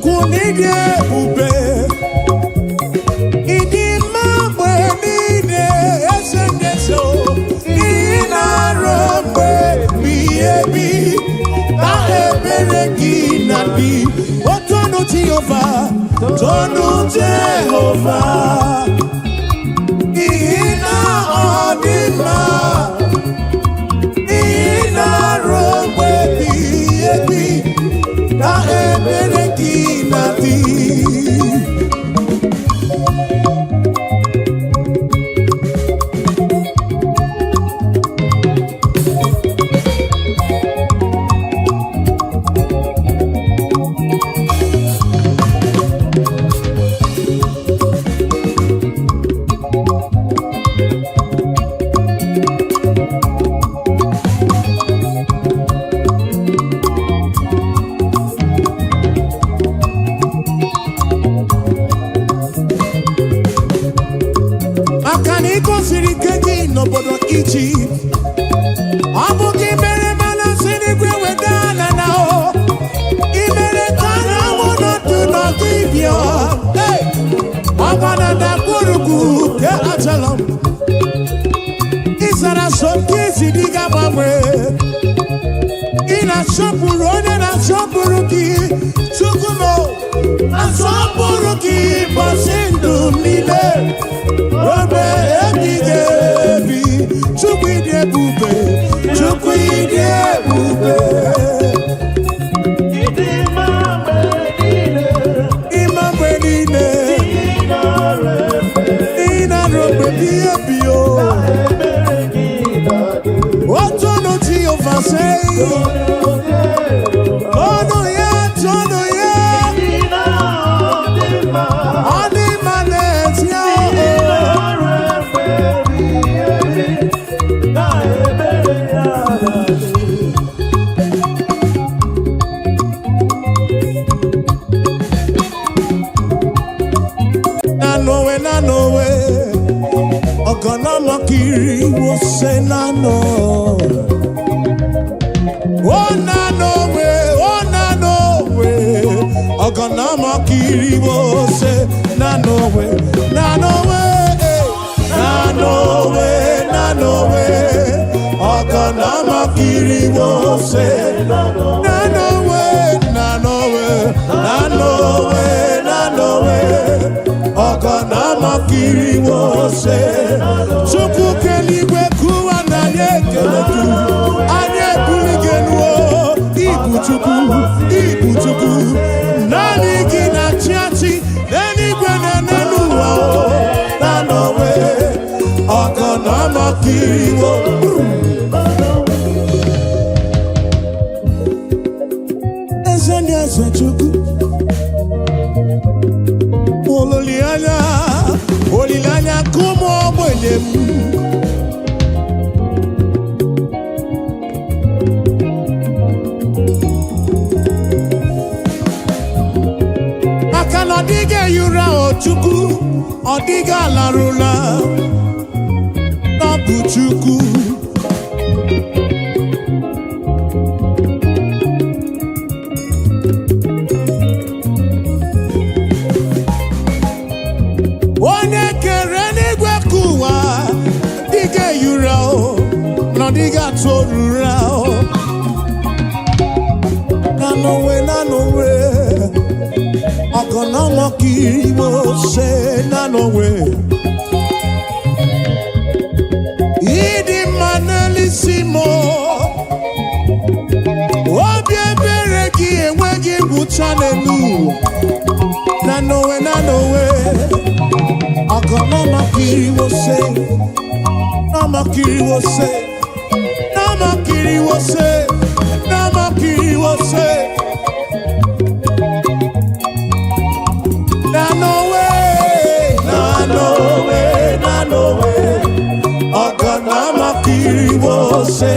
Chukwu n'ịdị ebube, ịdị mma mgbe niile, eze ndị eze o. Ị na-arụ mgbe ebighị ebi na ebere gị na dị otonu Jehova, tonu Jehova, n'ihi na ọ dị mma, n'ihi na-arụ mgbe ebighị ebi na ebere gị na dị. Maka na ị gosiri ike gị n'obodo Ijipt, ọ bụ gị mere mana si n'igwe weda ala na o ị mere ka anyanwụ nọdụ n'ọdụ ibio ọgba na ndagwurugwu nke Ajalọm. Ị zara so nke ezi dị ga-agbanwe. Ị na-asọpụrụ onye na-asọpụrụ gị. Chukwu m, asọpụrụ gị bọsị ndụ m niile obe ebighị ebi. Chukwu, ịdị ebube. Chukwu, ịdị ebube. Ịdị mma mgbe niile. Ịma mgbe niile. Ị na-arụ efe. Ị na-arụ mgbe ebighị ebi o. Ebere gị na-adị. Otonu Jehova sei. Tonu ya, tonu ya. Ị na-adị mma. Ọ dị mma n'ezie Ị o. na-arụ efe ebighị ebi. Na ebere ya na-adị. Nanowe, nanowe, ọgọnọmọkiri wose nano. O nanowe, o nanowe, ọgọnọmọkiri wose nanowe, nanowe, eh. Nanowe, nanowe, ọgọnọmọkiri wose nanowe, nanowe, nanowe, nanowe, ọgọnọmọkiri wose. Chukwu keligwe kụwa na anyị ekele gị, anyị ebuli gị elu o. Ibu Chukwu, ibu Chukwu, naanị gị na-achị achị n'eluigwe na n'elu ụwa o. Nanowe, ọgọnọmọkiri wo. Eze ndị eze, Chukwu, olileanya, olileanya nke ụmụ ogbenye m. Maka na ọ dịghị ehi ụra o Chukwu, ọ dịghị alarụla ọ bụ Chukwu. Onye kere n'igwe ka ụwa dịghị ehi ụra o, na ọ dịghị atụ orura o. Nanowe, nanowe, ọgọnọmọkiri mo ṣe nanowe. Ịdị mma n'elisi m o. Obi ebere gị enweghị ngwụcha n'elu ụwa. Nanowe, nanowe, ọgọnọmọkiri mo ṣe, nọmọkiri mo ṣe, nọmọkiri mo ṣe, nọmọkiri mo ṣe. Nanowe, nanowe, nanowe, ọgọnọmọkiri mo ṣe.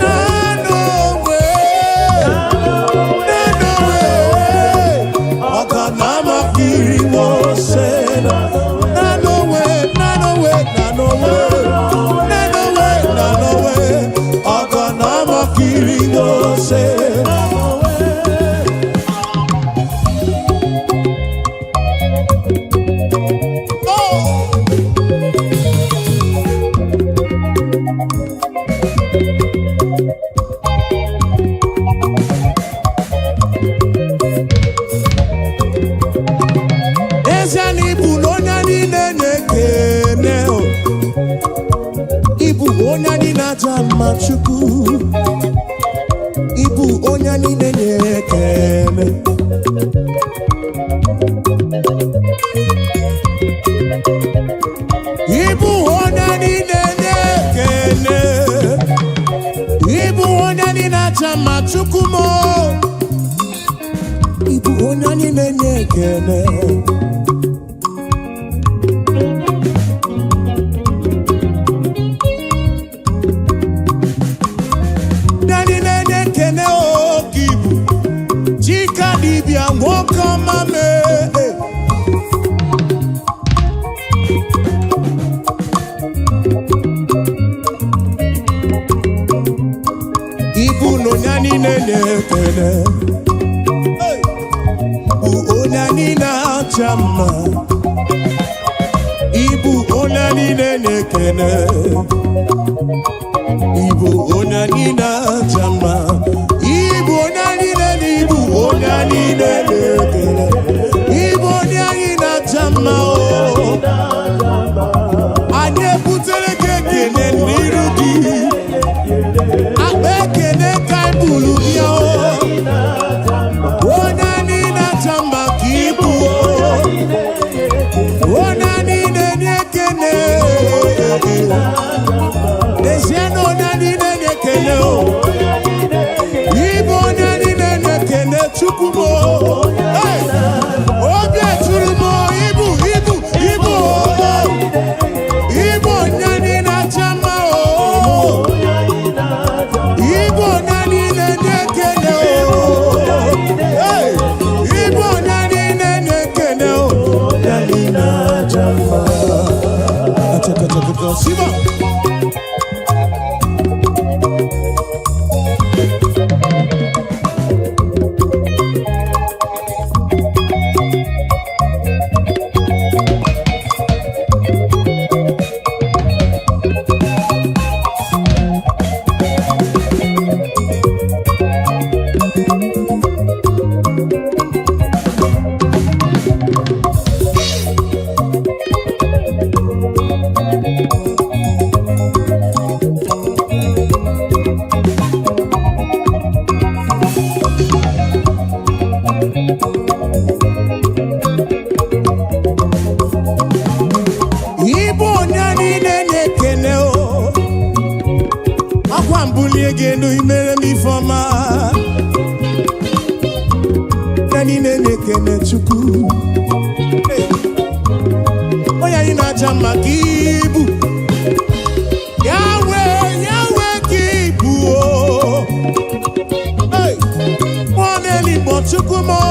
Nanowe, nanowe, ọgọnọmọkiri mo ṣe. Nanowe, nanowe, nanowe, nanowe, nanowe, ọgọnọmọkiri mo ṣe. na-aja mma. Chukwu, ịbụ onye niile na-ekele. Ịbụ onye niile na-ekele, ịbụ onye niile aja mma. Chukwu m, ịbụ onye niile na-ekele. Ndị niile na-ekene oke ibu chika dibịa, nwoke ọma mee. Ibu na onye niile na-ekele Hey! Bụ onye niile acha mma. Ibu onye niile na-ekele, ibu onye niile acha mma, ibu onye niile na ibu onye niile na-ekele, ibu onye anyị na-acha mma o. Anyị ebutere gị ekele n'iru gị, akpa ekele ka anyị buru bịa o. Onye niile acha mma ka ibu o. Onye niile na-ekele. N'ezie na onye niile na-ekele o. Ịbụ onye niile na-ekele. Chukwu m o. Hey! Obi eturu m o, ibu ibu ibu o. Ịbụ onye niile acha mma o. Ịbụ onye niile na-ekele o. Hey! Ịbụ onye niile na-ekele o. Onye niile acha mma. Achakachakaka, Siba. Ịbụ onye niile na-ekele o. Akwa mbulie gị elu, imere m ifeọma. Onye niile na-ekele Chukwu. Hey! Onye anyị na-aja mma ka ibu. Yahweh, Yahweh ka ibu o. Hey! Mmụọ na-eligbo, Chukwu m o.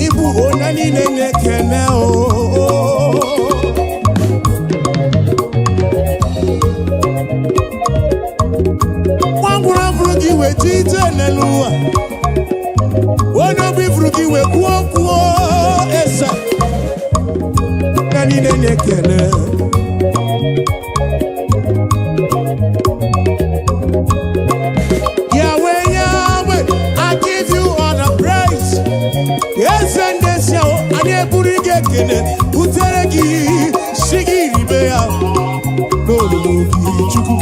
Ịbụ onye niile na-ekele o. Nwa ngwụrụ fụrụ gị wee ji ije n'elu ụwa. Onye obi fụrụ gị wee kwuo kwuo eze. Onye niile na-ekele. Yahweh, Yahweh, I give you all the praise. Eze ndị ezi ahụ, anyị eburu gị ekele butere gị, si gị ribe ya n'olulu gị. Chukwu,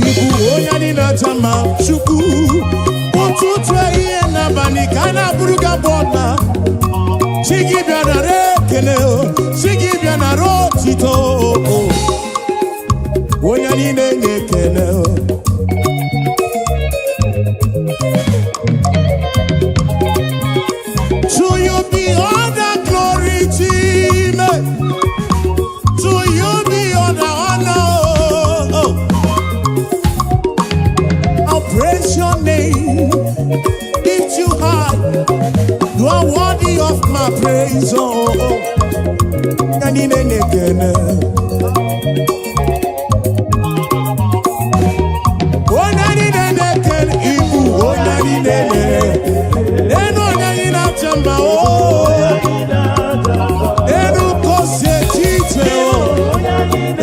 ịbụ onye anyị na-aja mma. Chukwu, ụtụtụ, ehihie n'abalị ka a na-abụrụ gị abụ ọna. Chi gị bịa nara ekele o, chi gị bịa nara otito o. Onye niile na-ekele o. To you be all the glory, Chime. To you be all the honor. Oh. I'll praise your name, lift you high. You are worthy of my praise. Oh, oh. Onye niile na-ekele. Onye niile na-ekele, ibu onye niile na-ekele. Enu onye anyị na-acha mma o. Enu ka o si eche iche o.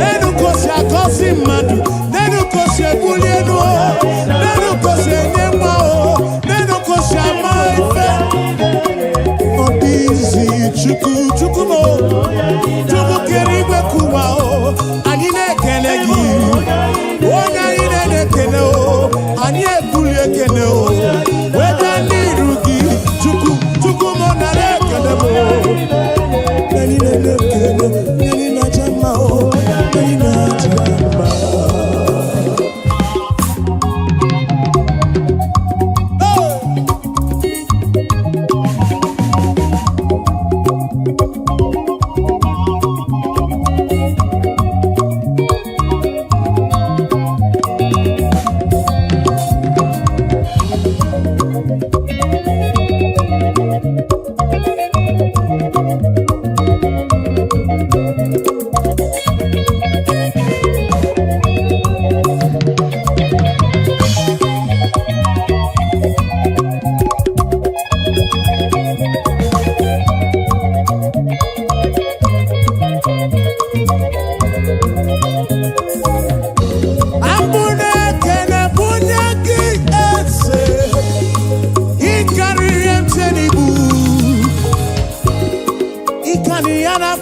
Enu ka o si agọzi mmadụ. Enu ka o si ebuli elu o. Enu ka o si enye nwa o. Enu ka o si ama ife. Ọ dị izi. Chukwu, Chukwu m o. Chukwu kere igwe kụwa o. Anyị na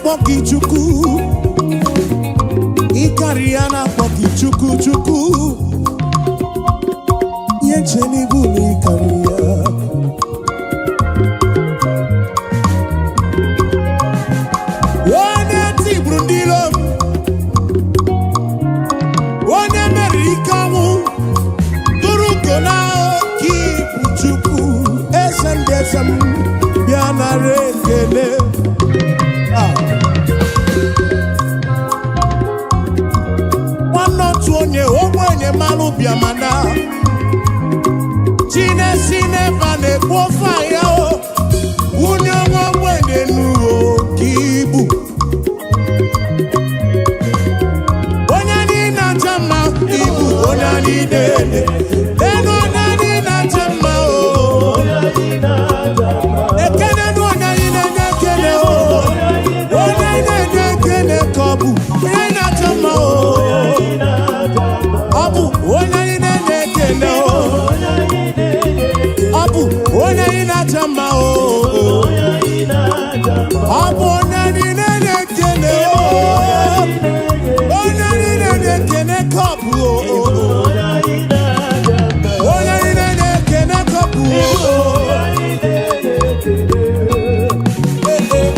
na-akpọ gị Chukwu, ịkarị ya na-akpọ gị Chukwu, Chukwu. Ihe nche n'ibu na ịkarị ya. Onye tigburu ndị iro m, onye meriri ike ọnwụ, tụrụ ugo na oke ibu. Chukwu, eze ndị eze m, bịa nara ekele. Ah. Nwanne otu onye ogbenye mmanụ bịamana chinesi n'ebe a na-ekpu ofe ahịa o wunye nwa ogbenye n'uwe oke ibu. Onye anyị na-acha mma, ibu onye anyị na-ele elu, onye anyị na-acha mma o. Ekene nụ onye anyị na-enye ekele o. Onye anyị na-enye ekele ka ọ bụ onye anyị na-acha mma o. Ọ bụ onye anyị na-enye ekele o. Ọ bụ onye anyị na-acha mma o. Ọ bụ onye anyị na-enye ekele o. Onye anyị na-enye ekele ka ọ bụ o. Onye anyị na-enye ekele ka ọ bụ o. Eh, eh.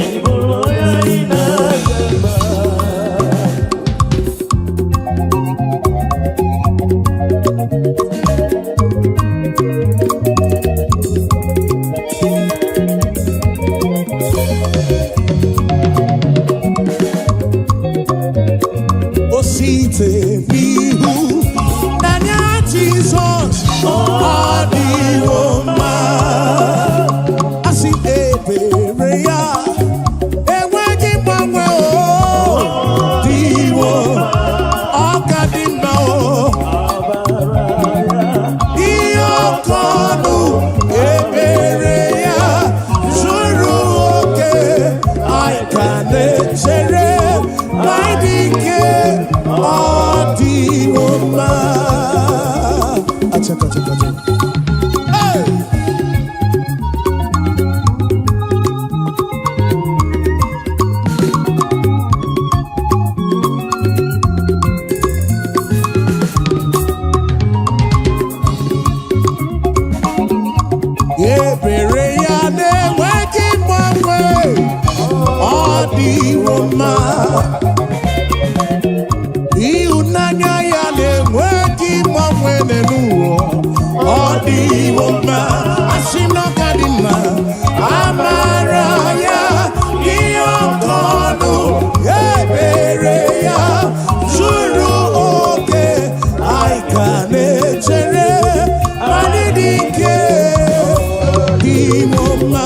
O site n'ihu n'anya Jizọs, ọ dịwo mma. Asị ebere ya enweghị mgbanwe, o dịwo, ọ ka dị mma o. Ihe ọkọ ọnụ ebere ya zuru oke, anyị ka na-echere na ịdị ike, ọ dịwo mma. Achaka, achaka, achaka. Hey! Ebere ya na-enweghị mgbanwe, ọ dịwo mma. Ịhụnanya ya na-enweghị mgbanwe n'ụwa, ọ dịwo mma. Asị m na ọ ka dị mma. Amara ya ihe ọkọ ọnụ, ebere ya zuru oke, anyị ka na-echere anyị dị ike dịwo mma.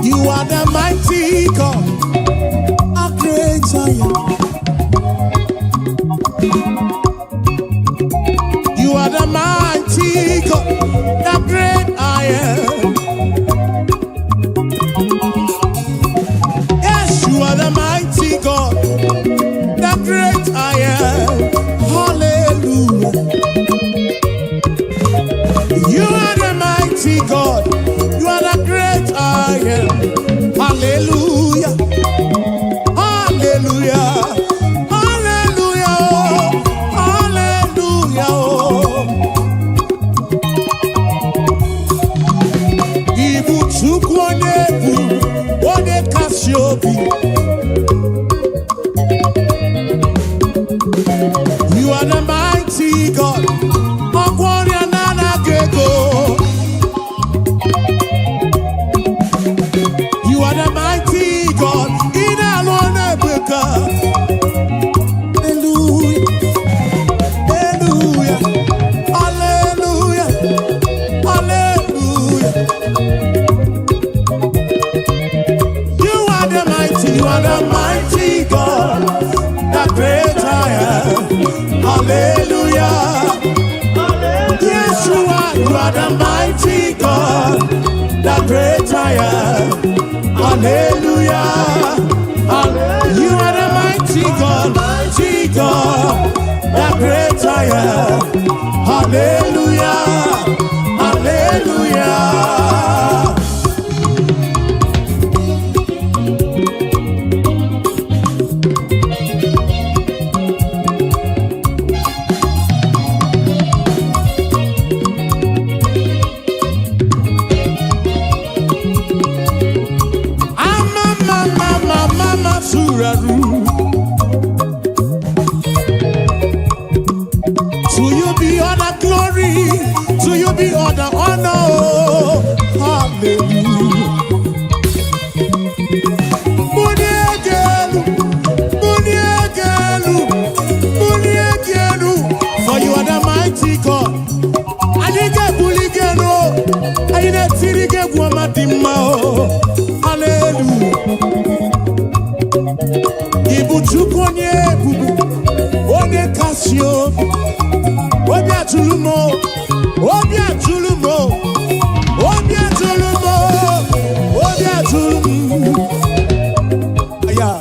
You are the mighty God, a great I am. You are the mighty God, the great I am. Yes, you are the mighty God, the great I am. Hallelujah. You are the mighty God, you are the great I am. Hallelujah. Hallelujah. Hallelujah. Hallelujah. Ibu Chukwu onye bụ onye kasị obi. You are the mighty God. Ọgwọ ọrịa na-anaghị ego. You are the mighty God, the great I am. Hallelujah. Hallelujah. You are the mighty God, mighty God, the great I am. Hallelujah. Hallelujah. Ama mama mama mama suraru. To you be all the glory, to you be all the honor. Oh, hallelujah. Muniegelu, muniegelu, muniegelu. For you are the mighty God. Anyị ga-ebuli gị elu, anyị na-etiri gị egwu ọma dị mma o. Hallelujah. Ị bụ Chukwu onye ebube, onye kasị obi, obi atụrụ m o, obi atụrụ m o, obi atụrụ m o, obi atụrụ m. Yeah.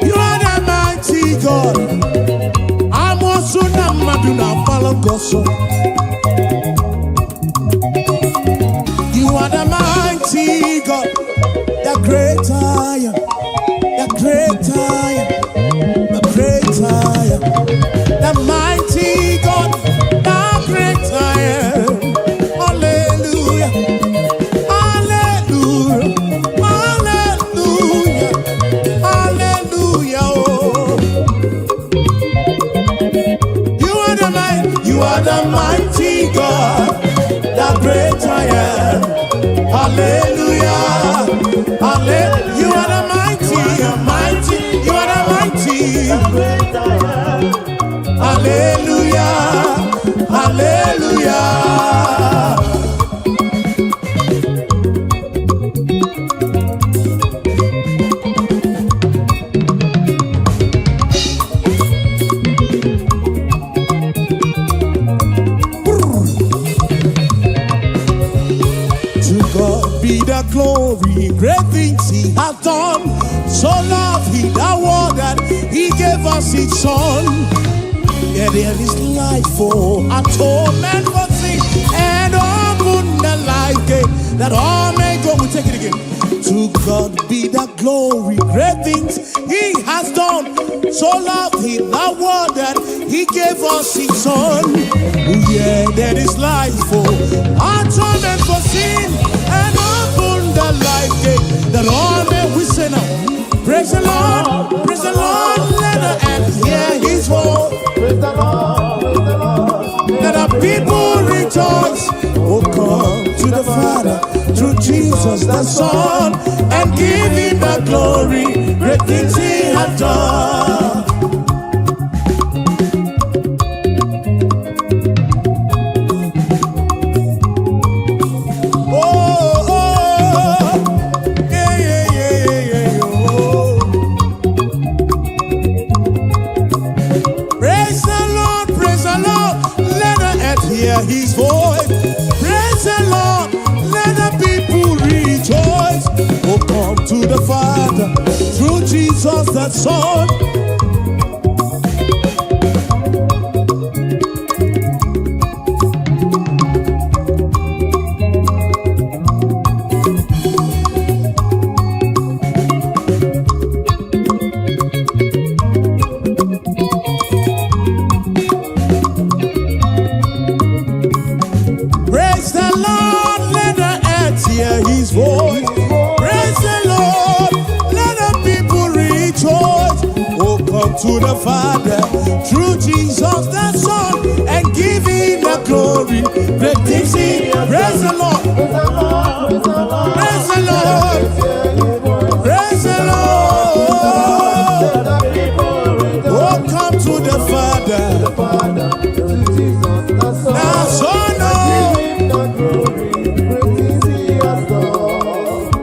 You are the mighty God. Amoosu na mmadụ na-agbalụ gị ọsọ. You are the mighty God, the great I am, the great I am, the great I am, the mighty God, the great I am. Hallelujah, hallelujah, hallelujah, hallelujah. Oh. You are the mighty, you are the mighty God, the great I am. Hallelujah, hallelujah. You are the mighty, mighty, you are the mighty. Great I am. Hallelujah, hallelujah. To God be the glory, great things He hath done. So loved He the world that He gave us His Son. Yeah, there is life for atonement for sin and open the life gate that all may go. We take it again. To God be the glory, great things He has done. So loved He the world that He gave us His Son. Yeah, there is life for atonement for sin and open the life gate that all may we say now. Praise the Lord, praise the Lord, let the earth hear His voice. Praise the Lord, praise the Lord. Let the people rejoice. Oh, come to the Father through Jesus the Son and give him the glory. Great things he hath done. Oh, oh, yeah, yeah, yeah, yeah, yeah, oh. Praise the Lord, praise the Lord, let the earth hear his voice. Praise the Lord, let the people rejoice. Oh, come to the Father through Jesus the Son. Praise the Lord, let the earth hear his voice. Praise the Lord, let the people rejoice. Oh, come to the Father through Jesus the Son and give him the glory. Great things he. Praise the Lord, Praise the Lord, praise the Lord. praise the Lord, Hear his voice. praise the Lord. Let the people rejoice. Oh, come to the Father, The Father, through Jesus the Son. the Son. Oh. Give him the glory, great things he has done.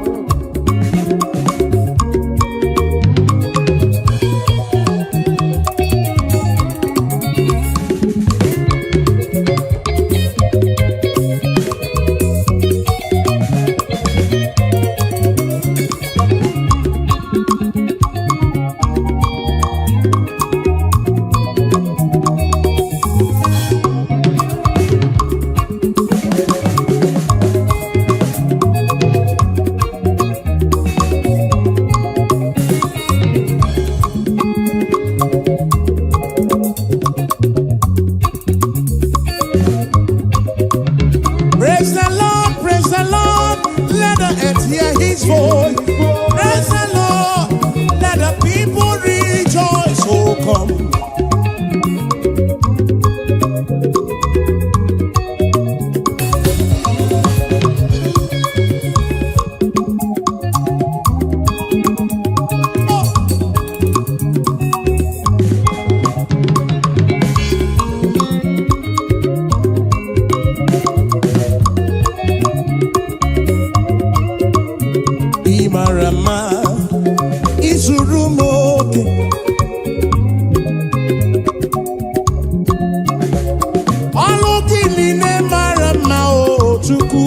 Chukwu.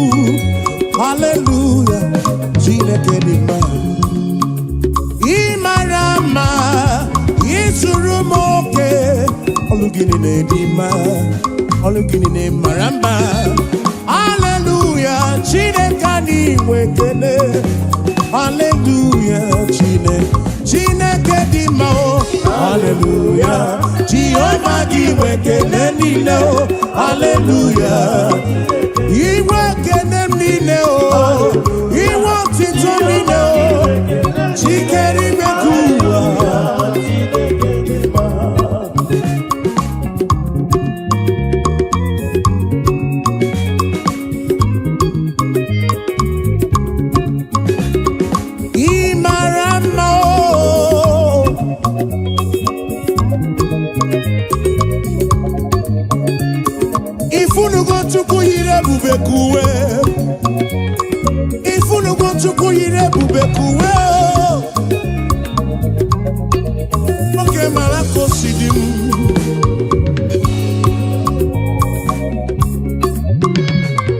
Haleluya, Chineke dị mma. Ị mara mma, ịzụrụ m oke. Ọlụ gị niile dị mma, ọlụ gị niile mara mma. Haleluya, Chineke anyị nwe ekele. Haleluya, Chineke, Chineke dị mma o. Haleluya, Jehova gị nwe ekele niile o. Haleluya, inwe ekele m niile o, inwe otito niile o. Chikere ime ka ụwa. Ị mara mma o. Ifunugo Chukwu yiri ebube ka uwe. Ifunugo Chukwu yiri ebube ka uwe o. Nwoke mara ka o si dị m.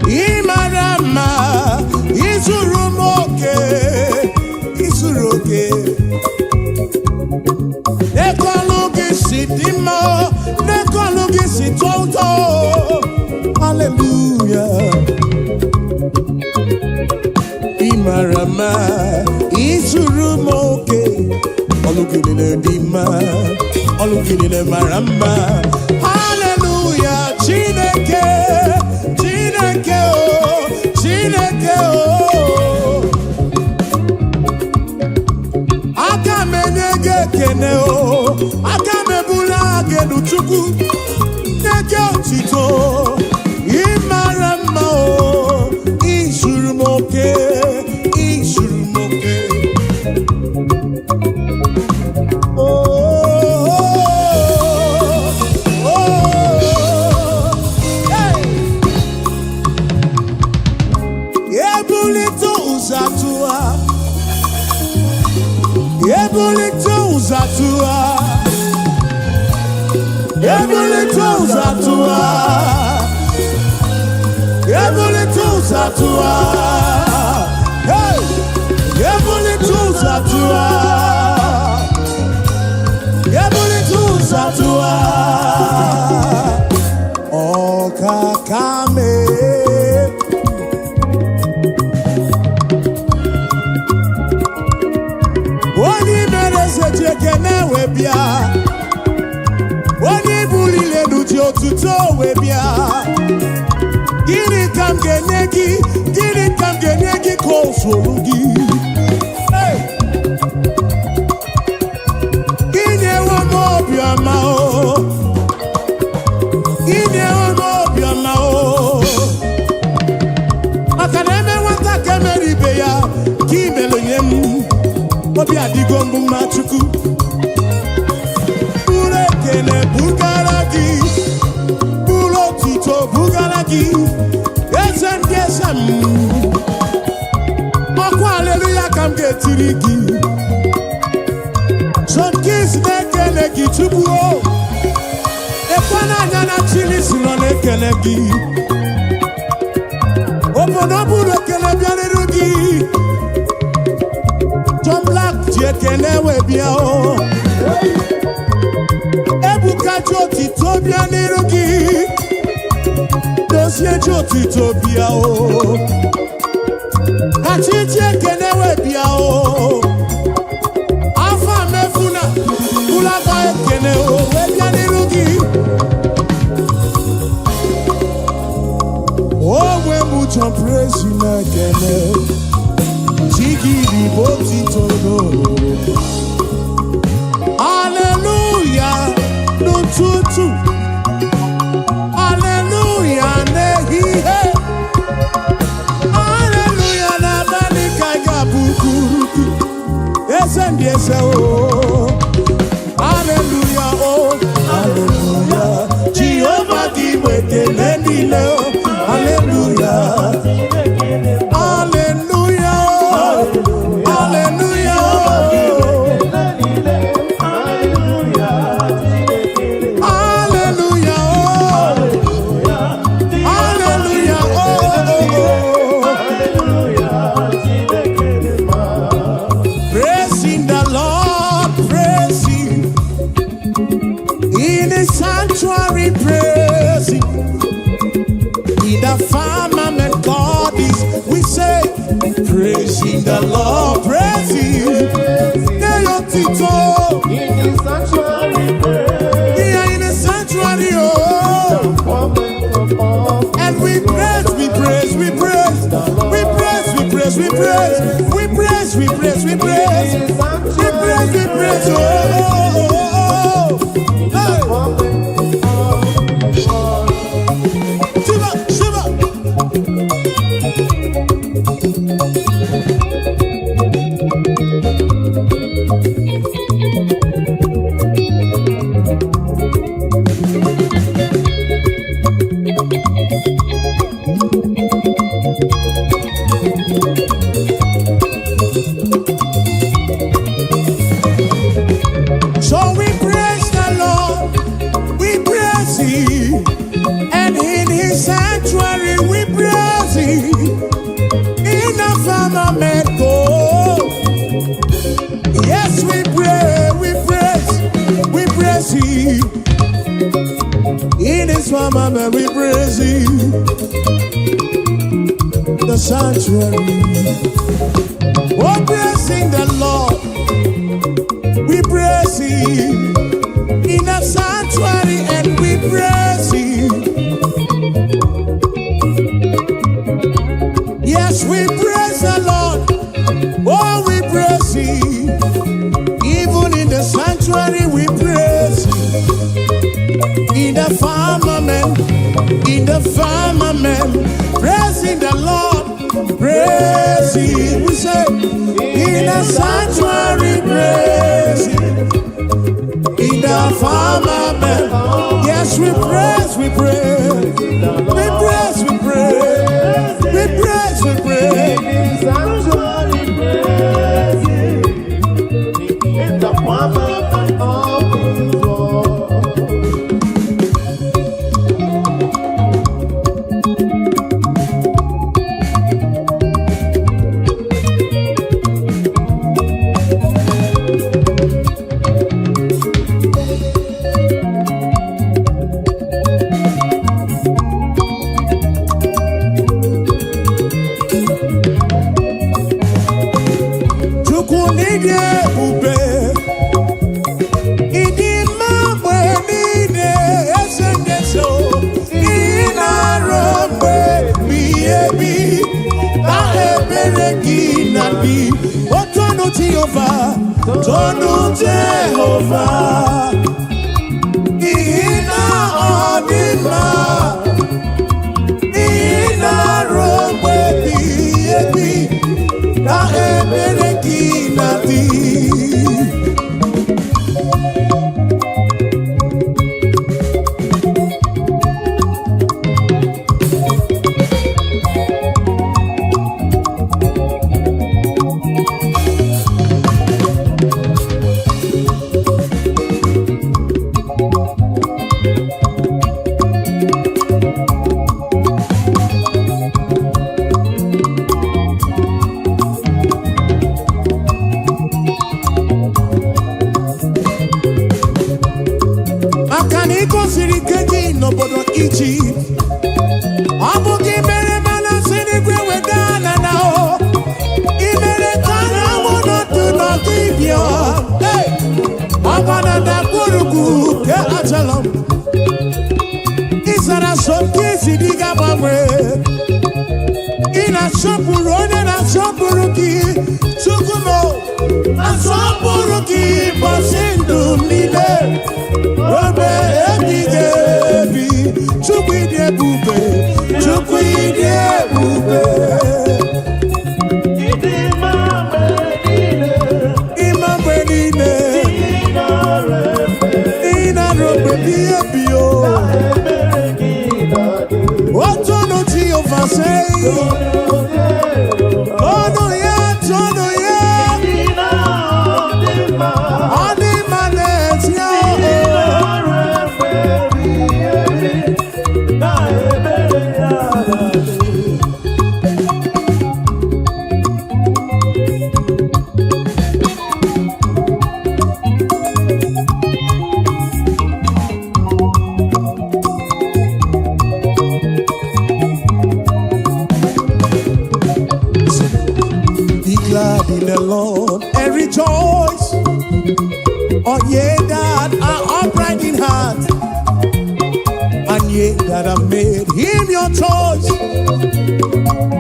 Ị mara mma, ịzụrụ m oke, ịzụrụ oke. N'ekọlụ gị si dị mma, n'ekọlụ gị si tọọ ụtọ. Hallelujah. Ị mara mma, ịzụrụ m oke. Ọlụ gị niile dị mma, ọlụ gị niile mara mma. Hallelujah, Chineke, Chineke o, Chineke o. Aka m enye gị ekene o, aka m ebuli gị elu Chukwu, nye gị otito. Ị mara mma o, ịzụrụ m oke, ịzụrụ m oke. Oh, oh, oh, hey. Ebulite ụzọ atụwa, ebulite ụzọ atụwa, ebulite ụzọ atụwa, ebulite ụzọ atụwa, hey! Ebulite ụzọ atụwa, ebulite ụzọ atụwa, ọkaka mee. Onye mere eze ji ekene wee bịa, onye buliri elu ji otuto wee bịa. Gịnị ka m ga-enye gị? Gịnị ka m ga-enye gị ka o zuru gị? Hey! Inyewo m obiọma o, inyewo m obiọma o. Maka na eme nwata ka emere ibe ya, ka imere nye m. Obi adịgo mbụ mma Chukwu. Buru ekele bugara gị, buru otuto bugara gị, eze ndị eze m. Ọkwa aleluya ka m ga-etiri gị. John Kings na-ekele gị Chukwu o. Ekwe n'anya na Chili si nọ na-ekele gị. Obodo buru ekele bịarịrị gị. John Black ji ekele wee bịa o. Ebuka ji otito bịa n'iru gị. Dozie ji otito bịa o. Kachi ji ekele wee bịa o. Afọ mefuna ụlọakọ ekele o wee bịa n'iru gị. Onwe m John Praise na-ekele. Chigidi bụ otito n'olulu. Hallelujah n'ụtụtụ. Hallelujah n'ehihie. Hallelujah n'abalị ka ị ga-abụ kwuru gị. Eze ndị eze o. Hallelujah o. Hallelujah. Jehova gị bụ ekele niile o. Hallelujah. Hallelujah o. Hallelujah o. Hallelujah, oh. Hallelujah, oh, oh, Sanctuary, praise Him. In the firmament, God is. We say, praising the Lord, praise Him. Nye ya otito. In the sanctuary, praise. Here in the sanctuary, oh. Moment of all. And we praise, we praise, we praise, we praise, we praise, we praise, we praise, we praise, we praise, we praise, we praise, oh, oh, oh, oh. Hey. Moment of all. Shiva, Shiva. So we praise the Lord, we praise Him, and in His sanctuary we praise Him. In the firmament, oh, yes, we pray, we praise, we praise Him. In His firmament, we praise Him. The sanctuary, oh, praising the Lord, we praise Him. In the sanctuary, and we praise Him. Yes, we praise the Lord. Oh, we praise Him. Even in the sanctuary, we praise Him. In the firmament, praising the Lord, praise Him. We say, in the sanctuary, praise Him. In the firmament, yes, we praise, we praise, we praise, we praise, we praise, we praise. In the sanctuary, praise Him. In the firmament of His word. Chukwu n'ịdị ebube, ịdị mma mgbe niile, eze ndị eze o. Ị na-arụ mgbe ebighị ebi, na ebere gị na-adị. O tonu Jehova, tonu Jehova, n'ihi na ọ dị mma. Ị na-arụ mgbe ebighị ebi, na ebere gị na-adị. Maka na ị gosiri ike gị n'obodo Ijipt, ọ bụ gị mere mana si n'igwe weda na na o ị mere ka anyanwụ nọdụ n'ọdịbịa. Hey! Ọgba na ndagwurugwu nke Ajalon, ị zara so nke isi dị ga-agbanwe. Ị na-asọpụrụ onye na-asọpụrụ gị. Chukwu m, asọpụrụ gị ụbọchị ndụ m niile, obe ebighị ebi. Chukwu, ịdị ebube, Chukwu, ịdị ebube. Ịdị mma mgbe niile. Ịma mgbe niile. Ị nara efe. Ị na-arụ mgbe ebighị ebi o. Ebere gị na-adị. Otonu Jehova, sei. Tonu ya, tonu ya. Ịdị na ọ dị mma. Ọ dị mma n'ezie Ị o. nara efe ebighị rejoice, all ye that are upright in heart, and ye that have made him your choice.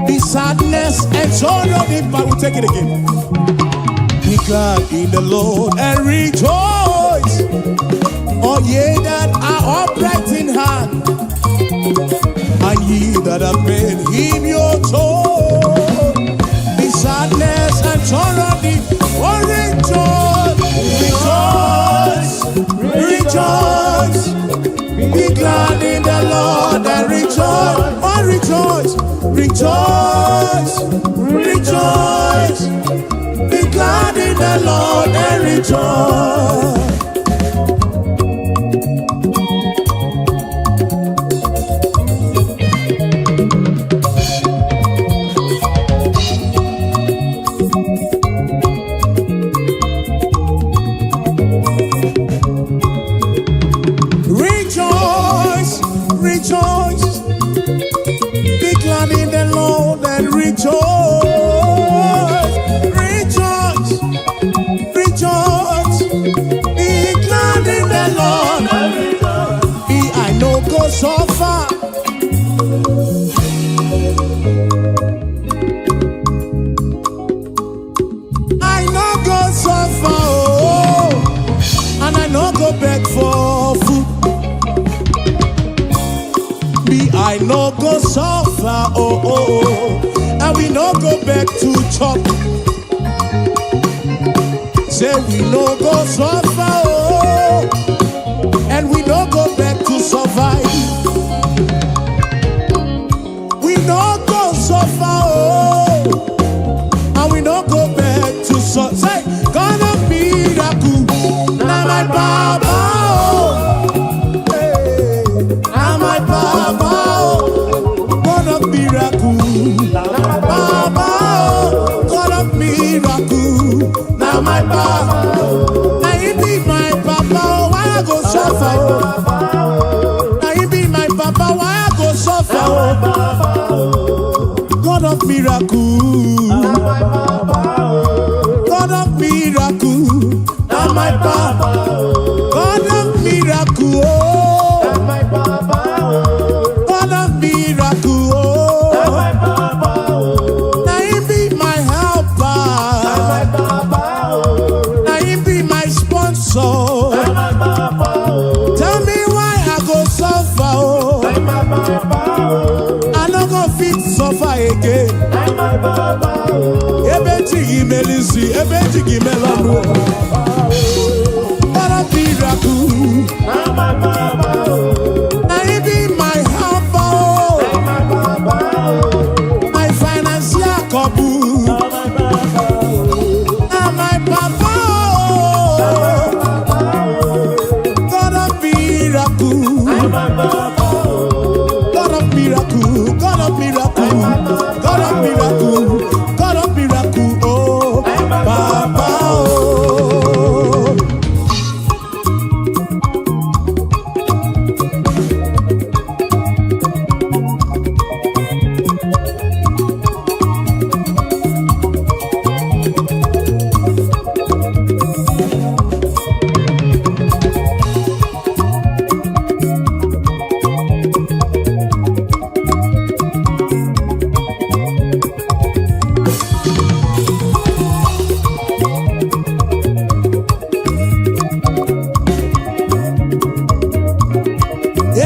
The sadness and sorrow depart. We take it again. Be glad in the Lord and rejoice, all ye that are upright in heart, and ye that have made him your choice. The sadness and sorrow depart. Oh, rejoice, rejoice, rejoice. Be glad in the Lord and rejoice. Oh, rejoice, rejoice, rejoice. Be glad in the Lord and rejoice. Rejoice, rejoice. Be glad in the Lord and rejoice. Rejoice, rejoice. Be glad in the Lord. Be I no go suffer. I no go suffer, oh, and I no go beg for food. Me, I no go suffer, oh, and we no go beg to chop. Say we no go suffer, oh, and we no go beg to survive. We no go suffer, oh, and we no go beg to survive. Say, God of miracle, na my baba, oh, hey, na my baba, oh, God of miracle, baba, oh, God of miracle, na my baba, na he be my papa, oh, why I go suffer, oh? Na he be my papa, why I go suffer, oh? God of miracle, God of miracle, na my papa, God of miracle, oh, God of miracle, oh, na him be my helper, na him be my sponsor. Tell me why I go suffer, oh. I no go fit suffer again. Ebe chi gị mere isi, ebe chi gị mere ọnụ. God of miracle, na him be my helper, oh. My financial couple, na my papa, oh. God of miracle, God of miracle, God of miracle, God of miracle, God of miracle, oh, Papa, oh.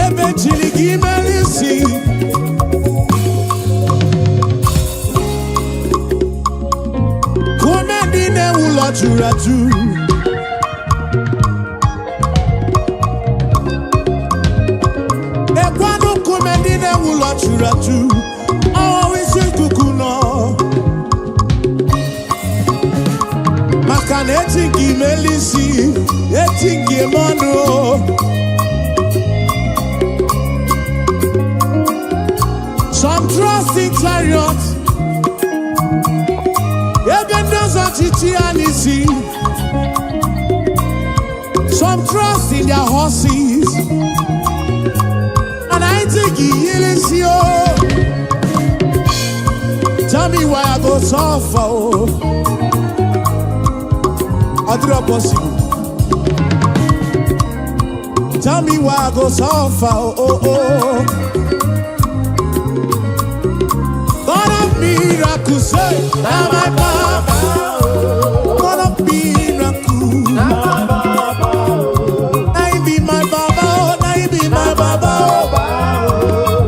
Ebe chiri gị mere isi, kume ndị na-ewu ụlọ juru ajụ. Ekwanụ nkume ndị na-ewu ụlọ juru ajụ, ọwụ isi ikuku nọ. Maka na eti nke imeli isi, eti nke ime ọnụ o. Some trust in chariots, ebe ndị ọzọ chichi ya n'isi. Some trust in their horses, and I think he o. Tell me why I go suffer, oh. Ọ dịrọ possible. Tell me why I go suffer, oh. God of miracles, say, na my papa. God of miracles, na him be my baba, oh, na him be my baba, oh.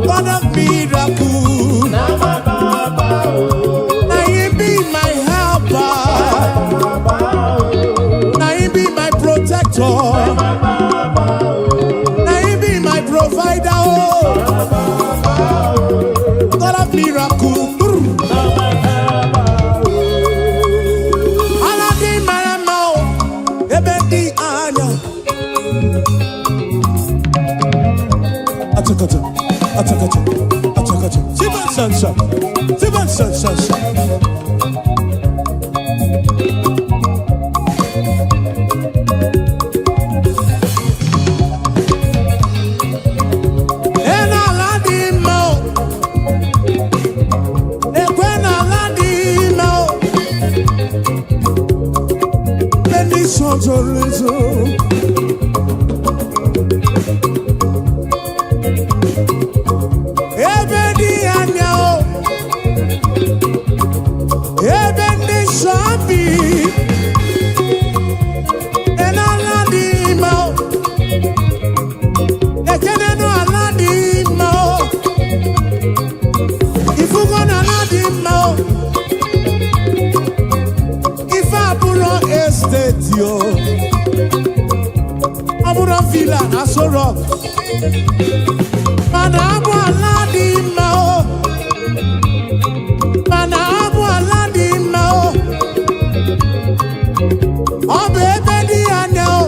God of miracles, na him be my helper, na him be my protector, na him be my provider, oh. God of miracles. Ala dị mara mma o, ebe dị anya. Achakacha, achakacha, achakacha. Siban sansa, siban sansa. Ena ala dị mma o, ekwe na ala dị mma o. Ndị nsọ zoro ezo. Ebe dị anya o, ebe ndị nsọ bi, n'ala dị mma o, ekenenu ala dị mma o, ifugo na ala dị mma o, ife abụrọ estate o, ọ bụrụ villa na Aso Rock, mana abụ ala dị mma o, mana abụ ala dị mma o, ọ bụ ebe dị anya o,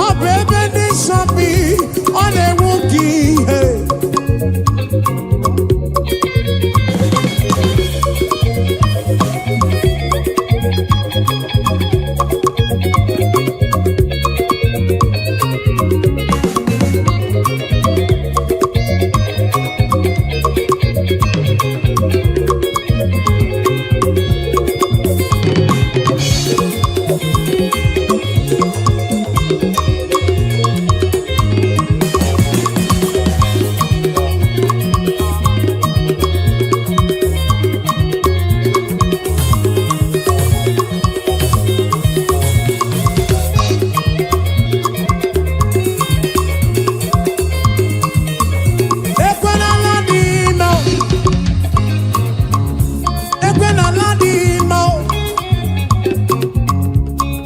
ọ bụ ebe ndị nsọ bi, ọ na-enwu ka ihe. Ekwe n'ala dị mma o. Ekwe n'ala dị mma o.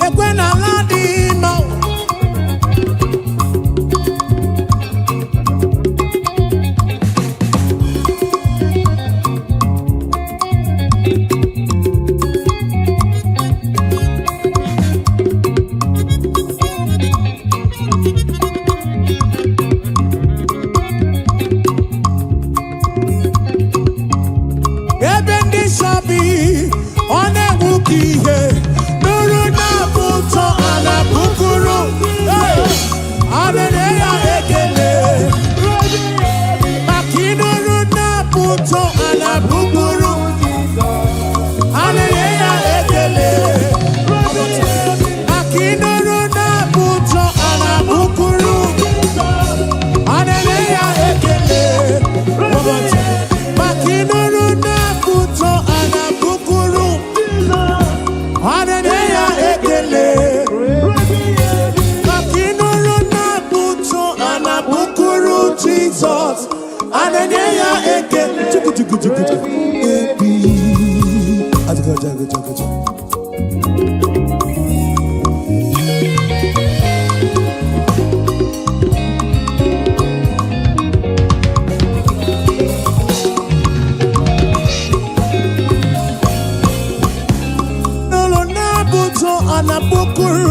Ekwe n'ala dị mma o. Ebe ndị nsọ bi, ọ na-enwu ka ihe. Nụrụ na-abụ ụtọ a na-abụkụrụ. Hey! A na-enye ya ekele. Maka ịnụrụ na-abụ ụtọ a na-abụkụrụ. A na-enye ya ekele. Maka ịnụrụ na-abụ ụtọ a na-abụkụrụ. A na-enye ya ekele. Maka ịnụrụ na-abụ ụtọ a na-abụkụrụ. A na-enye ya ekele. Maka ịnụrụ na-abụ ụtọ a na-abụkụrụ Jizọs. A na-enye ya ekele. Chuku chuku chuku chuku. Ebi. Achakacha, achakacha. Nụrụ na-abụ ụtọ a na-abụkụrụ.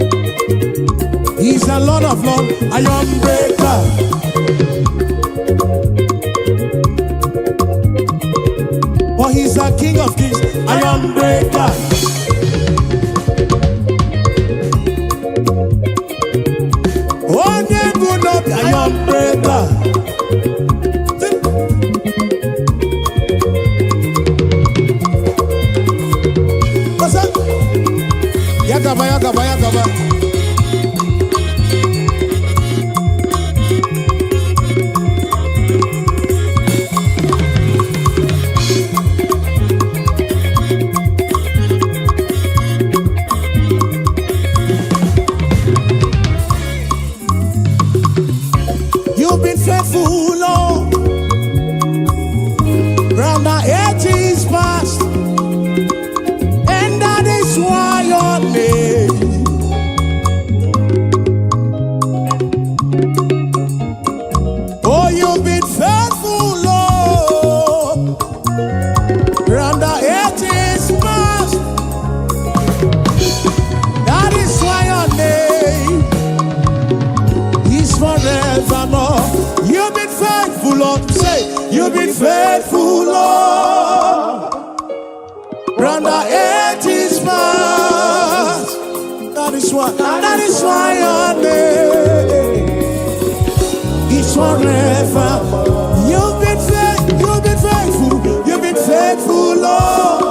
a Lord of Lords, iron breaker. For he's a King of Kings, iron breaker. Onye bụ n'obi, iron breaker. Ọsọ. Ya gaba, ya gaba, ya gaba. You've been faithful, Lord, from the ages past, and that is why your name. Oh, you've been faithful, Lord, from the ages past. That is why your name is forevermore. You've been faithful, Lord. Say, you've been faithful, Lord, from the ages past. That is why your name is forever. You've been faithful, you've been faithful, Lord.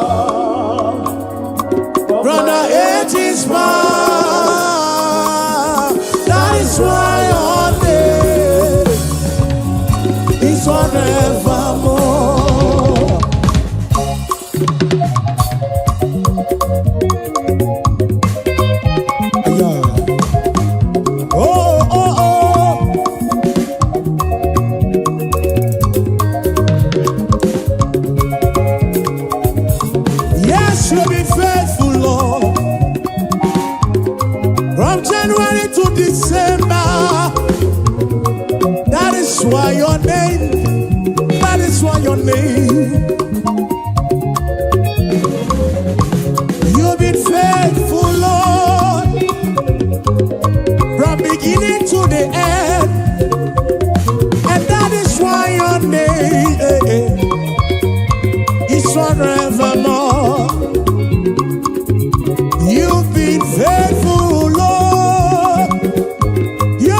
From the ages past. That is why your name is forevermore. Yeah. Oh. Yes, you've been faithful, Lord. From January to December. That is why your name, that is why your name. You've been faithful, Lord, from beginning to the end. And that is why your name is forevermore. You've been faithful, Lord.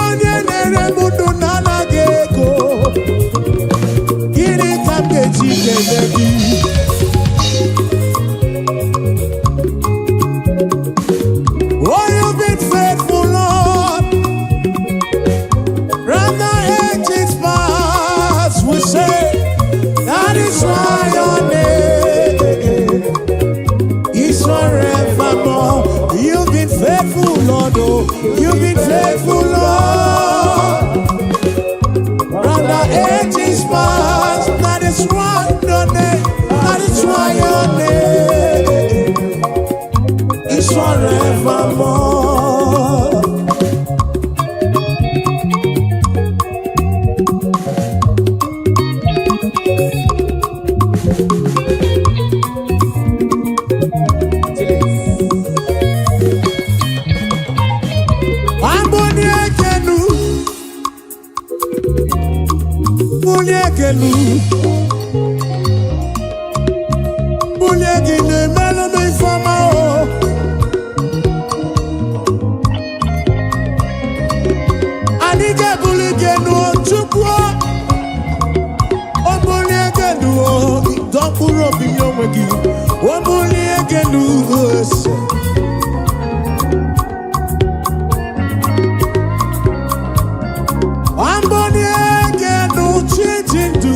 Onye na-ere m ndụ na-anaghị ego. Gịnị ka m ga-eji kelee gị? Oh, you've been faithful, Lord. From the ages past, we say, that is why your name is forevermore. You've been faithful, Lord. Oh, you've been faithful, Lord. From the ages past, that is why your name, that is why your name is forevermore. Chilis. Amboni ekenu, bulie ekenu, bulie gị na-emelụ m ifeọma o. Anyị ga-ebuli gị enu o, Chukwu o. O bulie gị enu o, dọ mkpụrụ obi nye onwe gị. O bulie gị enu ese. Amboni ekenu chi ji ndụ.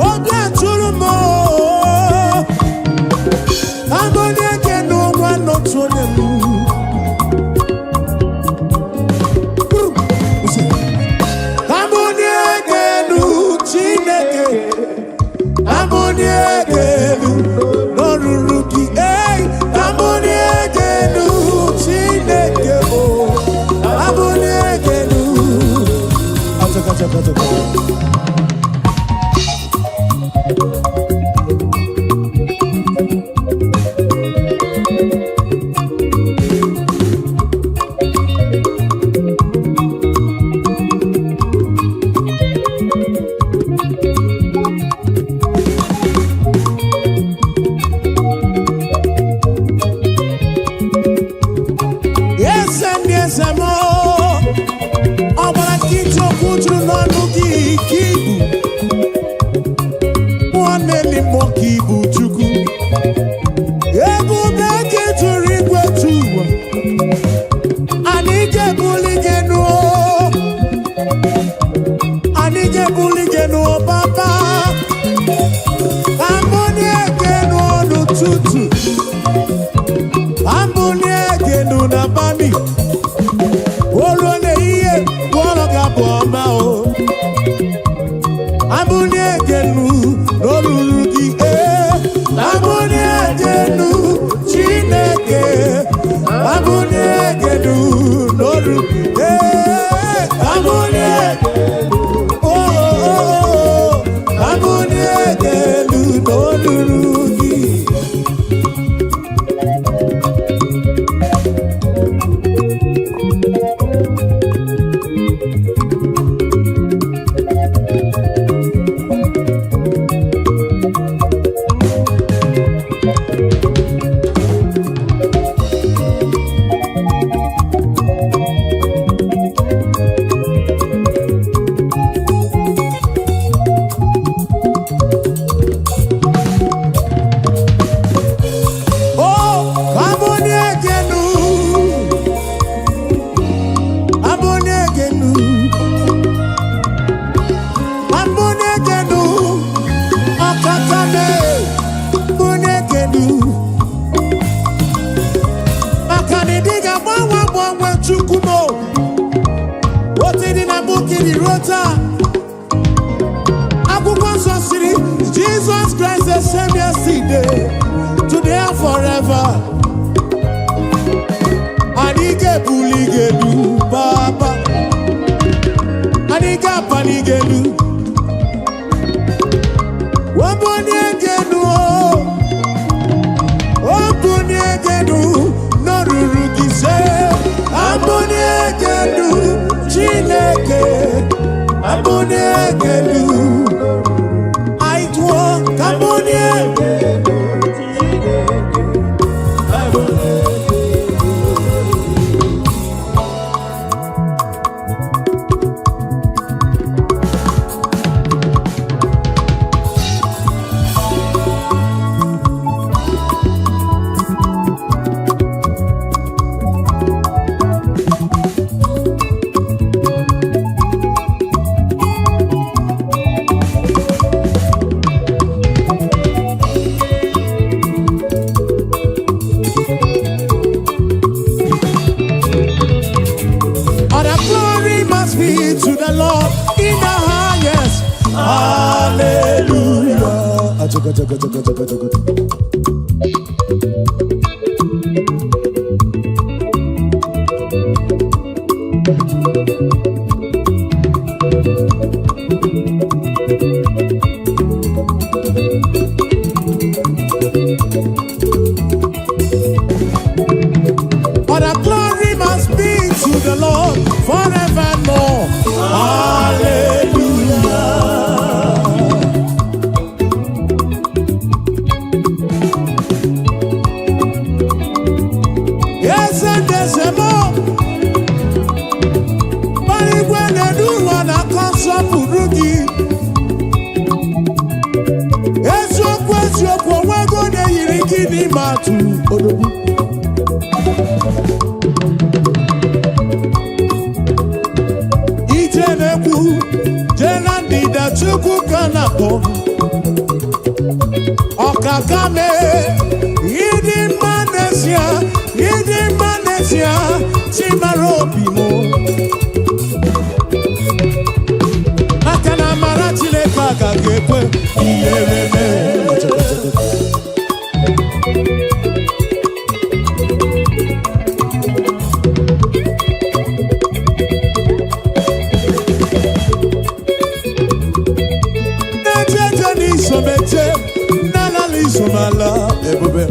Obi atụrụ m o. Amboni ekenu nwa n'otu onye m. Amboni ekenu Chineke. Amboni ekenu n'olulu gị. Hey! N'abalị o ruo n'ehihie, gụọrọ gị abụ ọma. O abụnie genu n'olulu gị, ee, abụnie genu, Chineke, abụnie genu n'olu, ee, abụnie, oh, oh, oh, abụnie genu n'olulu gị. Oh, abụnie genu, abụnie genu, abụnie genu, ọkaka me, abụnie genu. Maka na ịdị ga-agbanwe agbanwe, Chukwu m o. Otu dị na mbụ kiri ruo taa. Akwụkwọ nsọ siri, Jesus Christ the same yesterday, today and forever. Anyị ga-ebuli gị elu, Papa. Anyị ga-apali gị elu. Obunie gị elu, o. Obunie gị elu, n'oruru gị se. Abunie gị elu, Chineke. Abunie gị elu. Anyị tụọ ka abunie. Chineke, abụnie genu. All the glory must be to the Lord in the highest. Hallelujah. Achoka, choka, choka, choka, choka. All the glory must be to the Lord forevermore. Hallelujah. Yes, and there's a more. Igwe na-elu ụwa na-akọ nsọpụrụ gị. Eziokwu, eziokwu, onwego na-eyiri gị n'ime atụ odogwu. Ije na-ekwu jee na ndịda, Chukwu ka na-akpọ. Ọkaka mee, ịdị mma n'ezie, ịdị mma n'ezie, Chimara obi m. Maka na amara Chineke agaghị ekwe ihere mee. Na-eche eche n'isomeche, na-alala isomala, ebube.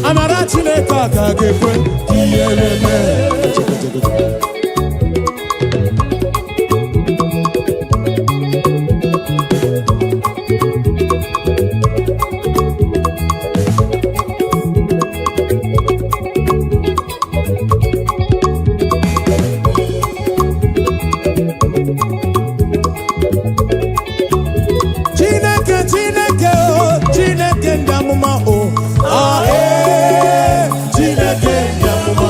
Amara Chineke agaghị ekwe ihere mee. Chineke, Chineke o, Chineke ndị amụma o, ah, ee, Chineke ndị amụma.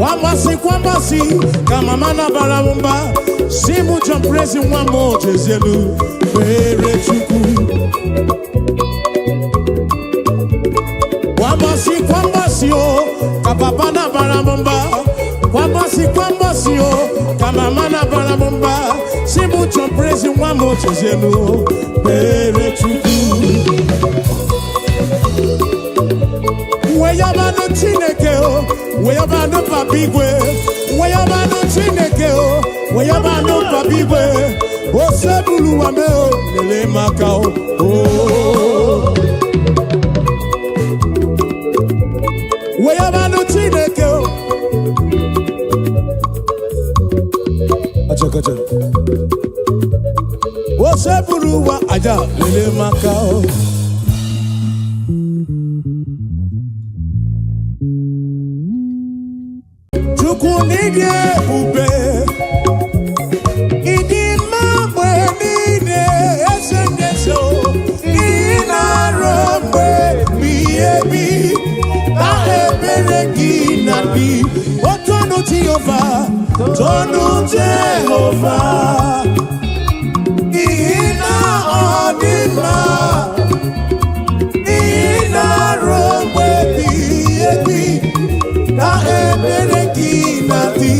Kwa mbọsị kwa mbọsị ka mama na-abara m mba, si mụ John Prezi nwa m, jezielu kpere Chukwu. Kwa mbọsị kwa mbọsị o ka papa na-abara m mba, kwa mbọsị kwa mbọsị o ka mama na-abara m mba, si mụ John Prezi nwa m, jezielu kpere Chukwu. Weyabanụ Chineke o, weyabanụ Papa igwe, weyabanụ Chineke o, weyabanụ Papa igwe, osebuluwa me o, lele maka o o. Weyabanụ Chineke o. Achakacha. Osebuluwa aja, lele maka o. Chukwu n'ịdị ebube, ịdị mma mgbe niile, eze ndị eze o, ị na-arụ mgbe ebighị ebi na ebere gị na dị otonu Jehova, tonu Jehova, n'ihi na ọ dị mma, ị na-arụ mgbe ebighị ebi na ebere gị na dị.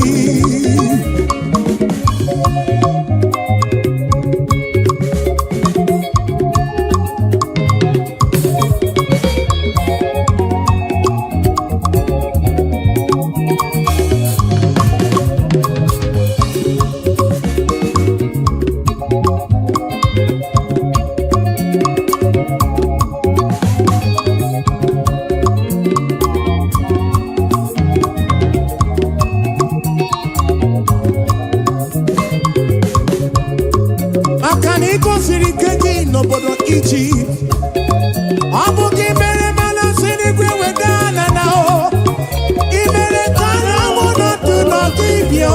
Maka na ị gosiri ike gị n'obodo Ijipt, ọ bụ gị mere mana si n'igwe weda ala na o ị mere ka anyanwụ nọdụ n'ọdụ ịbịa.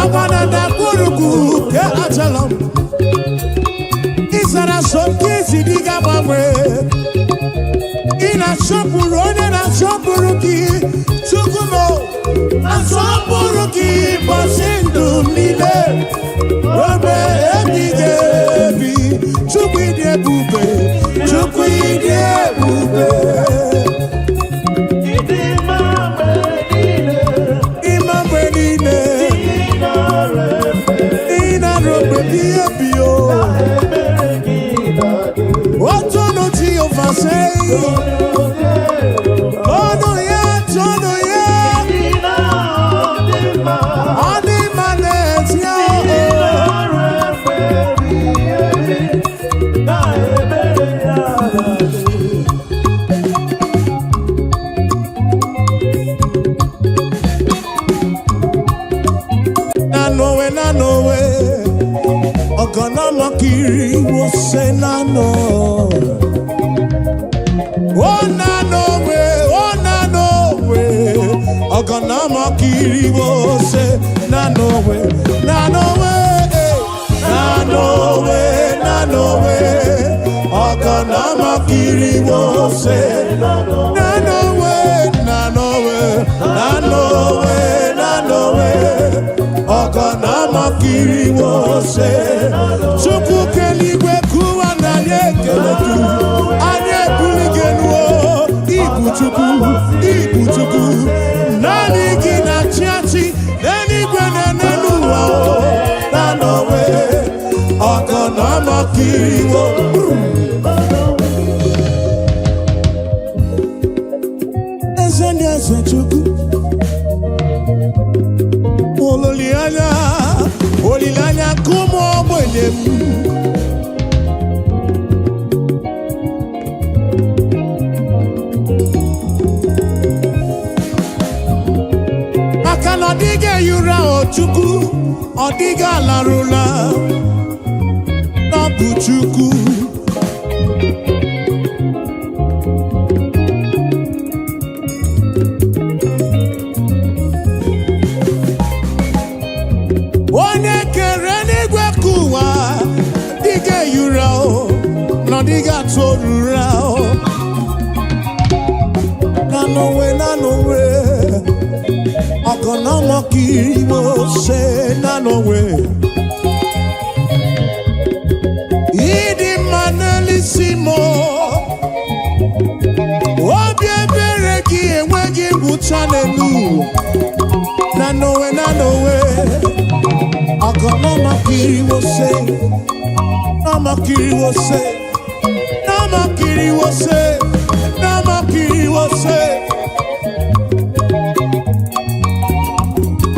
Ọgba na ndagwurugwu ke achala m ịzara so nke isi dị ga-agbanwe. Ị na-asọpụrụ onye na-asọpụrụ gị. Chukwu m, asọpụrụ gị ụbọchị ndụ m niile ruo ebighị ebi. Chukwu, ịdị ebube, Chukwu, ịdị ebube. Ịdị mma mgbe niile. Ịma mgbe niile. Ị nara efe. Ị na-arụ mgbe ebighị ebi o. Ebere gị na-adị. Otonu Jehova sei. Ọnụ ya, tọnụ ya. Ị na-adị mma. Ọ dị mma n'ezie Ị o. nara efe ebighị ebi. Na ebere ya na-adị. Nanowe, nanowe, ọ̀gànàmọ́kiri wo ṣe nano. Ó nanowe, ó nanowe, ọ̀gànàmọ́kiri wo ṣe nanowe, nanowe, eh, nanowe, nanowe, ọ̀gànàmọ́kiri wo ṣe nanowe, nanowe, nanowe, nanowe, ọ̀gànàmọ́kiri wo ṣe. Chukwu keligwe kụwa na anyị ekele gị, anyị ebuli gị elu o. Ibu Chukwu, ibu Chukwu, naanị gị na-achị achị n'eluigwe na n'elu ụwa o. Nanowe, ọ̀gànàmọ́kiri wo. Eze ndị eze, Chukwu, olileanya, olileanya nke ụmụ ogbenye m. Maka na ọ dịghị ehi ụra o Chukwu, ọ dịghị alarụla n'ọbụ Chukwu. Onye kere n'igwe ka ụwa dịghị ehi ụra o, na ọ dịghị atụ ụra o. Na n'onwe, na n'onwe. Ọgọnọmọkiriwose na n'onwe. Ịdị mma n'elisi m, obi ebere gị enweghị ngwụcha n'elu ụwa. Na n'onwe, na n'onwe. Ọgọnọmọkiriwose, nọmọkiriwose, nọmọkiriwose, nọmọkiriwose.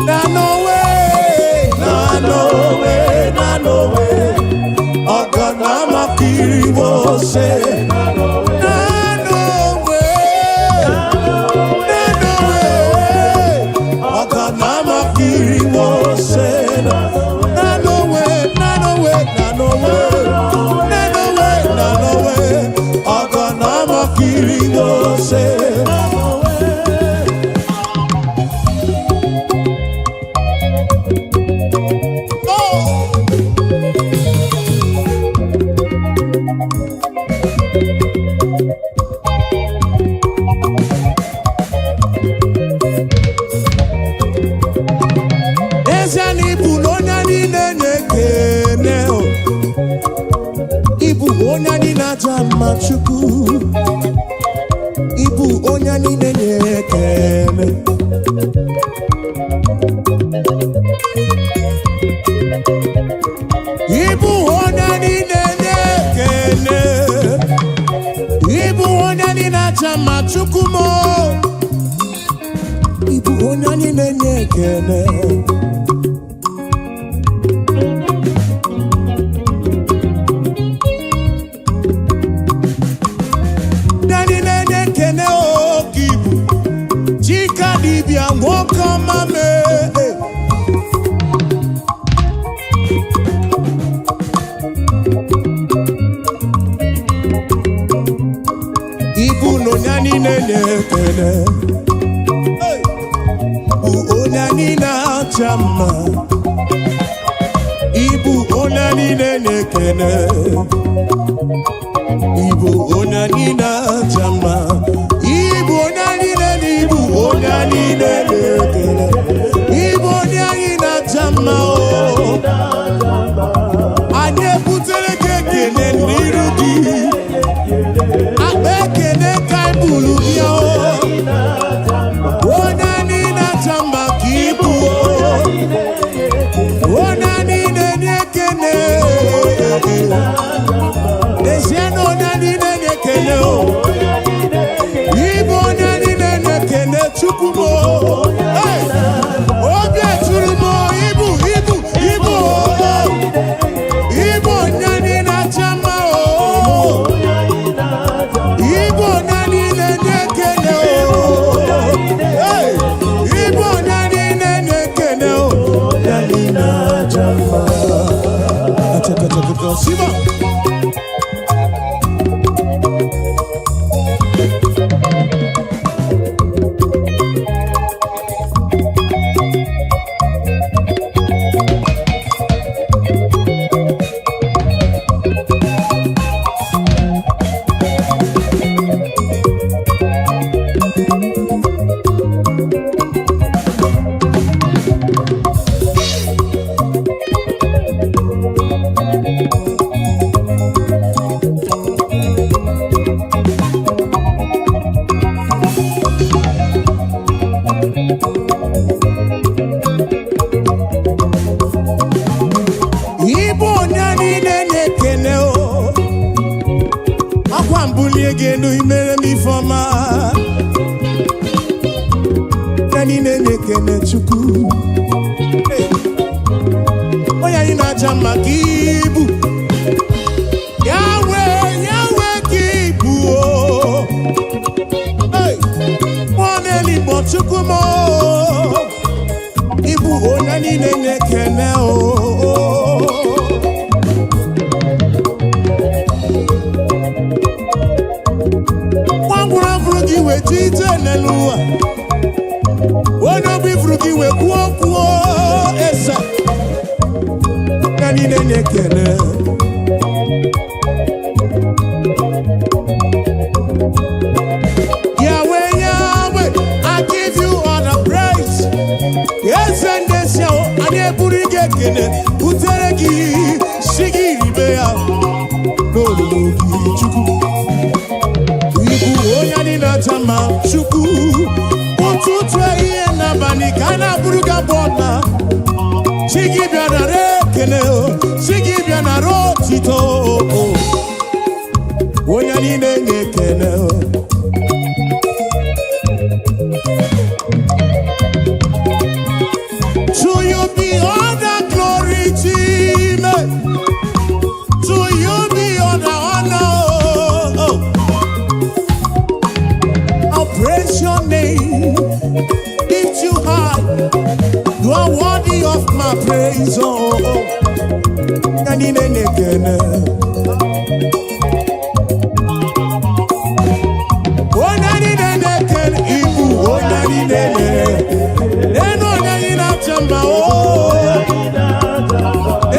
Na n'onwe, na n'onwe, na n'onwe. Ọgọnọmọkiriwose. Na n'onwe, na n'onwe. Ọgọnọmọkiriwose. Na n'onwe, na n'onwe, na n'onwe. Na n'onwe, na n'onwe. Ọgọnọmọkiriwose. Oh! N'ezie na ịbụ na onye niile na-ekene o. Ịbụ onye anyị na-aja mma, Chukwu. Ịbụ onye niile na-ekene. Ịbụ onye niile na-ekene. Ịbụ onye anyị na-aja mma, Chukwu m o. Ịbụ onye niile na-ekene. Ndị niile na-ekene oke ibu Chika dibịa, nwoke ọma mee. Ibu na onye niile na-ekene. Hey! Bụ onye niile acha mma. Ibu onye niile na-ekene. Ibu onye niile acha mma. Ibu onye niile na ibu onye niile na-ekene. Ibu onye anyị na-acha mma o. Anyị ebutere gị ekene n'iru gị. Akpa ekene ka anyị buru bịa o. Onye niile acha mma ka ibu o. Onye niile na-ekene. N'ezie na onye niile na-ekene o. Ịbụ onye niile na-ekene, Chukwu m o. Hey! Obi eturu m o, ibu, ibu, ibu o. Ịbụ onye niile acha mma o. Ịbụ onye niile na-ekene o. Hey! Ịbụ onye niile na-ekene o. Onye niile acha mma. Achakachakaka, Siba. Ịbụ onye niile na-ekene o. Akwa mbulie gị elu, imere m ifeọma. Onye niile na-ekene Chukwu. Hey! Onye anyị na-aja mma ka ibu. Yahweh, Yahweh ka ibu o. Hey! Mmụọ na-eligbo, Chukwu m o. Ịbụ onye niile na-ekene o. Nwa ngwụrụ afụrụ gị wee ji ije n'elu ụwa. Onye obi furu gị wee kwuo okwu o, eze. Onye niile na-ekene. Yahweh, Yahweh, I give you all the praise. ekene butere gị, si gị ribe ya n'olulu gị. Chukwu, ịbụ onye anyị na-acha mma. Chukwu, ụtụtụ, ehihie n'abalị ka a na-abụrụ gị abụ ọma. Chi gị bịa nara ekele o, chi gị bịa nara otito o. Onye anyị na-enye ekele o. To you be all the glory, Chime. To you be all the honor. Oh. I'll praise your name, lift you high. You are worthy of my praise. Oh. Anyị na-enye ekele. Onye anyị na-enye ekele, ịbụ onye anyị na-enye. Enu onye anyị na-acha mma o.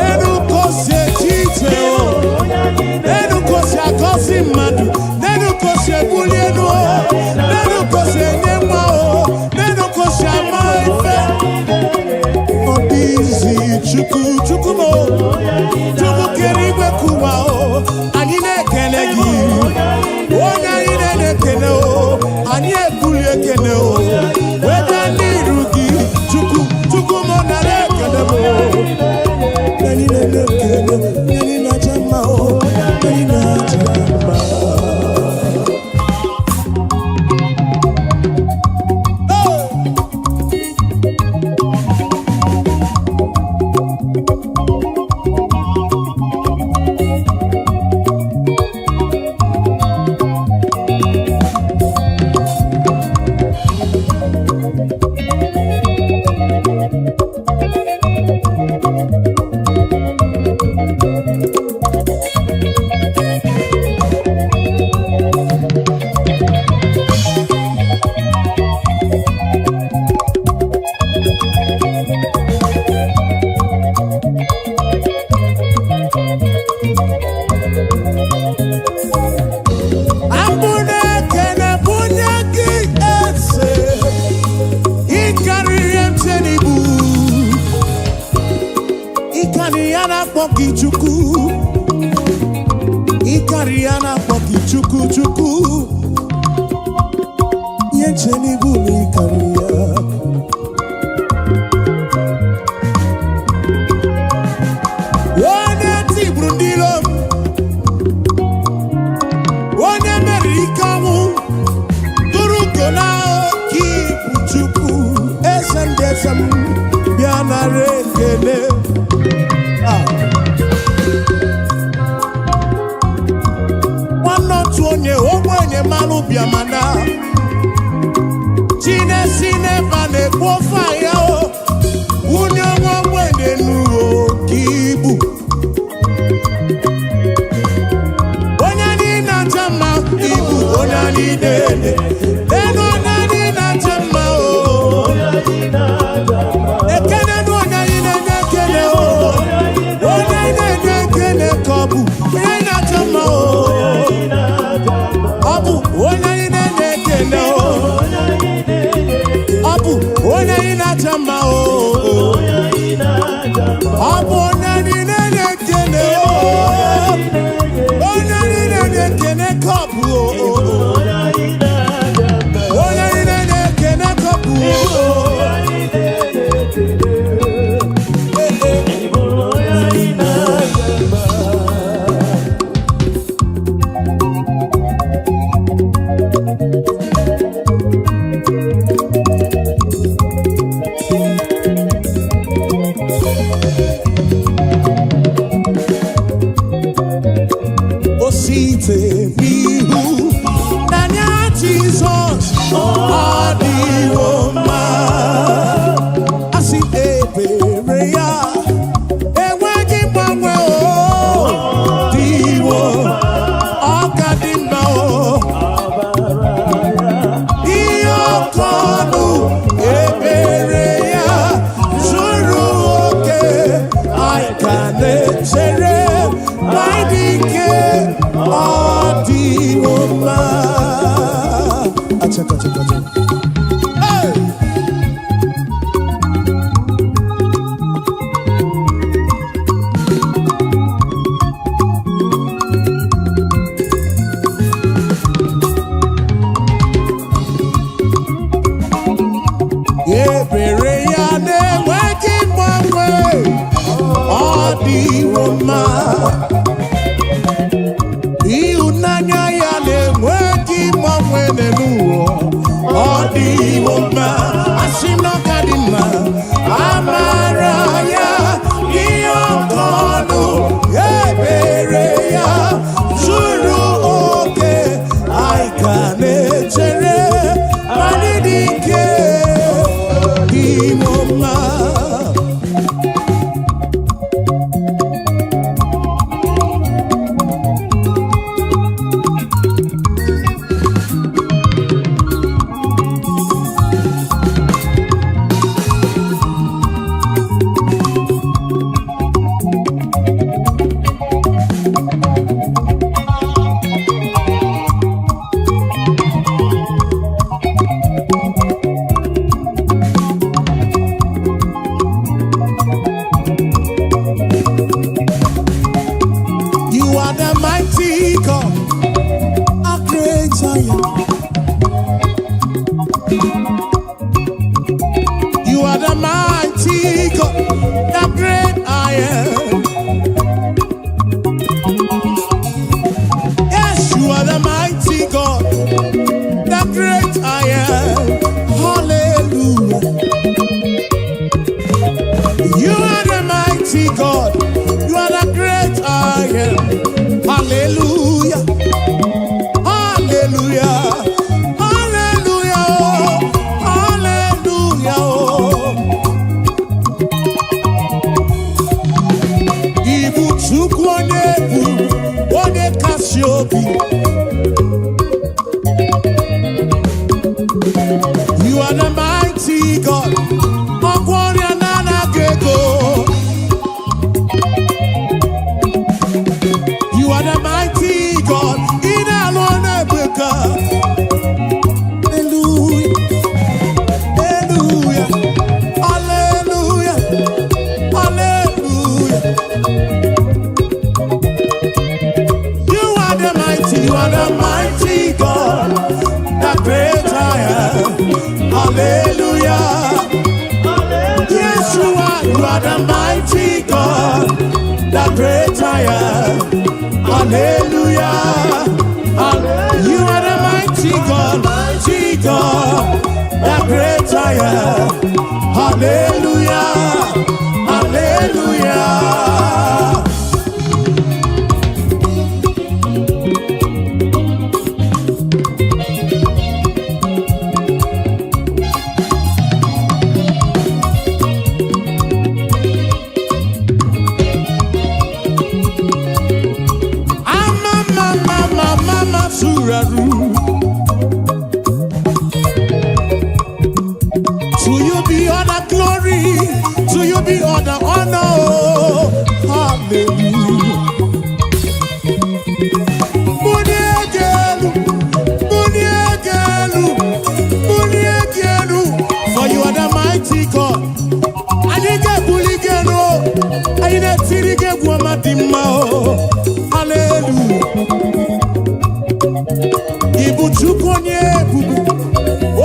Enu ka o si eche iche o. Enu ka o si agọzi mmadụ. Enu ka o si ebuli elu o. Enu ka o si enye nwa o. Enu ka o si ama ife. Ọ dị izi. Chukwu, Chukwu m o. Chukwu kere igwe kụwa o. Anyị na-ekele gị. Onye anyị na-ekele o. Anyị ebuli ekele o. Weta n'iru gị. Chukwu, Chukwu m, nara ekele m o. Anyị na-ekele, anyị na-aja mma o. Anyị na-aja mma. Hey! Abụ na-ekele bunye gị, eze. Ịkarịrị mche n'ibu, ịkarị ya na-akpọ gị Chukwu, ịkarị ya na-akpọ gị Chukwu. Chukwu, ihe nche n'ibu na ịkarị ya. Onye tigburu ndị iro m, onye meriri ike ọnwụ, tụrụ ugo na oke ibu. Chukwu, eze ndị eze m, bịa nara ekele. Ah. Nwanne otu onye ogbenye mmanụ bịa, mana chinesi n'ebe a na-ekpu ofe ahịa o, wunye nwa ogbenye n'uo ka ibu. Onye anyị na-acha mma, ibu onye anyị na-ele elu, onye anyị na-acha mma o. Ekele nụ onye anyị na-enye ekele o. Onye anyị na-enye ekele ka ọ bụ onye anyị na-acha mma o. Ọ bụ onye anyị na-enye ekele o. Ọ bụ onye anyị na-acha mma o. Ọ bụ onye anyị na-enye ekele o. Onye anyị na-enye ekele ka ọ bụ o. Onye anyị na-enye ekele ka ọ bụ o. Eh, eh. Ebere ya na-enweghị mgbanwe, ọ dịwo mma. Ịhụnanya ya na-enweghị mgbanwe n'elu ụwa, ọ dịwo mma. Asị m na ọ ka dị mma. Amara ya dị oke ọnụ, ebere ya zuru oke. Anyị ka na-echere anyị dị ike dịwo mma. You are the mighty God, a great I am. You are the mighty God, the great I am. Yes, you are the mighty God, the great I am. Hallelujah. You are the mighty God, you are the great I am. Hallelujah. Hallelujah. Hallelujah. Hallelujah. Ibu Chukwu onye bụ onye kasị obi. You are the mighty God. Ọgwọ ọrịa na-anaghị ego. You are the mighty God. Ị na-alụ ọrụ ebube. Hallelujah. Hallelujah. Hallelujah. Hallelujah. You are the mighty, you are the mighty God, the great I am. Hallelujah. Yes, you are the mighty God, the great I am. Hallelujah. You are the mighty God, mighty God, the great I am. Hallelujah. Hallelujah. Ama mama mama masuraru. To you be all the glory, to you be all the honor. Hallelujah. Muniegelu, muniegelu, muniegelu. For you are the mighty God. Anyị ga-ebuli gị elu, anyị na-etiri gị egwu ọma dị mma o. Hallelujah. Ị bụ Chukwu onye ebube,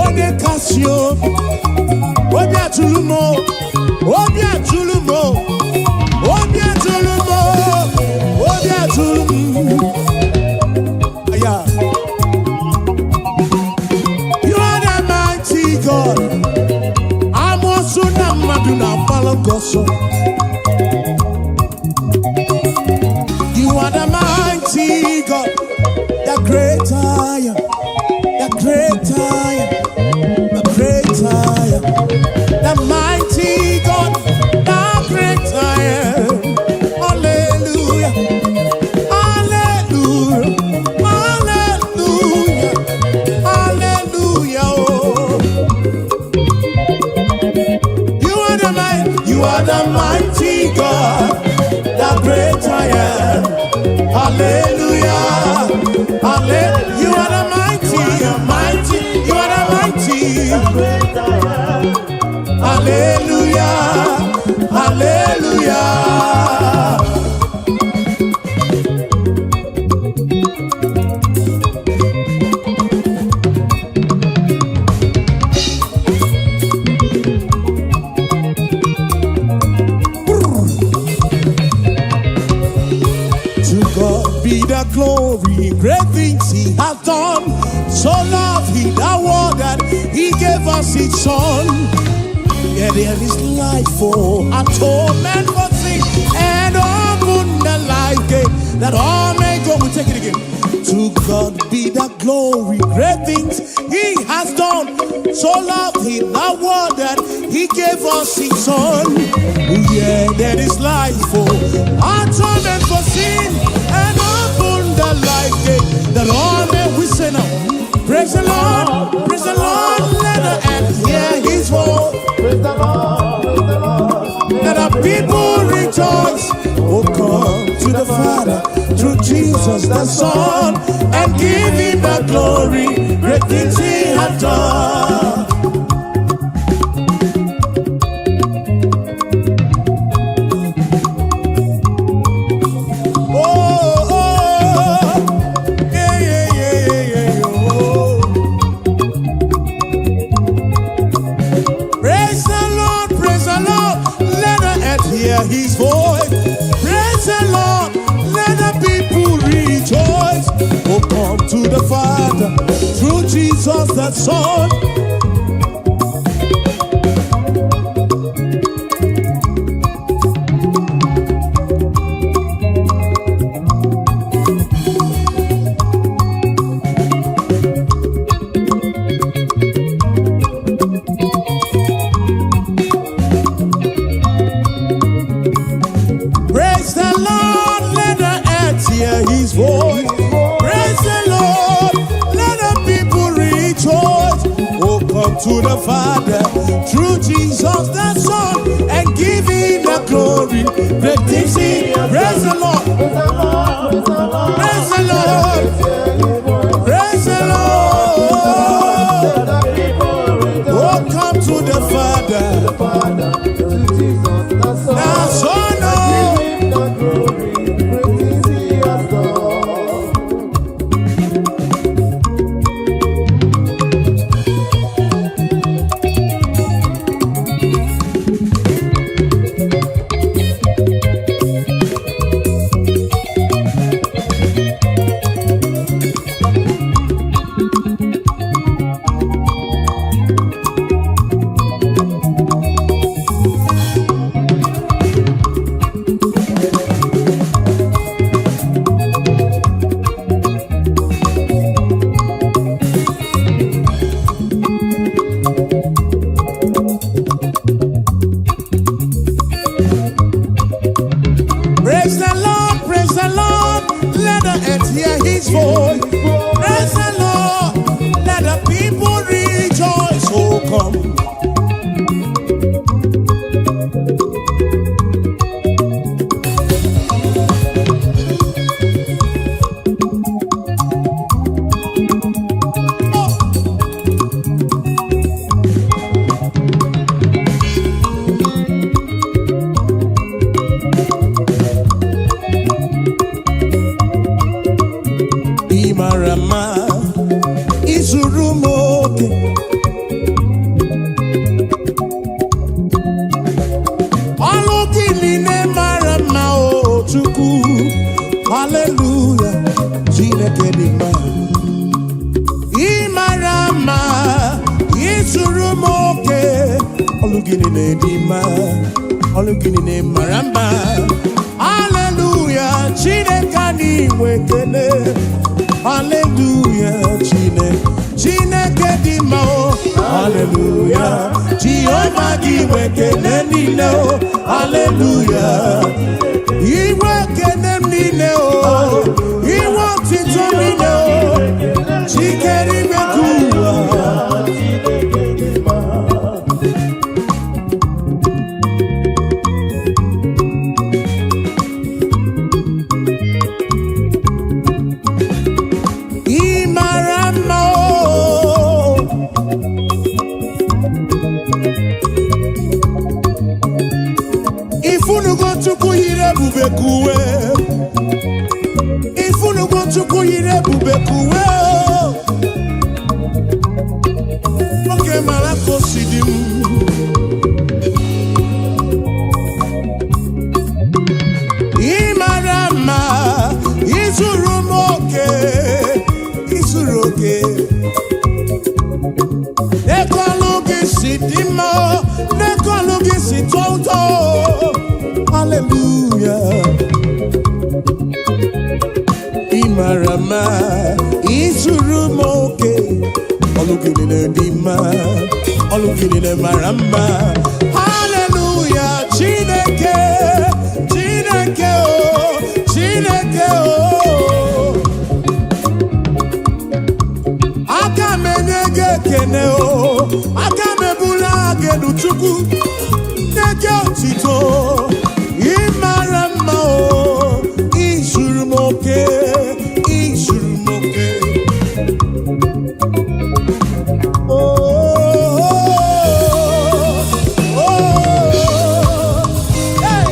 onye kasị obi. Obi atụrụ m o, obi atụrụ m o, obi atụrụ m o, obi atụrụ m. Aya. You are the mighty God. Amoosu na mmadụ na-agbalụ gị ọsọ. You are the mighty God, the great I am, the great I am, the great I am, the mighty God, the great I am. Hallelujah, hallelujah, hallelujah, hallelujah. Oh. You are the mighty, you are the mighty God, the great I am. Hallelujah, hallelujah. You are the mighty, mighty, you are the mighty. Hallelujah, hallelujah. gave us His Son. Yeah, there is life for atonement for sin and open the life gate that all may go. We take it again. To God be the glory, great things He has done. So loved He the world that He gave us His Son. Oh, yeah, there is life for atonement for sin and open the life gate that all may we say now. Praise the Lord, praise the Lord, let the earth hear His voice. Praise the Lord, praise the Lord. Let the people rejoice. Oh, come to the Father through Jesus the Son and give him the glory. Great things he hath done. Oh, oh, yeah, yeah, yeah, yeah, yeah, oh. Praise the Lord, praise the Lord, let the earth hear his voice. Praise the Lord, let the people rejoice. Oh, come to the Father through Jesus the Son. Praise the Lord, let the earth hear his voice. Praise the Lord, let the people rejoice. Oh, come to the Father through Jesus the Son and give him the glory. Great things he. Praise the Lord. Praise the Lord, praise the Lord. Praise the Lord. Hear his voice. Praise the Lord. Let the people rejoice. Oh, come to the Father. The Father, through Jesus the Son. The Son, oh. Give him the glory, great things he has done. Praise the Lord, praise the Lord, let the earth hear his voice. Praise the Lord, let the people rejoice. Oh, come. Ị mara mma, izuru m oke. Ọlụ gị niile mara mma o Chukwu. Haleluya, Chineke dị mma. Ị mara mma, izuru m oke. Ọlụ gị niile dị mma, ọlụ gị niile mara mma. Haleluya, Chineke anyị nwe ekele. Haleluya, Chineke, Chineke dị mma o. Haleluya, Jehova gị nwe ekele niile o. Haleluya. Iwe ekele m niile o. Iwe otito m niile o. Chikere ime ka ụwa. Ị mara mma o. Ifunugo Chukwu yiri ebube ka uwe. Ifunugo Chukwu yiri ebube ka uwe o. Nwoke mara ka o si dị m. Ị mara mma, izuru m oke, izuru oke. Ego ọlụ Hallelujah. Ị mara mma, izuru m oke. Ọlụ gị niile dị mma, ọlụ gị niile mara mma. Hallelujah, Chineke, Chineke o, Chineke o. Aka m enye gị ekene o, aka m ebuli gị elu, Chukwu, nye gị otito. Ị mara mma o, izuru m oke, izuru m oke. Oh, oh, hey.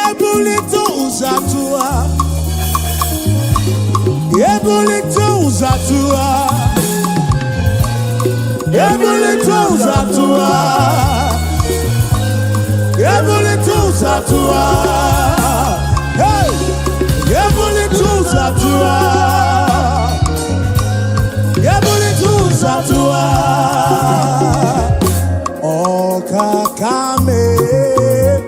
Ebulite ụzọ atụwa, ebulite ụzọ atụwa, ebulite ụzọ atụwa, ebulite ụzọ atụwa. Hey! Ebulite ụzọ atụwa, ebulite ụzọ atụwa. Ọkaka mee.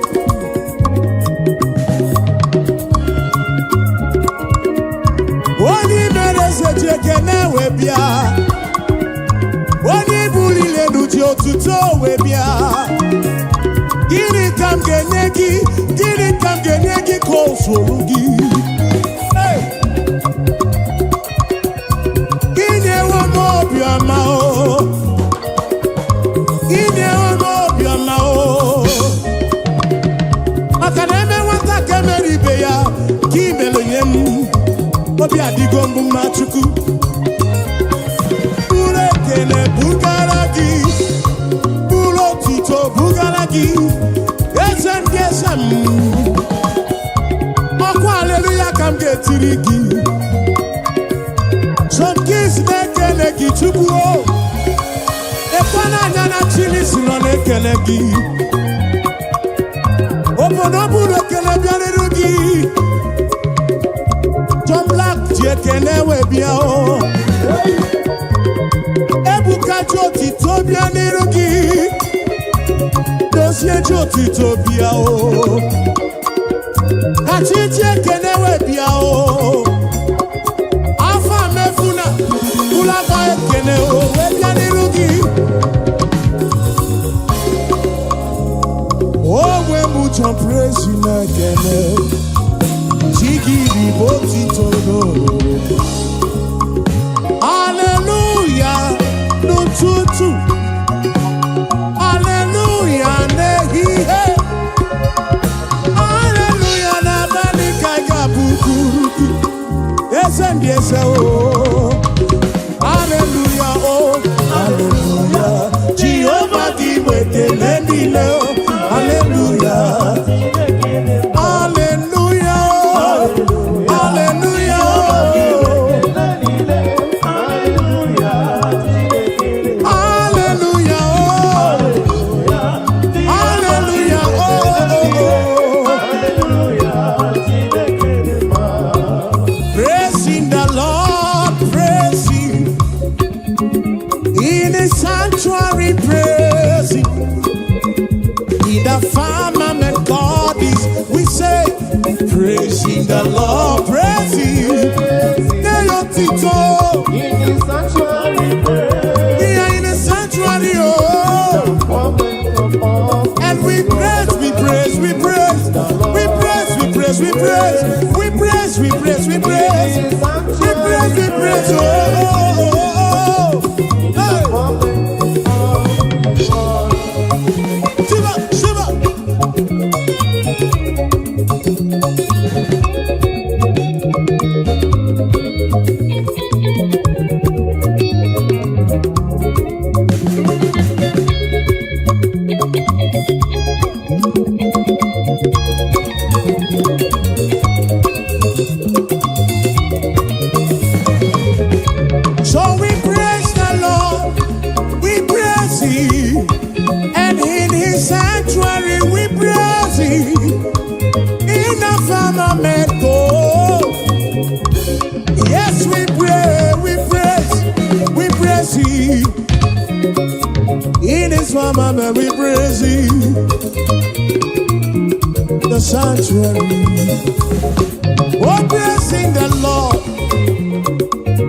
Onye mere eze ji ekene wee bịa, onye buliri elu ji otuto wee bịa. Gịnị ka m ga-enye gị? Gịnị ka m ga-enye gị ka o zuru gị? Hey! Inyewo m obiọma o, inyewo m obiọma o, maka na eme nwata ka emere ibe ya ka imere nye m. Obi adịgo mbụ mma. Chukwu, buru ekele bugara gị, buru otuto bugara gị, eze ndị eze m. Ọkwa aleluya ka m ga-etiri gị. John Keys na-ekele gị, Chukwu o. Ekwe n'anya na Chilisi nọ na-ekele gị. Obodo buru ekele bịarịrị gị. John Black ji ekele wee bịa o. Ebuka ji otito bịa n'iru gị. Dozie ji otito bịa o. Kachi ji ekele wee bịa o. Afa mefuna bụlakwa ekele o wee bịa n'iru gị. Onwe m John Praise na-ekele chi gị bụ otito n'olulu. Hallelujah n'ụtụtụ, hallelujah n'ehihie, hallelujah n'abalị ka ị ga-abụkwuru gị, eze ndị eze o. Hallelujah o, hallelujah. Jehova, gị bụ ekele niile o. Hallelujah, hallelujah o, hallelujah o. Hallelujah, oh, hallelujah, oh, oh, oh. Praising the Lord, praise Him. In His sanctuary, praise Him. In the firmament God is, we say, praising the Lord, praise Him. Tito. In the sanctuary, praise. We are in the sanctuary, oh. Moment of all. And we praise, we praise, we praise, we praise, we praise, we praise, we praise, we praise, we praise, we praise, we praise, oh, oh, oh, oh. Hey. Moment of In his firmament we praise him. The sanctuary. Oh, praising the Lord.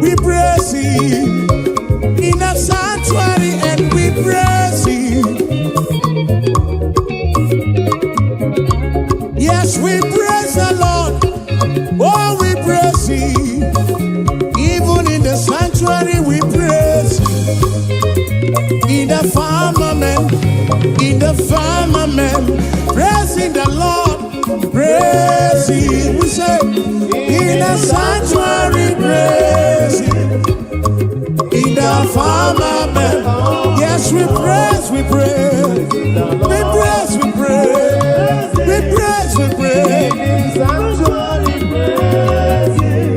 We praise him. In the sanctuary and we praise him. Yes, we praise the Lord. Oh, we praise him. Even in the sanctuary, we praise him. In the firmament, praising the Lord, praise him. We say, in the sanctuary, praise him. In the firmament, yes, we praise, we praise, we praise, we praise, we praise, we praise. Sanctuary praise him.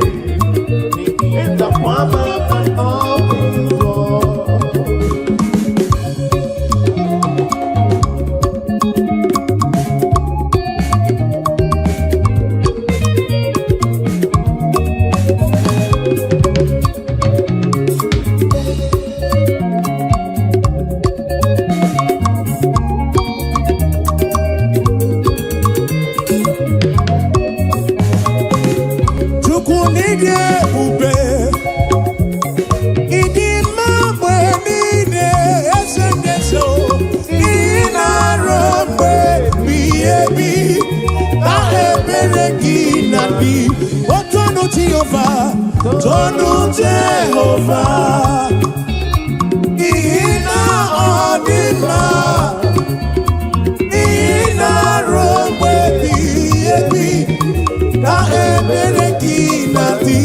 In the firmament of his word. Chukwu n'ịdị ebube, ịdị mma mgbe niile, eze ndị eze o. Ị na-arụ mgbe ebighị ebi, na ebere gị na-adị. O tonu Jehova, tonu Jehova, n'ihi na ọ dị mma. Ị na-arụ mgbe ebighị ebi, na ebere gị na-adị.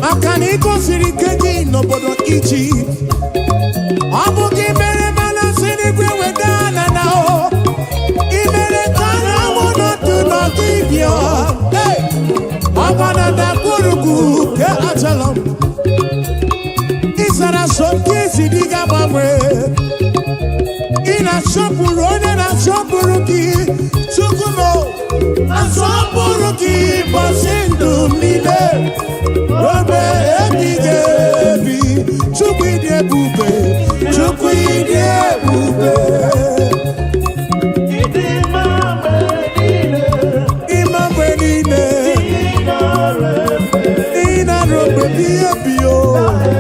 Maka na ị gosiri ike gị n'obodo Ijipt. Ọ bụ gị mere mana si n'igwe weda na na o. Ị mere ka anyanwụ nọdụ n'ọdịbịa. Hey! Ọgba na ndagwurugwu nke Ajalon. Ị zara so nke isi dị ga-agbanwe. Ị na-asọpụrụ onye na-asọpụrụ gị. Chukwu m o, asọpụrụ gị ụbọchị ndụ m niile. Obe ebighị ebi, Chukwu ịdị ebube, Chukwu ịdị ebube. Ịdị mma mgbe niile, Ịma mgbe niile, ị nara efe, ị na-arụ mgbe ebighị ebi o.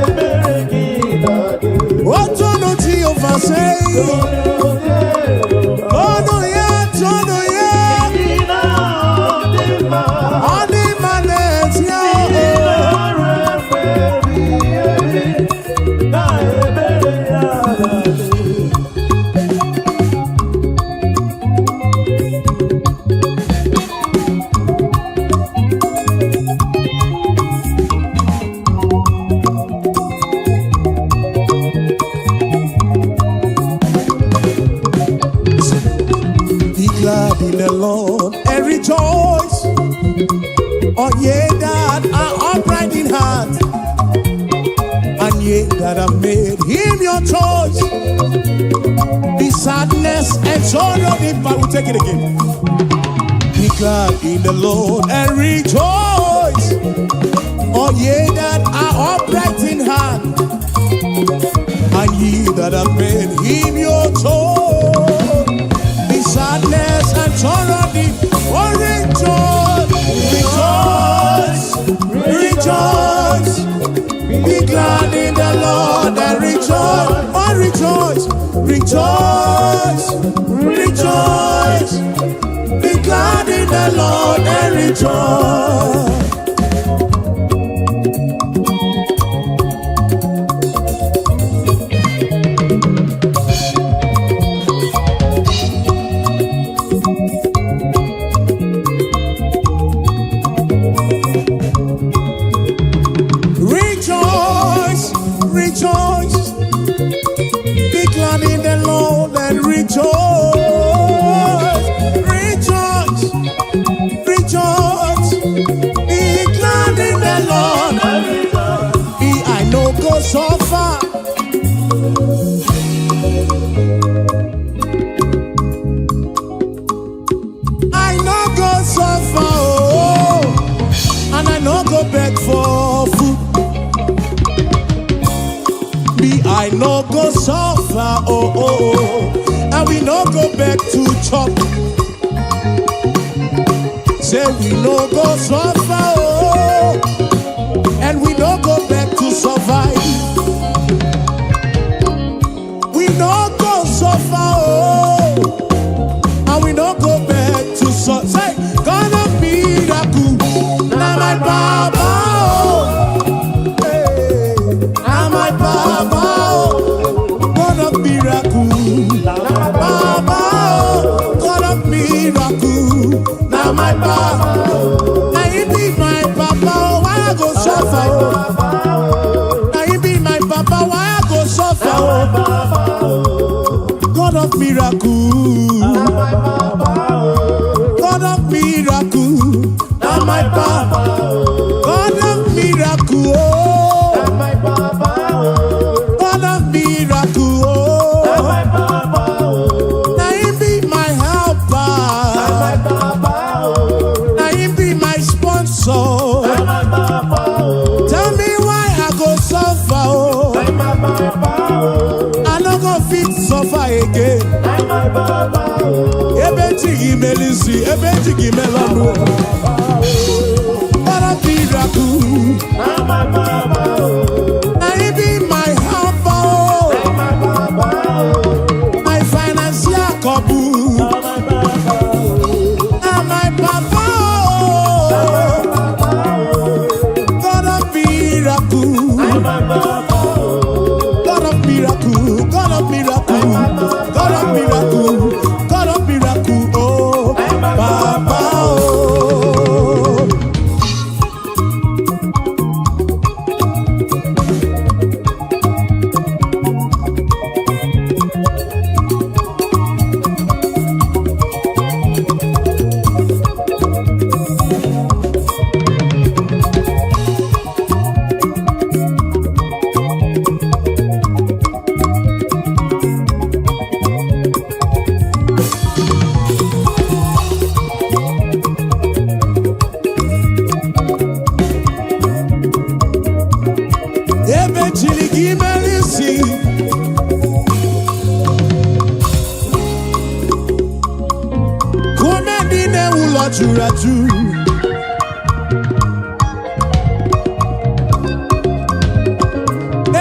ebere gị na-adị. Otonu Jehova sei, ọnụ ya, tonu ya, Ị na-adị mma, ọ dị mma n'ezie ị o. nara efe ebighị ebi, na ebere ya na-adị. Be glad in the Lord and rejoice, all ye that are upright in heart, and ye that have made him your choice. The sadness and sorrow depart. We take it again. Be glad in the Lord and rejoice, all ye that are upright in heart, and ye that have made him your choice. The sadness and sorrow depart. Oh, rejoice, rejoice, rejoice. Be glad in the Lord and rejoice. Oh, rejoice, rejoice, rejoice. Be glad in the Lord and rejoice. Rejoice. suffer. I no go suffer, oh, and I no go beg for food. Me, I no go suffer, oh, and we no go beg to chop. Say we no go suffer, oh, and we no go beg to survive. We no go suffer, oh, and we no go beg to suffer. Say, God of miracle, na my baba, oh, hey, na my baba, oh, God of miracle, baba, oh, God of miracle, na my baba. Na he be my papa, oh, why I go suffer? Oh? Na he be my papa, why I go suffer? Oh? God of miracle. God of miracle, na my papa. God of miracle, oh. God of miracle, oh. Na him be my helper. Na him be my sponsor. Tell me why I go suffer, oh. I no go fit suffer again. Ebe chi gị mere isi, ebe chi gị mere ọnụ. God of miracle, na him be my helper, oh. My financial couple. Na my papa, oh. God of miracle, God of miracle, God of miracle, God of miracle, God of miracle, oh, Papa, oh. Ebe chiri gị mere isi. Kume ndị na-ewu ụlọ juru ajụ.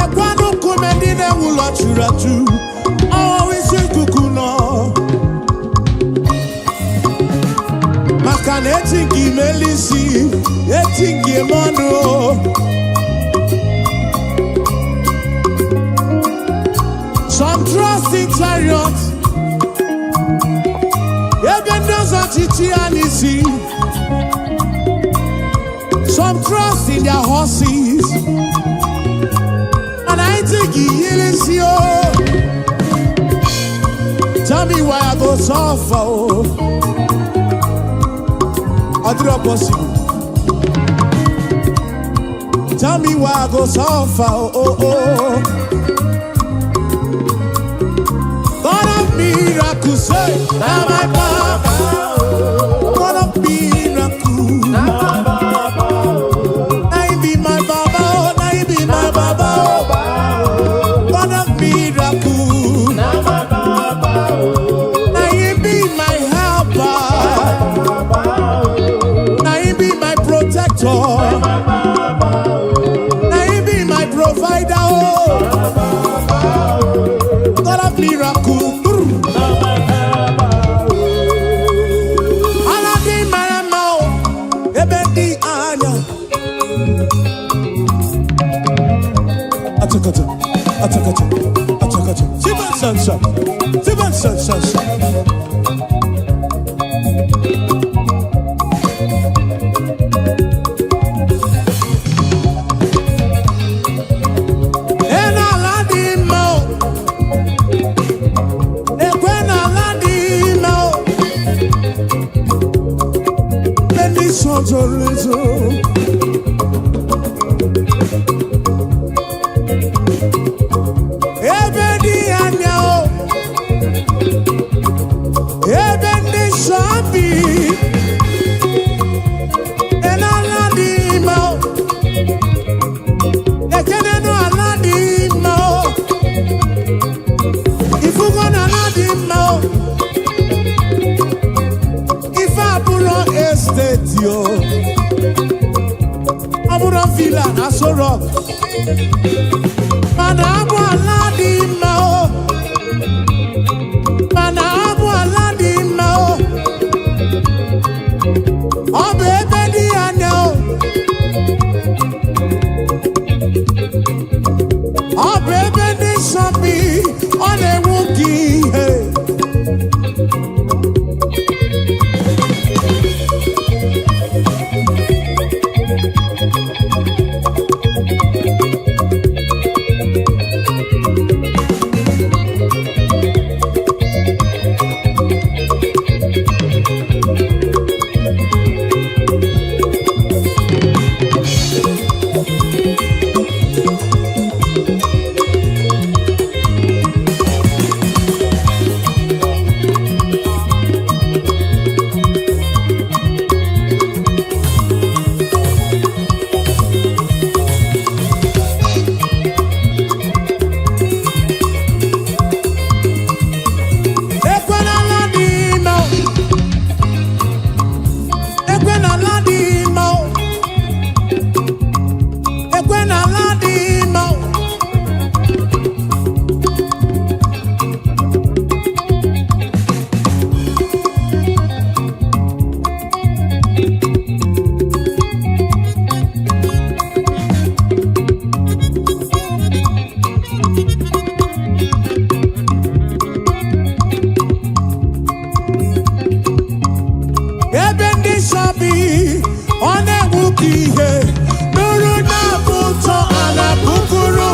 Ekwanụ nkume ndị na-ewu ụlọ juru ajụ. Ọwụwa isi ikuku nọ. Maka na eti nke imeli isi, eti nke ime ọnụ. Some trust in chariot. Ebe ndị ọzọ chichi ya n'isi. Some trust in their horses. And I think he isi o. Tell me why I go suffer o. Ọ dịrọ possible. Tell me why I go suffer o. Oh, oh. God of miracles, say, na my papa. God of miracles. Na him be my baba, oh, na him be my baba, oh. God of miracle. Na him be my helper. Na him be my protector. Na him be my provider, oh. God of miracle. Brr. Ala dị mara mma o, ebe dị anya. Achakacha, achakacha, achakacha. Siban sansa, siban sansa. E n'ala dị mma o, ekwe n'ala dị mma o. Ebe ndị nsọ zoro ezo. Mana abụ ala dị mma o. Mana abụ ala dị mma o. Ọ bụ ebe dị anya o. Ọ bụ ebe ndị nsọ bi, ọ na-enwu ka ihe. Ekwe n'ala dị mma o. Ekwe n'ala dị mma o. Ekwe n'ala dị mma o. Ebe ndị nsọ bi, ọ na-enwu ka ihe. Nụrụ na-abụ ụtọ a na-abụkụrụ.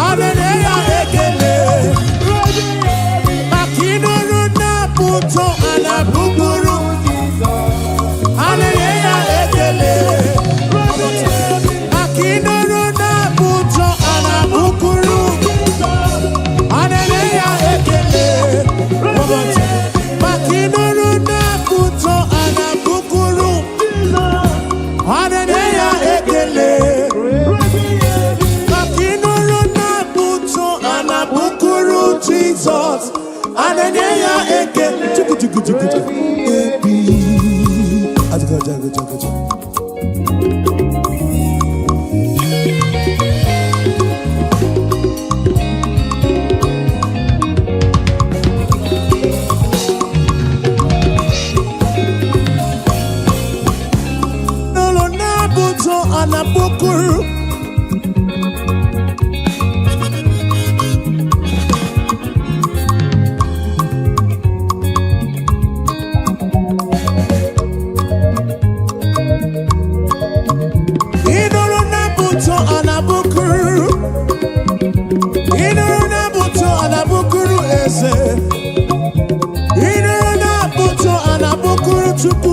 A na-enye ya ekele. Maka ịnụrụ na-abụ ụtọ a na-abụkụrụ. A na-enye ya ekele. Maka ịnụrụ na-abụ ụtọ a na-abụkụrụ. A na-enye ya ekele. Maka ịnụrụ na-abụ ụtọ a na-abụkụrụ. A na-enye ya ekele. Maka ịnụrụ na-abụ ụtọ a na-abụkụrụ Jizọs. A na-enye ya ekele. Chukwu, chukwu, chukwu, chukwu. Ebi. Ajụjụ, ajụjụ, ajụjụ. Nụrụ na-abụ ụtọ a na-abụkụrụ. Ịnụrụ na-abụ ụtọ a na-abụkụrụ. Ịnụrụ na-abụ ụtọ a na-abụkụrụ eze. Ịnụrụ na-abụ ụtọ a na-abụkụrụ Chukwu.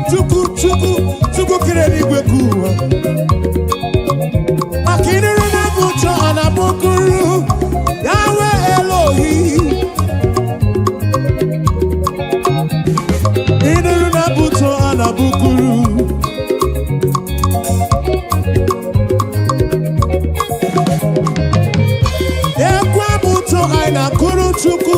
Chukwu, Chukwu, Chukwu kere eluigwe ka ụwa. Maka ịnụrụ na-abụ ụtọ a na-abụkụrụ Yahweh Elohi. Ịnụrụ na-abụ ụtọ a na-abụkụrụ. Ekwe abụ ụtọ anyị na-akụrụ Chukwu.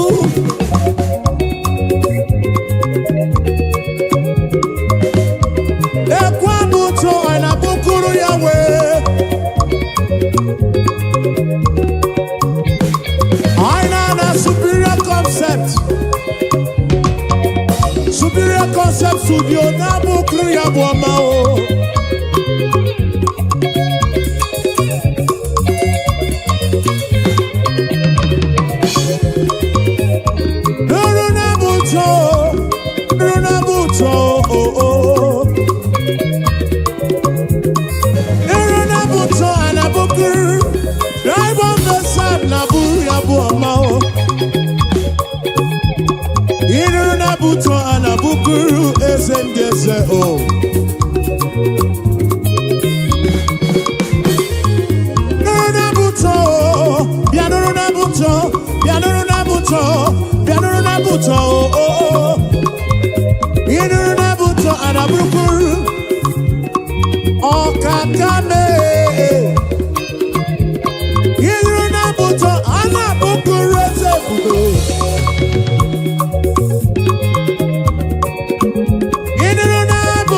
Ekwe abụ ụtọ anyị na-abụkụrụ Yahweh. Anyị na-ana Superior Concept. Superior Concept Studio na-abụkụrụ ya bụ ọma o. Nụrụ na-abụ ụtọ, nụrụ na-abụ ụtọ, o, o. Nụrụ na-abụ ụtọ, a na-abụkụrụ. Drive on the side na-abụ ya bụ ọma o. Ịnụrụ na-abụ ụtọ, a na-abụkụrụ eze ndị eze o. Nụrụ na-abụ ụtọ, o. Bịa nụrụ na-abụ ụtọ, bịa nụrụ na-abụ ụtọ, bịa nụrụ na-abụ ụtọ, o, o, o. Ịnụrụ na-abụ ụtọ, a na-abụkụrụ. Ọkaka mee. Ịnụrụ na-abụ ụtọ, a na-abụkụrụ eze ebube. Ịnụrụ na-abụ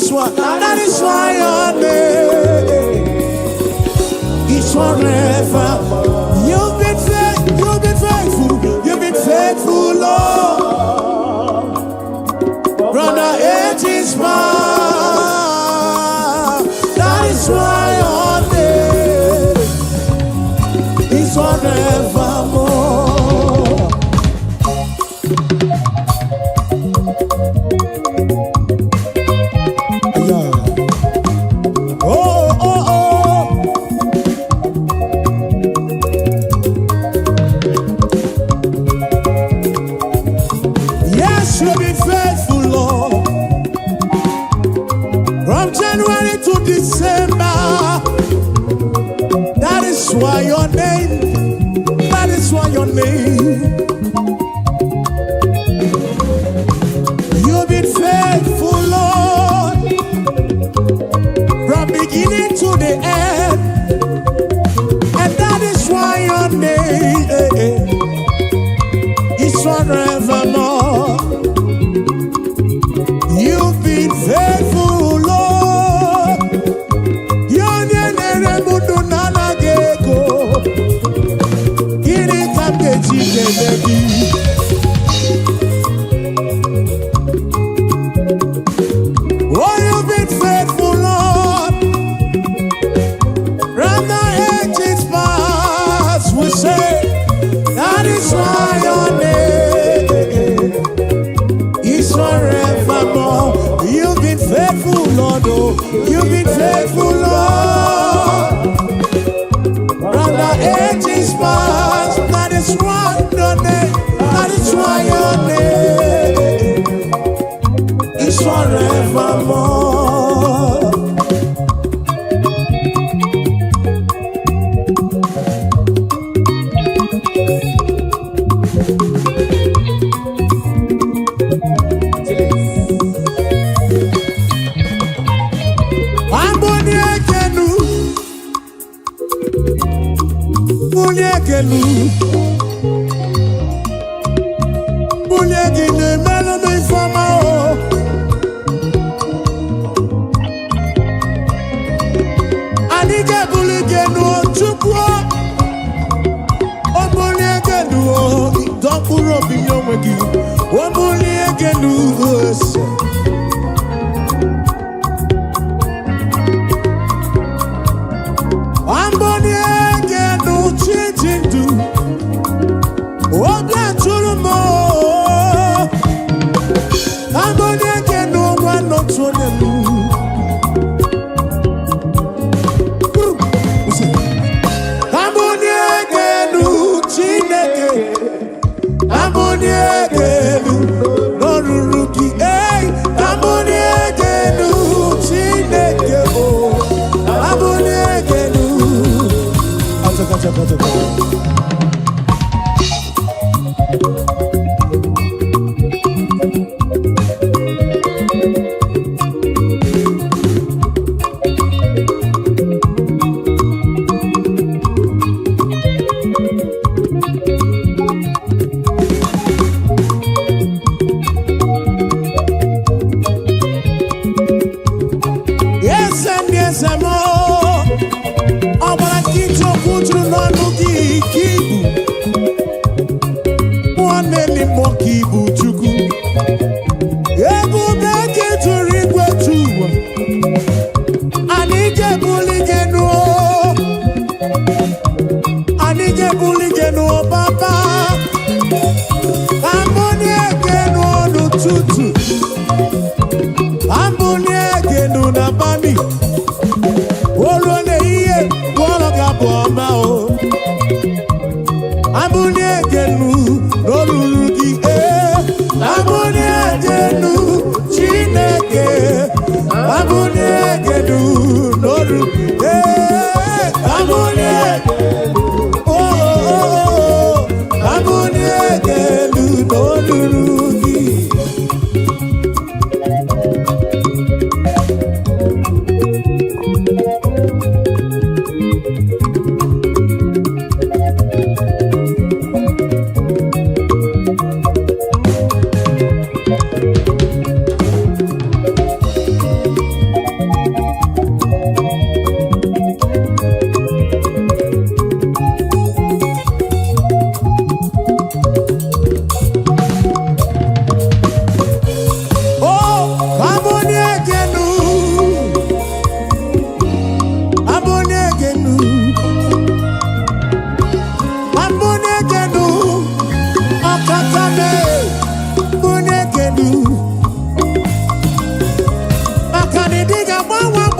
is why, that is why your name is forever. You've been faithful, you've been faithful, you've been faithful, Lord. From the ages past. That is why your name is forevermore. Yeah. Oh. Yes, you've been faithful, Lord. From January to December. That is why your name, that is why your name. You've been faithful, Lord. From beginning to the end. And that is why your name is forevermore. You've been faithful, Lord. Onye na-ere m ndụ na-anaghị ego. Gịnị ka m ga-eji kelee gị? Oh, you've been faithful, Lord. From the ages past, we say, that is why your name is forevermore. You've been faithful, Lord. Oh, you've been faithful, Lord. From the ages past, that is why your name, that is why your name is forevermore. Chilis. Amboni ekenu, bulie ekenu, bulie gị na-emelụ m ifeọma o. Anyị ga-ebuli gị enu o, Chukwu o. O bulie gị enu o, dọ mkpụrụ obi nye onwe gị. O bulie gị enu o, ese. Amboni egenu chichi ndụ, obi atụrụ m o. Amboni egenu nwanne otu onye m. Amboni egenu Chineke, amboni egenu n'ọrụrụ gị. Ei, amboni egenu Chineke o, amboni egenu. Achaka, achaka, achaka. Eze ndị eze m, ọ gbara nkịtị okwu juru n'ọnụ gị ka ibu mmụọ na-eli mmụọ ka ibu Chukwu. Ebube gị juru igwe ju ụwa. Anyị ga-ebuli gị enu o. Anyị ga-ebuli gị enu o, Papa. Amboni egenu n'ụtụtụ, amboni egenu n'abalị, olu n'ehihie, gwọrọ gị abụ ọma o. Amboni egenu n'olulu gị ee. Amboni egenu Chineke, amboni egenu n'olu ee. Amboni egenu, oh, oh, oh, amboni egenu n'olulu gị.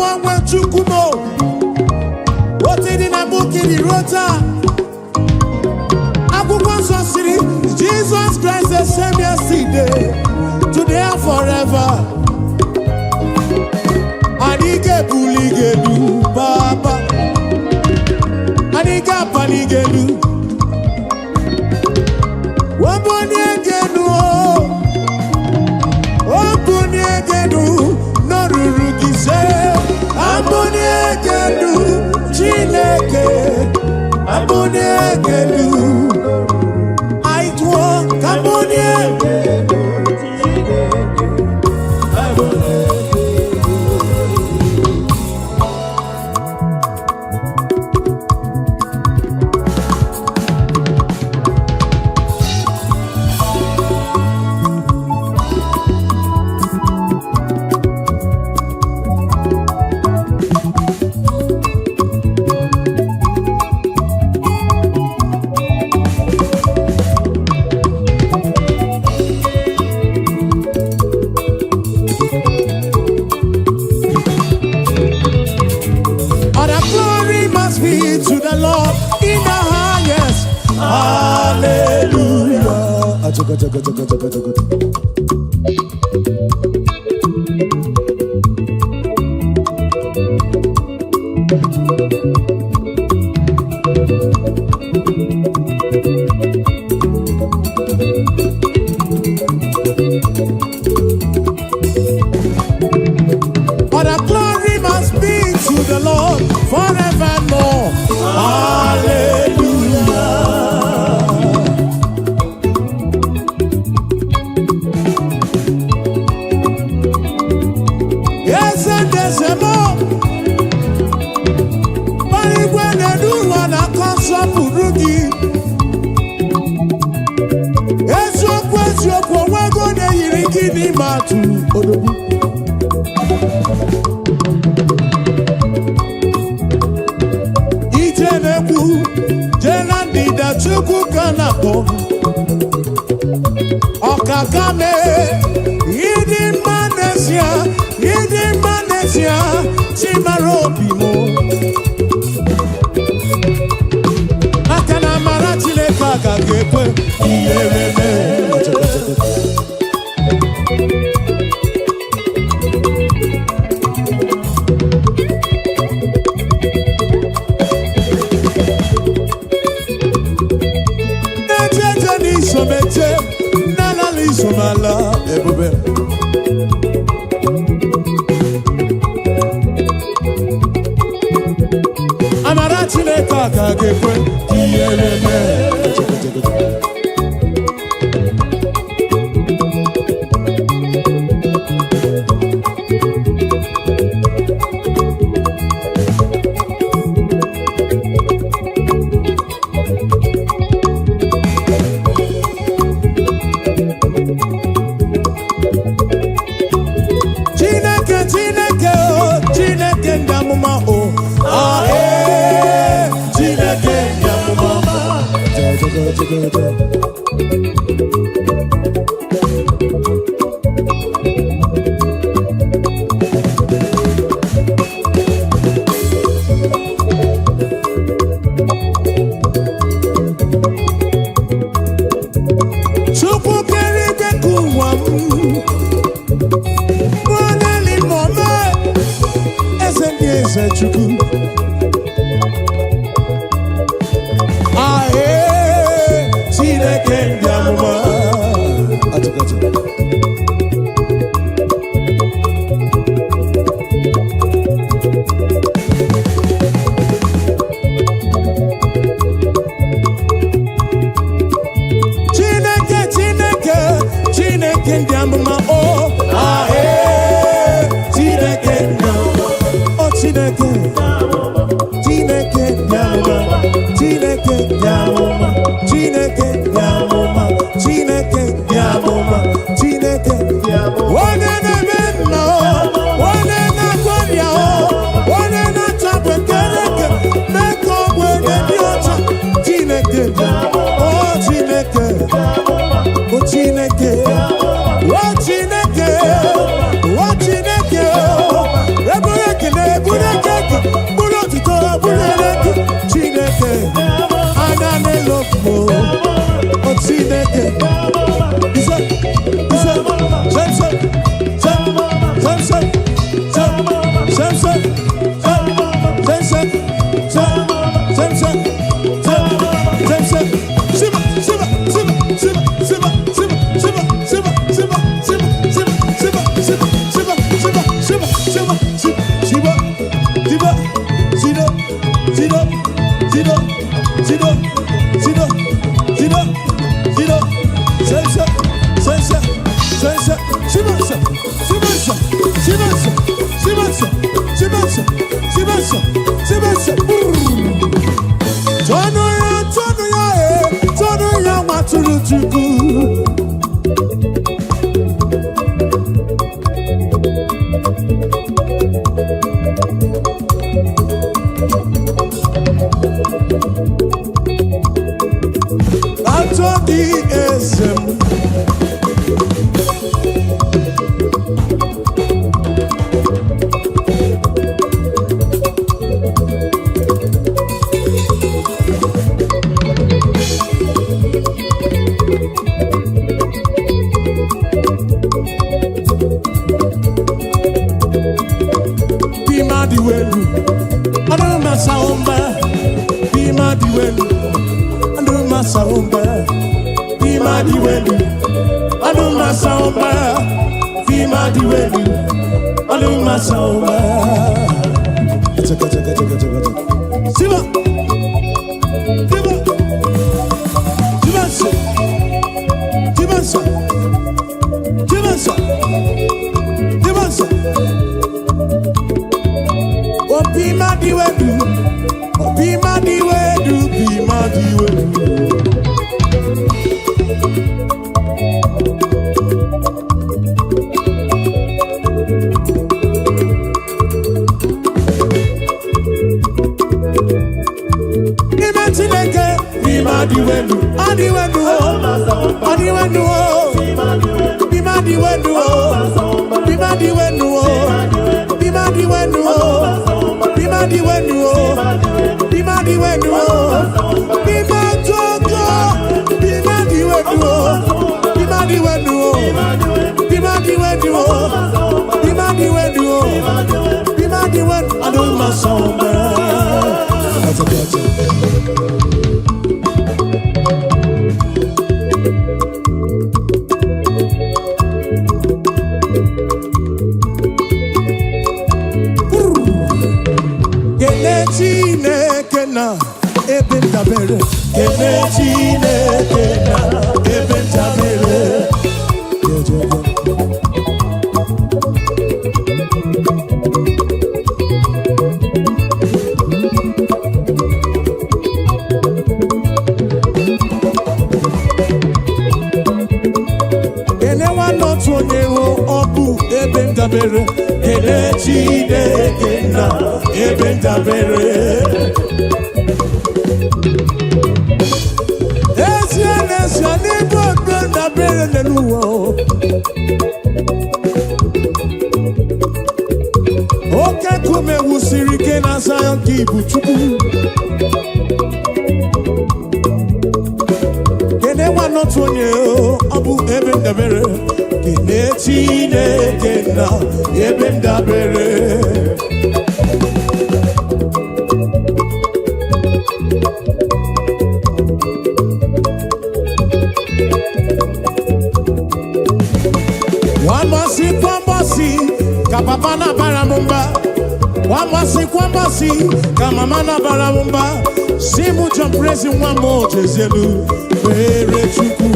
agbanwe, Chukwu m. Otu dị na mbụ ka ị dị ruo taa. Akwụkwọ nsọ siri, Jesus Christ the same yesterday, today and forever. Anyị ga-ebuli gị elu, Papa. Anyị ga-apali gị elu. Wabuni gị elu o. Obunie gị elu n'oruru gị se. Abunie gị elu, Chineke. Abunie gị elu. Anyị tụọ ka abunie. Chineke, abulie gị elu. All the glory must be to the Lord in the highest. Hallelujah. Achaga, chaga, chaga, chaga, chaga. All the glory must be to the Lord forevermore. Hallelujah. Eze ndezemo, igwe na-elu ụwa na-akọ nsọpụrụ gị. Eziokwu, eziokwu, onwego onye yiri gị n'ime atụ odogwu. Ije na-ekwu, jee na ndịda, Chukwu ka na-akpọ. Ọkaka mee, ịdị mma n'ezie, ịdị mma n'ezie, Chimara obi m. Maka na amara Chineke agaghị ekwe ihere mee. Na-eje n'isomeje, na-alala isomala ebube. Amara Chineke agaghị ekwe ihere mee. Chineke, Chineke o, Chineke ndị amụma o, ah, ee, Chineke ndị amụma. Chukwu kere igwe ka ụwa m nwaneli mọme, eze ndị eze, Chukwu. Ahee, Chineke ndị amụma. Atụkatụ. Chineke, Chineke, Chineke ndị amụma o, ahee, Chineke ndị amụma o, Chineke, Chineke ndị amụma, Chineke ndị amụma, Chineke ndị amụma, Chineke ndị amụma, Chineke onye na-eme mma o, onye na-agwọ ọrịa o, onye na-achapụ ekereke mee ka ọ bụ onye dị ọcha, Chineke o, Chineke o, Chineke o, Chineke o, Chineke o, ebere ekele. Atọ gị eze m. Bima dị welu, ọdụ masa ụmba. Bima dị welu, ọdụ masa ụmba. Bima dị welu, ọdụ masa ụmba. Bima dị welu, ọdụ masa ụmba. Chaka chaka chaka chaka chaka. Siba, siba, siba nso, siba nso, siba nso, siba nso. Obi ma di wedu, obi ma di wedu, bi ma di wedu. N'ime Chineke, bi ma di wedu, ọ di wedu o, ọ di wedu o, bi ma di wedu o, bi ma di wedu o, bi ma di wedu o, bi ma di wedu o, bi ma di wedu o, bi ma jogo, bi ma di wedu o, bi ma di wedu o, bi ma di wedu o, bi ma di wedu o, bi ma di wedu. Aduma sọmba. Gotcha, gotcha. Kele Chineke na ebe ndabere. Kele Chineke na ebe ndabere. Yeah. Kele nwanne otu onye hụ ọ bụ ebe ndabere. Kele Chineke na ebe ndabere. Ezie n'ezie n'ebe ebe ndabere n'elu ụwa o. Oke nkume wusiri ike na Zion ka ibu Chukwu. Kene nwanne otu onye o, ọ bụ ebe ndabere. Kene Chineke na ebe ndabere. Nwambọsị kwambọsị ka papa na-abara m mba. Nwambọsị kwambọsị ka mama na-abara m mba. Si mụ John Prezi nwa m ojezielu kpere Chukwu.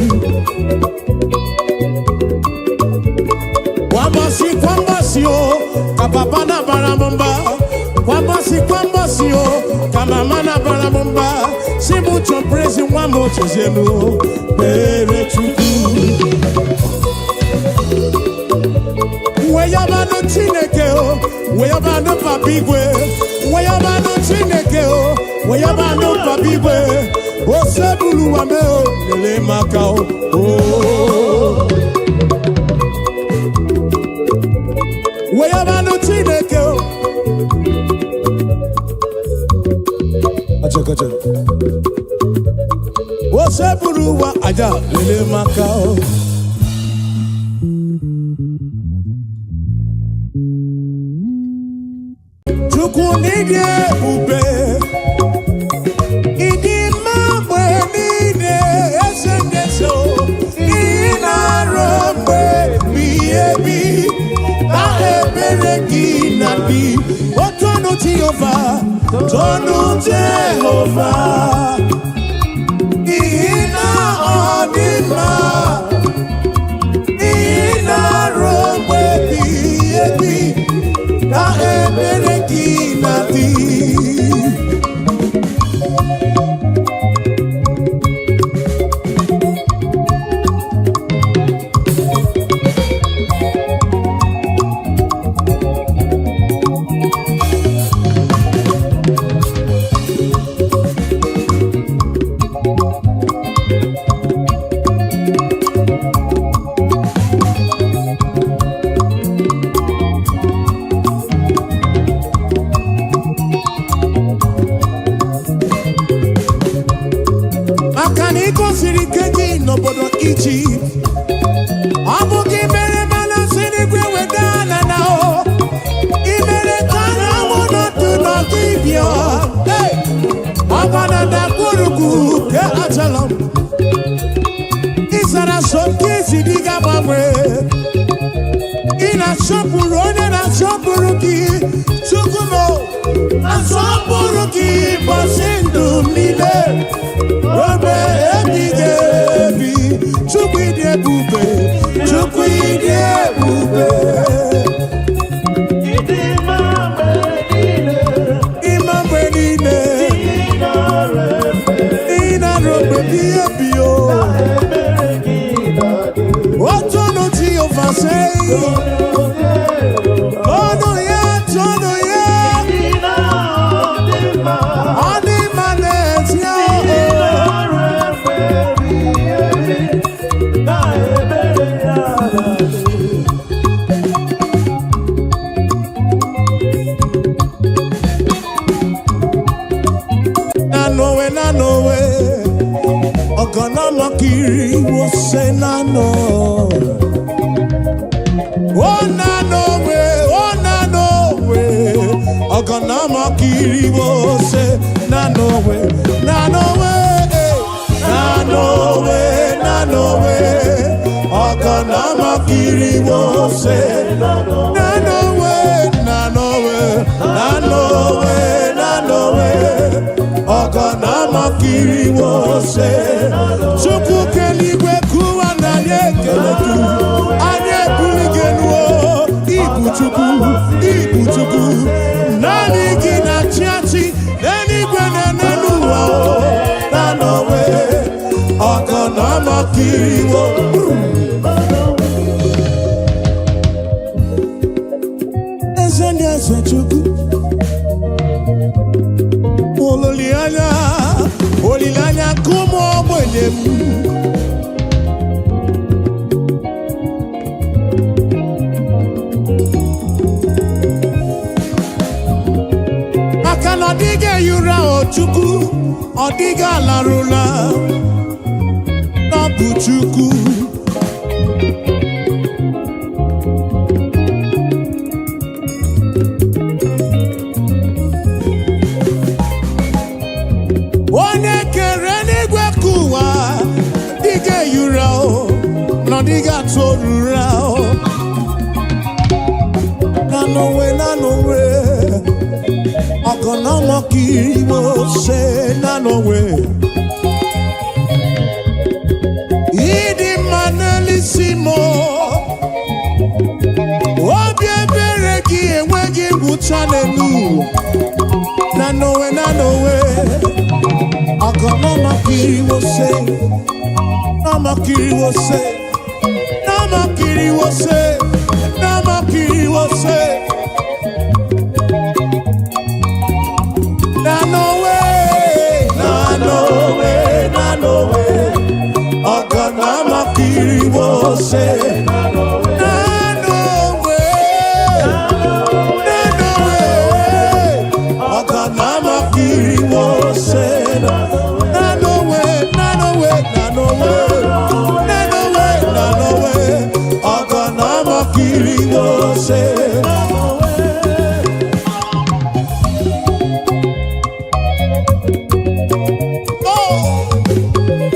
Kwambọsị kwambọsị o ka papa na-abara m mba. Kwambọsị kwambọsị o ka mama na-abara m mba. Si mụ John Prezi nwa m ojezielu kpere Chukwu. Weyabanụ Chineke o, weyabanụ Papa Igwe, weyabanụ Chineke o, weyabanụ Papa Igwe, osebulu wa me o, lele maka o. o. Weyabanụ Chineke o. Acha, acha. Osebulu wa aja, lele maka o. Chukwu n'ịdị ebube, ịdị mma mgbe niile, eze ndị eze o, ị na-arụ mgbe ebighị ebi, na ebere gị na dị. O tonu Jehova, tonu Jehova, n'ihi na ọ dị mma, ị na-arụ mgbe ebighị ebi, na ebere gị na dị. Canyon. Hey! Ọgba na ndagwurugwu nke Ajalon. Ịzara so nke isi dị ga-agbanwe. Ị na-asọpụrụ onye na-asọpụrụ gị. Chukwu m, asọpụrụ gị ụbọchị ndụ m niile. Ruo mgbe ebighị ebi. Chukwu, ịdị ebube. Chukwu, ịdị ebube. Ịdị mma mgbe niile. Ịma mgbe niile. Ị nara efe. Ị na-arụ mgbe ebighị ebi o. Ebere gị na-adị. Otonu Jehova sei. Ọnụ ya, tọnụ ya. Ị na-adị mma. Ọ dị mma n'ezie. Ị nara efe ebighị ebi. Na ebere ya na-adị. Na nowe, na nowe. Ọgọnọmọkiri wo se na no. O na nowe, o na nowe. Ọgọnọmọkiri wo se na nowe. Na nowe, eh. Na nowe, na nowe. Ọgọnọmọkiri wo se na nowe, na nowe, na nowe, na nowe. Ọgọnọmọkiri wo se. Chukwu keligwe kụwa na anyị ekele gị. Anyị ebuli gị elu o. Ibu Chukwu, ibu Chukwu. Naanị gị na-achị achị n'eluigwe na n'elu ụwa o. Na nowe, ọgọnọmọkiri wo. Eze ndị eze, Chukwu. Olileanya, olileanya nke ụmụ ogbenye m. Maka na ọ dịghị ehi ụra o Chukwu, ọ dịghị alarụla. Ọ bụ Chukwu. Onye kere n'igwe ka ụwa dịghị ehi ụra o, na ọ dịghị atụ ụra o. Na n'onwe, na n'onwe, ọgọnọmọkiri se na n'onwe. Ịdị mma n'elisi m o. Obi ebere gị enweghị ngwụcha n'elu ụwa. Na n'onwe, na n'onwe, ọgọnọmọkiri se namakiri wose, namakiri wose, namakiri wose. Na nowe, na nowe, na nowe, ọgọnọmọkiri wose. Na nowe, na nowe, ọgọnọmọkiri wose. Na nowe, na nowe, na nowe, na nowe, na nowe, ọgọnọmọkiri wose. Oh!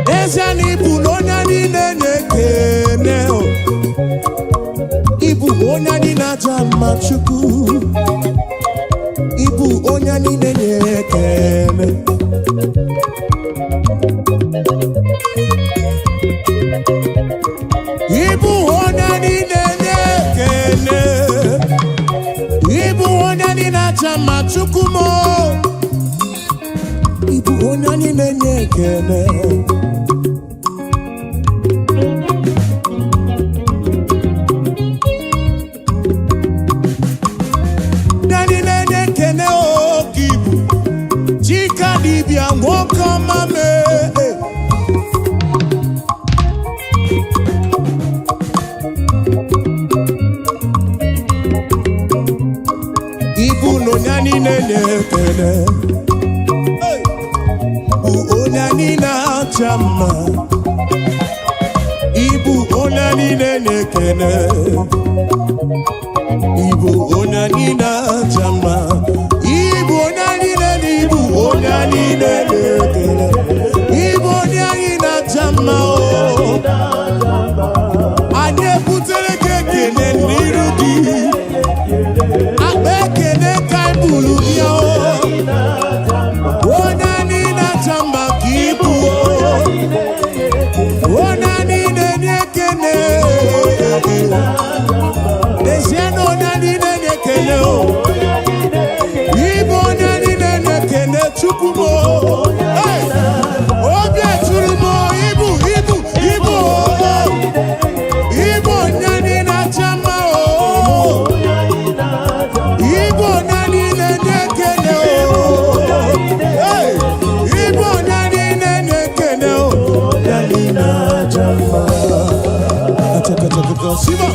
N'ezie na ịbụ na onye anyị na-enye ekene o. Ịbụ onye anyị na-aja mma, Chukwu. Ịbụ onye anyị na-enye ekene. Ịbụ onye anyị na-enye ekene. Ịbụ onye anyị na-aja mma, Chukwu m o. Ịbụ onye anyị na-enye ekene. Ndị anyị na-enye ekene oke ibu Chika dibịa, nwoke ọma mee. Ibu na onye anyị na-enye ekene. Hey! Bụ onye anyị na-acha mma. Ịbụ onye niile na-ekene. Ịbụ onye niile aja mma. Ịbụ onye niile na ịbụ onye niile na-ekele. Ịbụ onye anyị na-aja mma o. Anyị ebutere gị ekele n'iru gị. Akpa ekele ka anyị buru bịa o. Onye anyị na-aja mma ka ịbụ o. Onye anyị na-enye ekele. N'ezie na onye anyị na-enye ekele o. Ịbụ onye anyị na-enye ekele, Chukwu m o. Hey! Obi eturu m o, ịbụ ịbụ ịbụ o. Ịbụ onye anyị na-acha mma o. Ịbụ onye anyị na-enye ekele o. Hey! Ịbụ onye anyị na-enye ekele o. Onye anyị na-acha mma. Achakachakaka, Siba.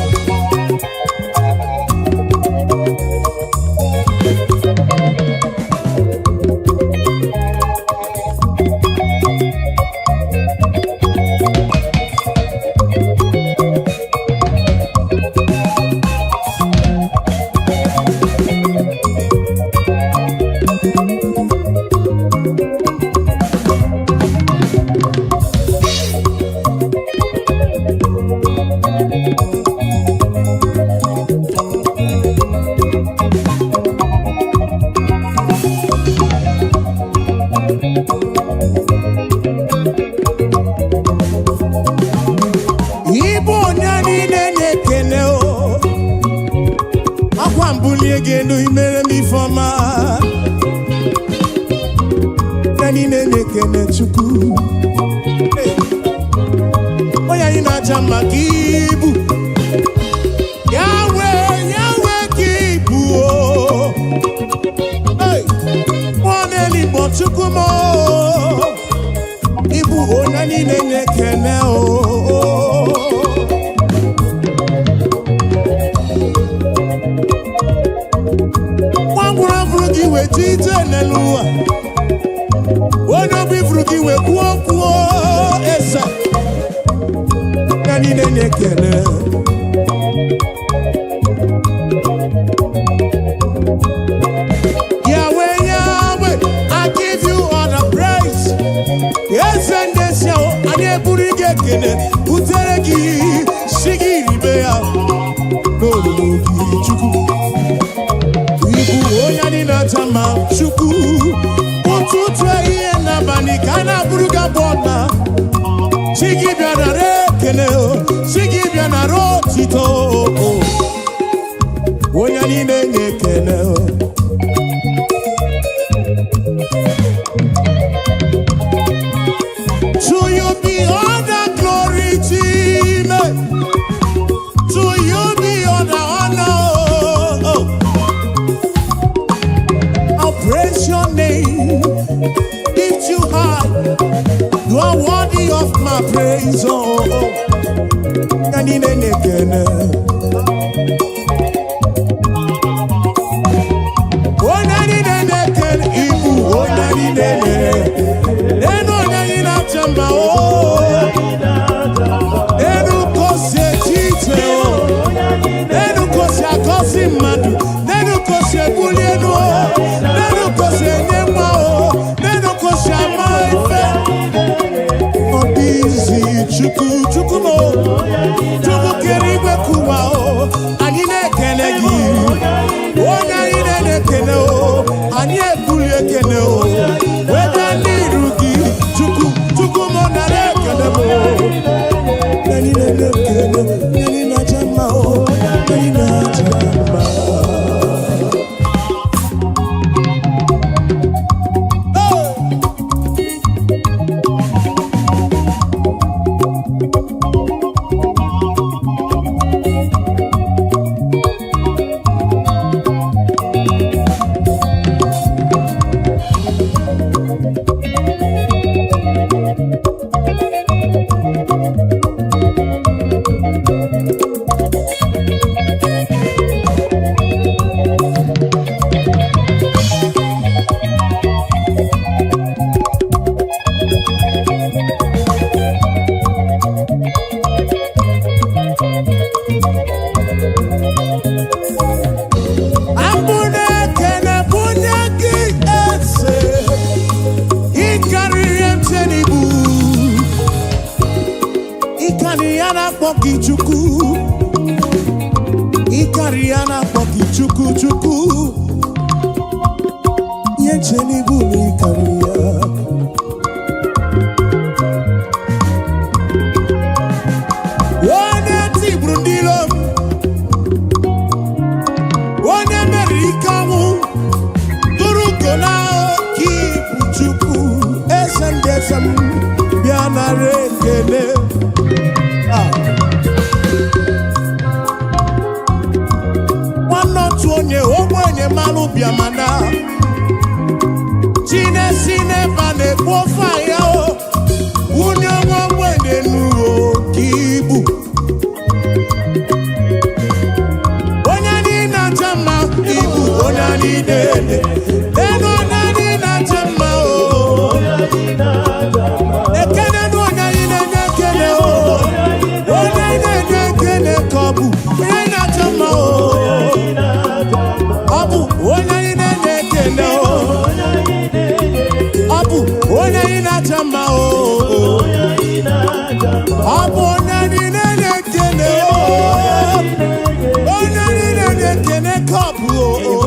Ịbụ onye niile na-ekele o. Akwa mbulie gị elu, imere m ifeọma. Onye niile na-ekele Chukwu. Hey! Onye anyị na-aja mma ka ibu. Yahweh, Yahweh ka ibu o. Hey! Mmụọ na-eligbo, Chukwu m o. Ịbụ onye niile na-ekele o. Nwa ngwụrọ fụrụ gị wee ji ije n'elu ụwa. Onye obi fụrụ gị wee kwuo okwu esa. Ya niile na-ekele. Yahweh, Yahweh, I give you all the praise. Eze ndị esi ahụ, anyị eburu gị ekele, butere gị, si gị ribe ya n'olulu gị, Chukwu. Ịbụ onye anyị na-aja mma, Chukwu. Ụtụtụ, ehihie n'abalị ka a na-abụrụ gị abụ ọma. Chi gị bịa nara ekele o, chi gị bịa nara otito o. Onye anyị na-enye ekele o. To you be all the glory, Chime. To you be all the honor. Oh. I'll praise your name, lift you high. You are worthy of my praise. Oh. Nani nene kene. Oh, nani nene kene. Ibu, oh, nani nene. Neno nani na chamba, oh. Enu kosi echiche, oh. Nenu kosi akọsi mmadụ. Nenu kosi ebuli elu, o. Nenu kosi enye nwa, o. Nenu kosi ama ife. Ọ dị izi, Chukwu, Chukwu m o. Chukwu kere igwe kụwa o. Anyị na-ekele gị. Onye anyị na-ekele o. Anyị ebuli ekele o. Wega n'iru gị, Chukwu, Chukwu m, nara ekele m o. Anyị na-ekele, anyị na-aja mma o. Anyị na-aja mma. Hey! Ya na-akpọ gị Chukwu, ịkarị ya na-akpọ gị Chukwu Chukwu. Ihe nche n'ibu na ịkarị ya. Onye tigburu ndị iro m, onye meriri ike ọnwụ, tụrụ ugo na oke ibu Chukwu, eze ndị eze m, bịa nara ekele. Ah. Nwanne otu onye ogbenye malụ bịamana chinesi n'ebe a na-ekpu ofe anya o wunye nwa ogbenye n'uwe oke ibu. Onye anyị na-acha mma, ibu onye anyị na-ele elu, onye anyị na-acha mma o. Ekele na onye anyị na-enye ekele o, onye anyị na-enye ekele ka ọ bụ onye anyị na-acha mma o. Ọ bụ onye anyị na-enye ekele o, ọ bụ onye anyị na-acha mma o. Ọ bụ onye anyị na-enye ekele o, onye anyị na-enye ekele ka ọ bụ o.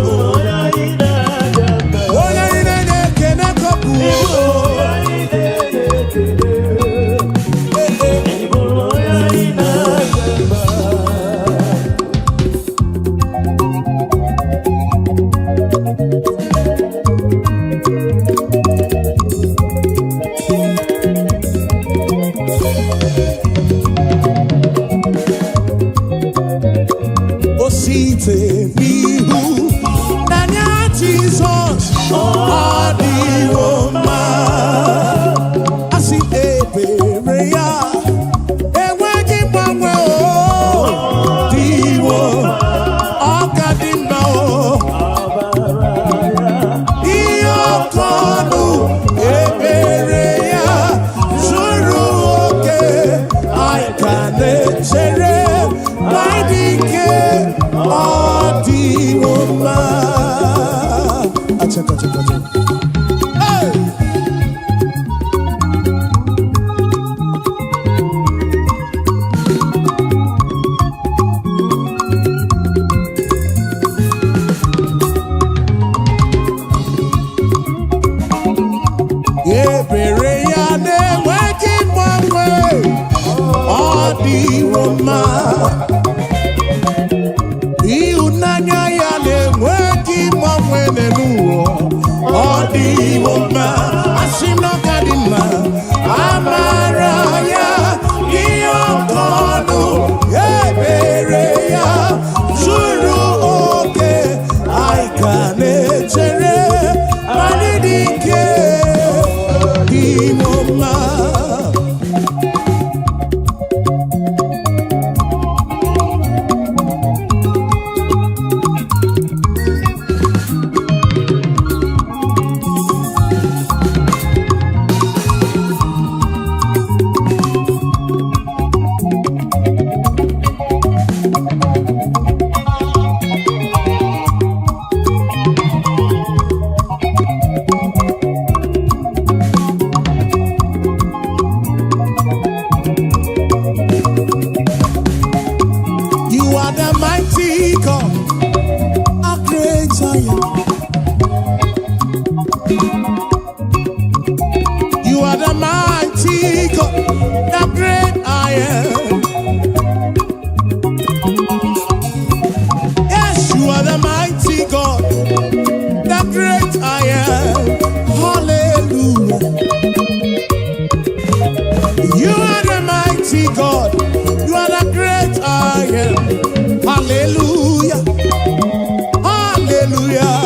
Onye anyị na-enye ekele ka ọ bụ o. Eh, eh. O site n'ihu n'anya Jizọs, ọ dịwo mma. Asị ebere ya enweghị mgbanwe, o dịwo, ọ ka dị mma o. Ihe ọkọ ọnụ ebere ya zuru oke, anyị ka na-echere ma dị ike, ọ dịwo mma. Achaka, achaka, achaka. Hey! Ebere ya na-enweghị mgbanwe, ọ dịwo mma. Ịhụnanya ya na-enweghị mgbanwe n'ụwa, ọ dịwo mma. Asị m na ọ ka dị mma. Amara ya ihe ọkọ ọnụ, ebere ya zuru oke, anyị ka na-echere ma dị ike, dịwo mma. You are the mighty God, a great I am. You are the mighty God, the great I am. Yes, you are the mighty God, the great I am. Hallelujah. You are the mighty God, you are the great I am. Hallelujah. Hallelujah.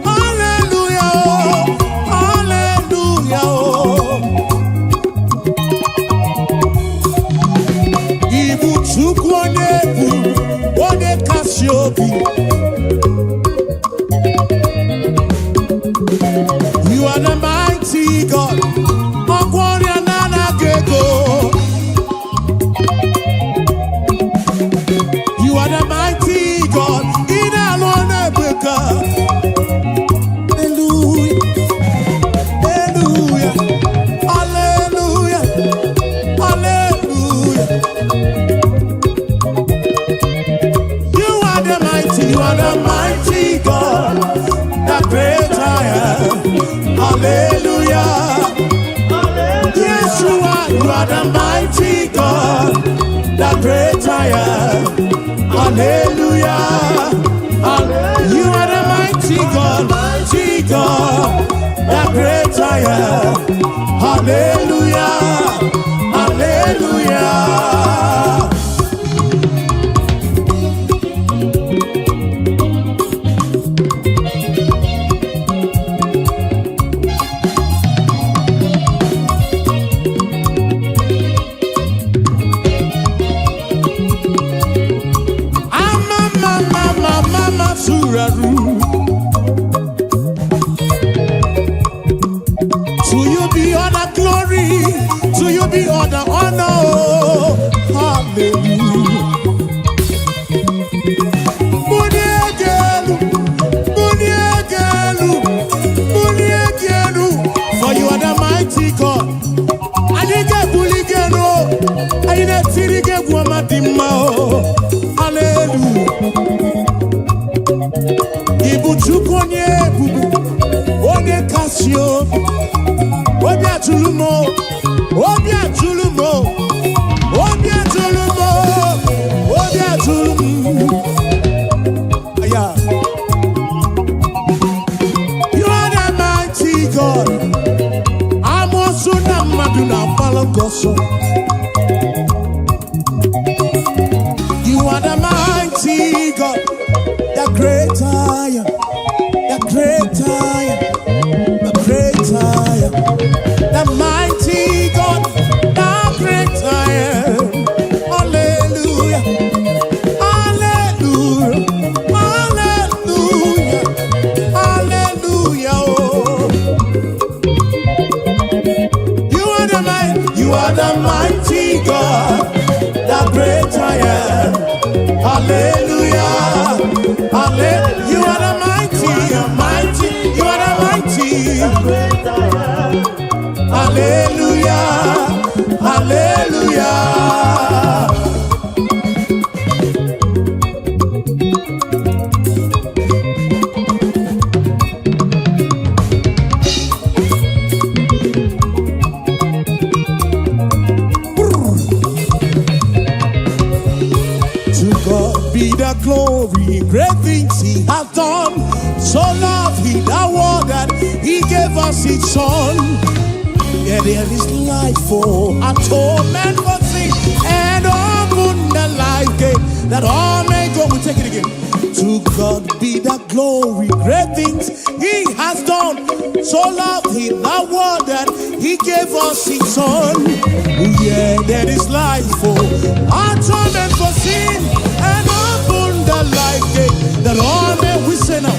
Hallelujah. Oh. Hallelujah. Oh. Hallelujah. Yes, you are. You are the mighty God, the great I am. Hallelujah. You are the mighty God, mighty God, the great I am. Hallelujah. Hallelujah. Ama mama mama masuraru. To you be all the glory, to you be all the honor. Oh, hallelujah. Muniegelu, muniegelu, muniegelu. For you are the mighty God. Anyị ga-ebuli gị elu, anyị na-etiri gị egwu ọma dị mma o. Hallelujah. Ị bụ Chukwu onye ebube, onye kasị obi, obi atụrụ m o, obi atụrụ m o, obi atụrụ m o, obi atụrụ m. Aya. You are the mighty God. Amoosu na mmadụ na-agbalụ gị ọsọ. You are the mighty God, the great I am, the great I am, the great I am, the mighty God, the great I am. Hallelujah, hallelujah, hallelujah, hallelujah. Oh. You are the mighty, you are the mighty God, the great I am. Hallelujah, hallelujah. You are the mighty, mighty, you are the mighty. Hallelujah, hallelujah. To God be the glory, great things He hath done. So loved He the world that He gave us His Son. Yeah, there is life for atonement for sin and open the life gate that all may go. We take it again. To God be the glory, great things He has done. So loved He the world that He gave us His Son. Yeah, there is life for atonement for sin and open the life gate that all may we say now.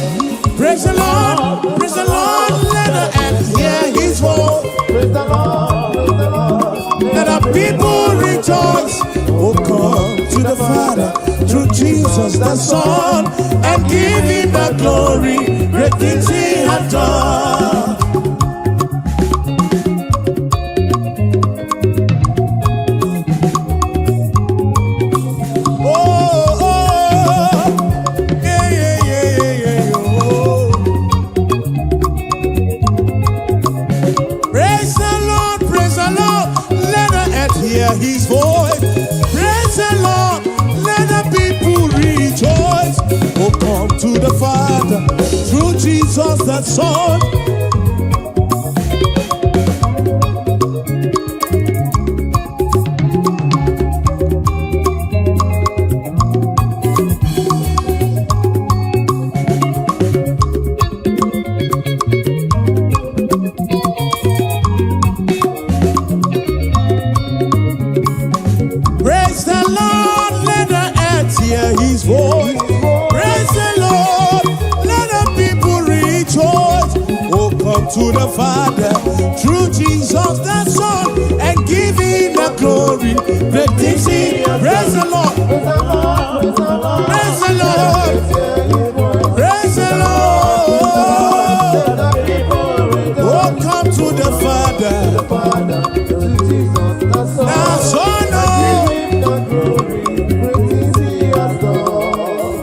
Praise the Lord, praise the Lord, let the earth hear His voice. Praise the Lord, praise the Lord. Let the people rejoice. Oh, come to the Father through Jesus the Son and give him the glory. Great things he hath done. Oh, oh, yeah, yeah, yeah, yeah, yeah, oh. Praise the Lord, praise the Lord, let the earth hear his voice. Praise the Lord, let the people rejoice. Oh, come to the Father through Jesus the Son. Praise the Lord, let the earth hear his voice. Praise the Lord, let the people rejoice. Oh, come to the Father through Jesus the Son and give him the glory. Great things he. Praise the Lord, Praise the Lord, praise the Lord. praise the Lord, praise the Lord. Let the people rejoice. Oh, come to the Father, The Father, through Jesus the Son. the Son. Oh. Give him the glory, great things he has done.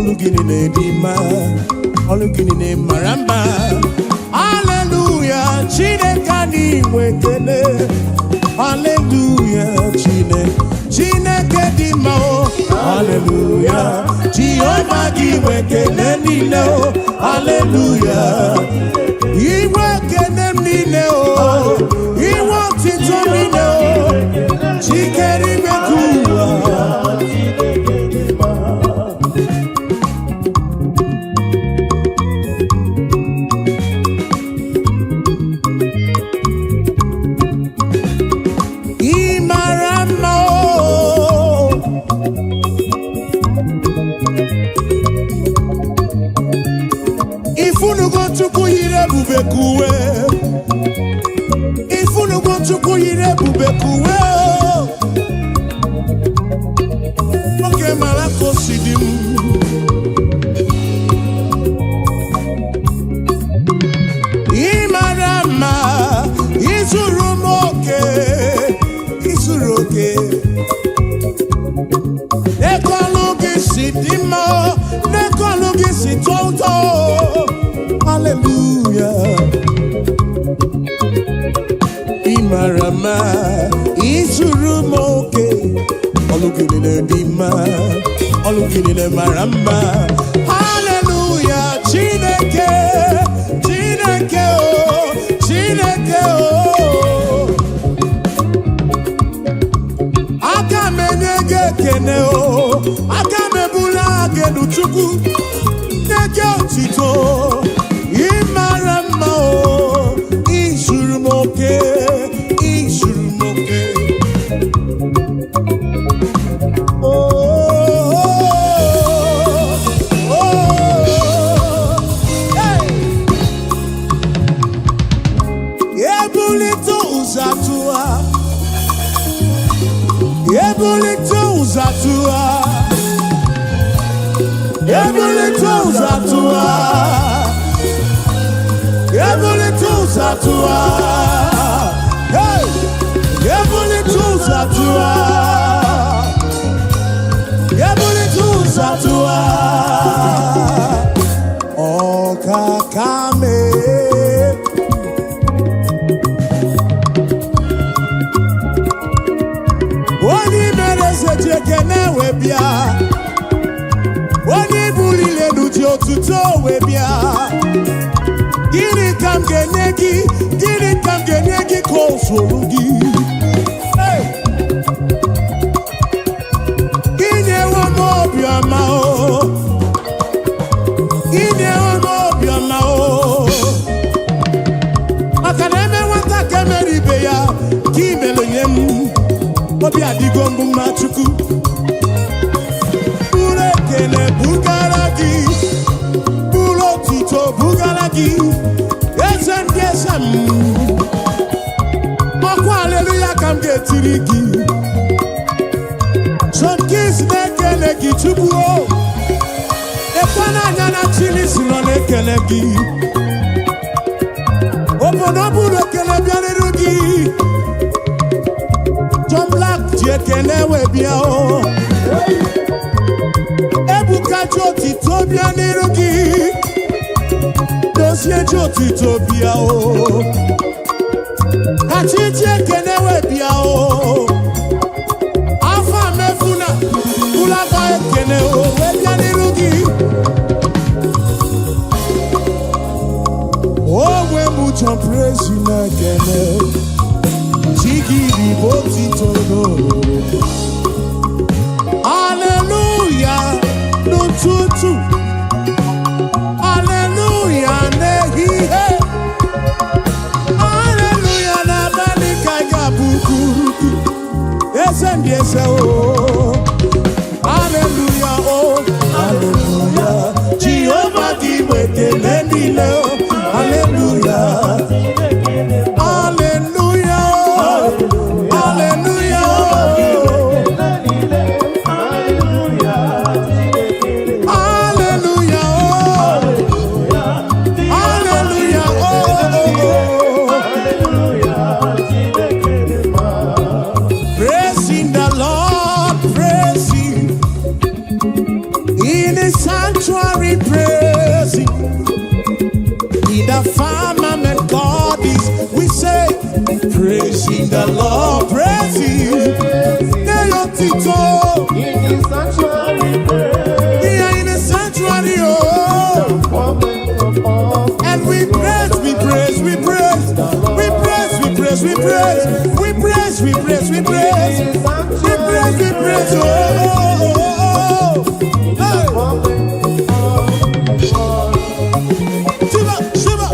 Ọlụ gị niile dị mma, ọlụ gị niile mara mma. Haleluya, Chineke anyị nwe ekele. Haleluya, Chineke, Chineke dị mma o. Haleluya, Jehova gị nwe ekele niile o. Haleluya, inwe ekele m niile o, inwe otito m niile o, chikere ime ka ụwa. Chineke dị mma. Ị mara mma o. Ifunugo Chukwu yiri ebube ka uwe. Ifunugo Chukwu yiri ebube ka uwe o. Nwoke mara ka o si dị m. Ị mara mma, izuru m oke, izuru oke. N'ekọlụ gị si dị mma, n'ekọlụ gị si tọọ ụtọ. Hallelujah. Ị mara mma, izuru m oke. Ọlụ gị niile dị mma, ọlụ gị niile mara mma. Hallelujah, Chineke, Chineke o, Chineke o. Aka m enye gị ekene o, aka m ebula gị elu, Chukwu, nye gị otito. Ị mara mma o, izuru m oke, izuru m oke. Oh, oh, hey. Ebulite ụzọ atụwa, ebulite ụzọ atụwa, ebulite ụzọ atụwa, ebulite ụzọ atụwa. Hey! Ebulite ụzọ atụwa, ebulite ụzọ atụwa. Ọkaka mee. Onye mere eze ji ekene wee bịa, onye buliri elu ji otuto wee bịa. Gịnị ka m ga-enye gị? Gịnị ka m ga-enye gị ka o zuru gị? Hey! Inyewo m obiọma o, inyewo m obiọma o, maka na eme nwata ka emere ibe ya ka imere nye m, obi adịgo mbụ mma. Chukwu, buru ekele bugara gị, buru otuto bugara gị, eze ndị eze m. Ọkwa aleluya ka m ga-etiri gị. Some Kings na-ekele gị, Chukwu o. Ekwe n'anya na Chilisi nọ na-ekele gị. Obodo buru ekele bịarịrị gị. John Black ji ekele wee bịa o. Ebuka ji otito bịa n'iru gị. Dozie ji otito bịa o. Kachi ji ekele wee bịa o. Afọ mefuna bụlakwa ekele o wee bịa n'iru gị. Onwe m John Praise na-ekele chi gị bụ otito n'olulu. Haleluya n'ụtụtụ, haleluya n'ehihie, haleluya n'abalị ka ị ga-abụ kwuru gị, eze ndị eze o. Haleluya o, haleluya, Jehova gị bụ ekele niile o. Haleluya, haleluya o, haleluya o. Haleluya o, haleluya o. Praising the Lord, Sanctuary praising. In the firmament God is, we say, praising the Lord, praise Him. Nye ya otito. In the sanctuary, praise. We are in the sanctuary, oh. Moment of all. And we praise, we praise, we praise, we praise, we praise, we praise, we praise, we praise, we praise, we praise, we praise, oh, oh, oh, oh. Hey. Moment of all. Shiva, Shiva.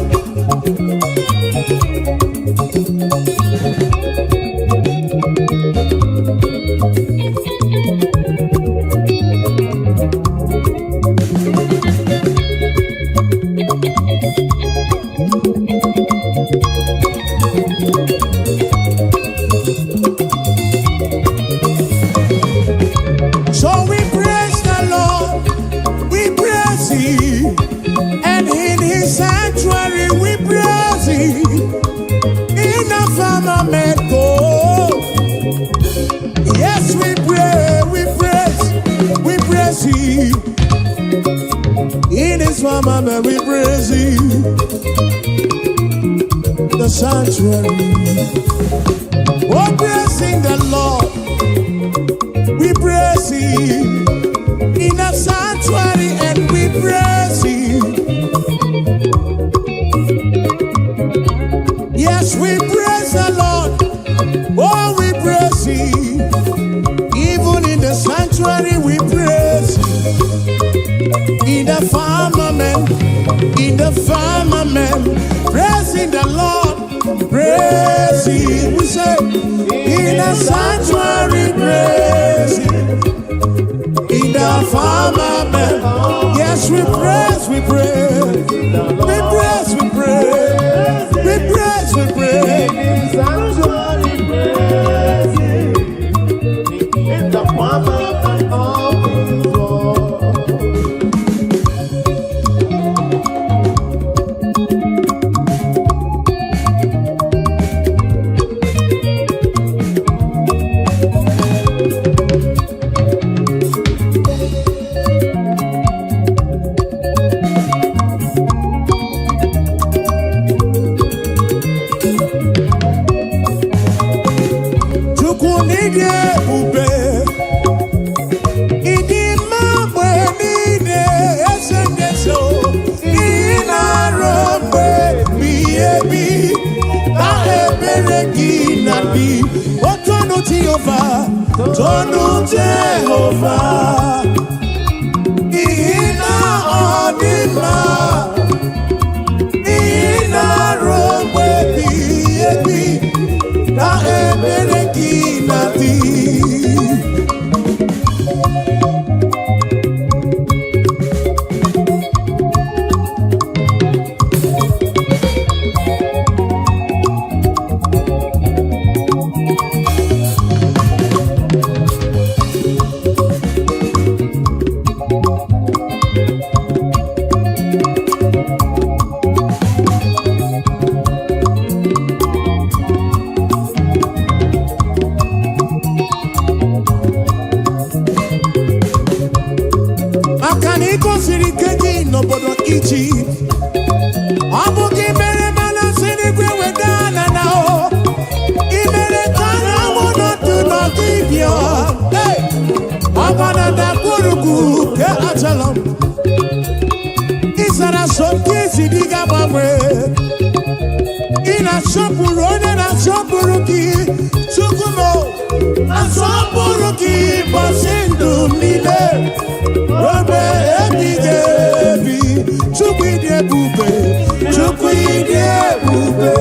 So we praise the Lord, we praise Him, and in His sanctuary we praise Him. In the firmament, oh, yes, we pray, we praise Him. In His firmament, we praise Him. The sanctuary, oh, praising the Lord, we praise Him. In the sanctuary, and we praise Him. Yes, we praise the Lord. Oh, we praise Him. Even in the sanctuary, we praise Him. In the firmament, praising the Lord, praise Him. We say, in the sanctuary, praise Him. In the firmament, yes, we praise, we praise, we praise, we praise, we praise, we praise. In the sanctuary, praise Him. In the firmament of His word. Chukwu n'ịdị ebube, ịdị mma mgbe niile, eze ndị eze o, ị na-arụ mgbe ebighị ebi, na ebere gị na dị. O tonu Jehova, tonu Jehova, n'ihi na ọ dị mma, ị na-arụ mgbe ebighị ebi, na ebere gị na dị. Maka na ị gosiri ike gị n'obodo Ijipt, ọ bụ gị mere mana si n'igwe weda na na o ị mere ka anyanwụ nọdụ n'ọdịbịa. Hey! Ọgba na ndagwurugwu nke Ajalon, ị zara so nke ezi dị ga-agbanwe. Ị na-asọpụrụ onye na-asọpụrụ gị. Chukwu m, asọpụrụ gị ụbọchị ndụ m niile ruo ebighị ebi. Chukwu, ịdị ebube, Chukwu, ịdị ebube.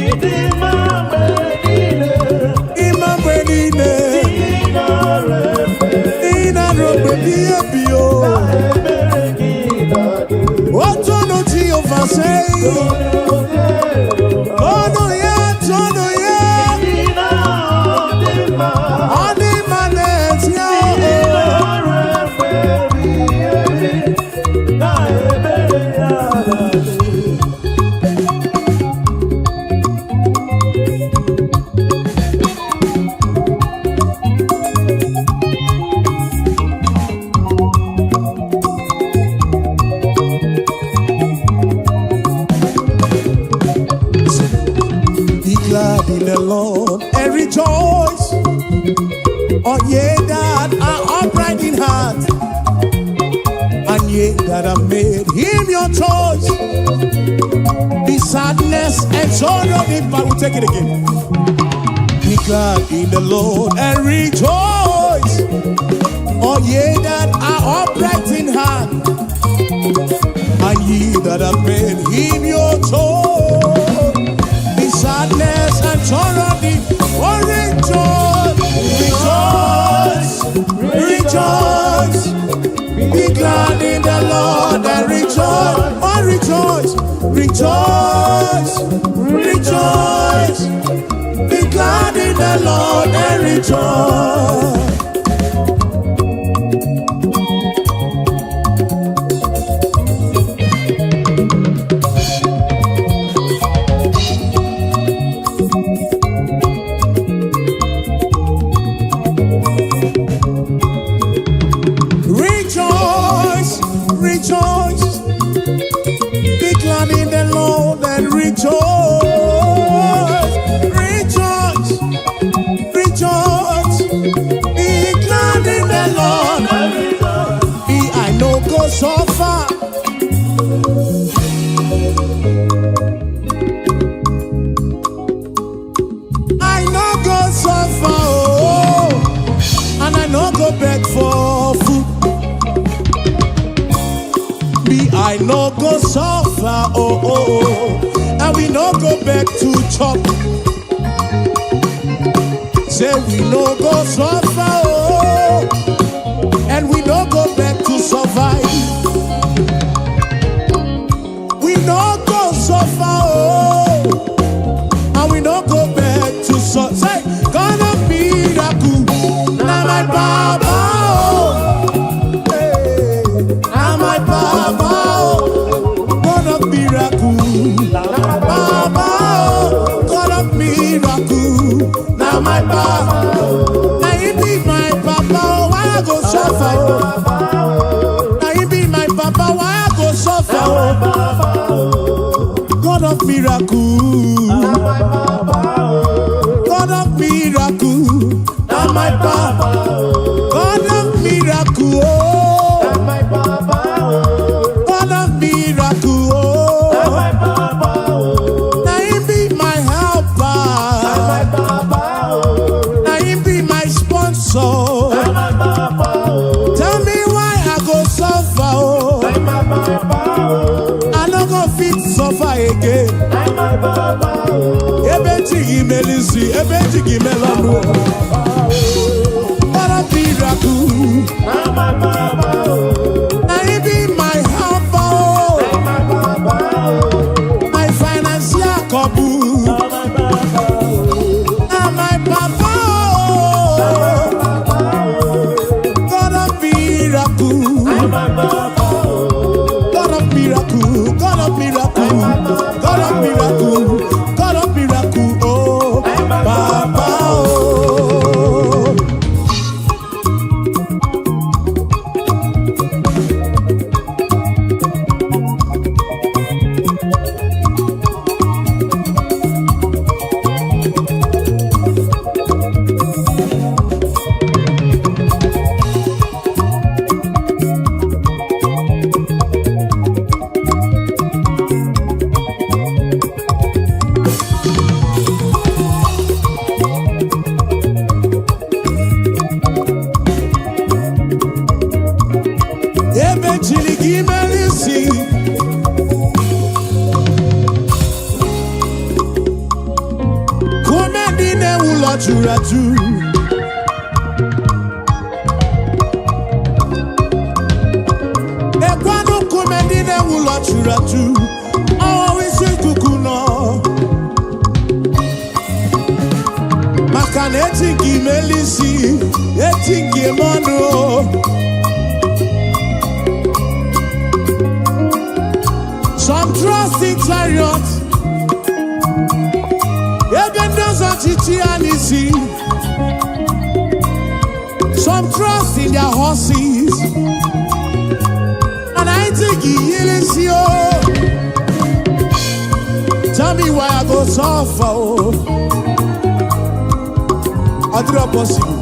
Ịdị mma mgbe niile. Ịma mgbe niile. Ị nara efe. Ị na-arụ mgbe ebighị ebi o. Ebere gị na-adị. Otonu Jehova sei. Tonu ya, tonu ya. Ị na-adị mma. Ọ dị mma n'ezie. Ị nara efe ebighị ebi. Na ebere ya na-adị. the Lord and rejoice. All ye that are upright in heart, and ye that have made him your choice. The sadness and sorrow depart. We'll take it again. Be glad in the Lord and rejoice. All ye that are upright in heart, and ye that have made him your choice. The sadness and sorrow depart. Oh, rejoice, rejoice, rejoice. Be glad in the Lord and rejoice. Oh, rejoice, rejoice, rejoice. Be glad in the Lord and rejoice. Rejoice, rejoice. Be glad in the Lord and rejoice. Rejoice, rejoice. Be glad in the Lord. Be I no go suffer. I no go suffer, oh, and I no go beg for food. Me, I no go suffer, oh, and we no go beg to chop. Say we no go suffer, oh, and we no go beg to survive. We no go suffer, oh, and we no go beg to suffer. Say, God of miracle, na my baba, oh, hey, na my baba, oh, God of miracle, baba, oh, God of miracle, na my baba. Na he be my papa, oh, why I go suffer? Oh? Na he be my papa, why I go suffer? Oh? God of miracle, God of miracle, na my papa. God of miracle, oh, God of miracle, oh. Na him be my helper, na him be my sponsor. Tell me why I go suffer, oh. I no go fit suffer again. Ebe chi gị mere isi, ebe chi gị mere ọnụ. God of miracle, na him be my helper, oh. My financial couple, na my papa, oh. God of miracle, God of miracle, God of miracle, God of miracle, God of miracle, oh, Papa, oh. Ebe chiri gị mere isi, kume ndị na-ewu ụlọ juru ajụ. Ekwanụ nkume ndị na-ewu ụlọ juru ajụ, ọwụwa isi ikuku nọ. Maka na eti gị mere isi, eti gị eme ọnụ o. Some trust in chariots, ebe ndị ọzọ chichi ya n'isi. Some trust in their horses, and I think he o. Tell me why I go suffer, oh. Ọ dịrọ possible.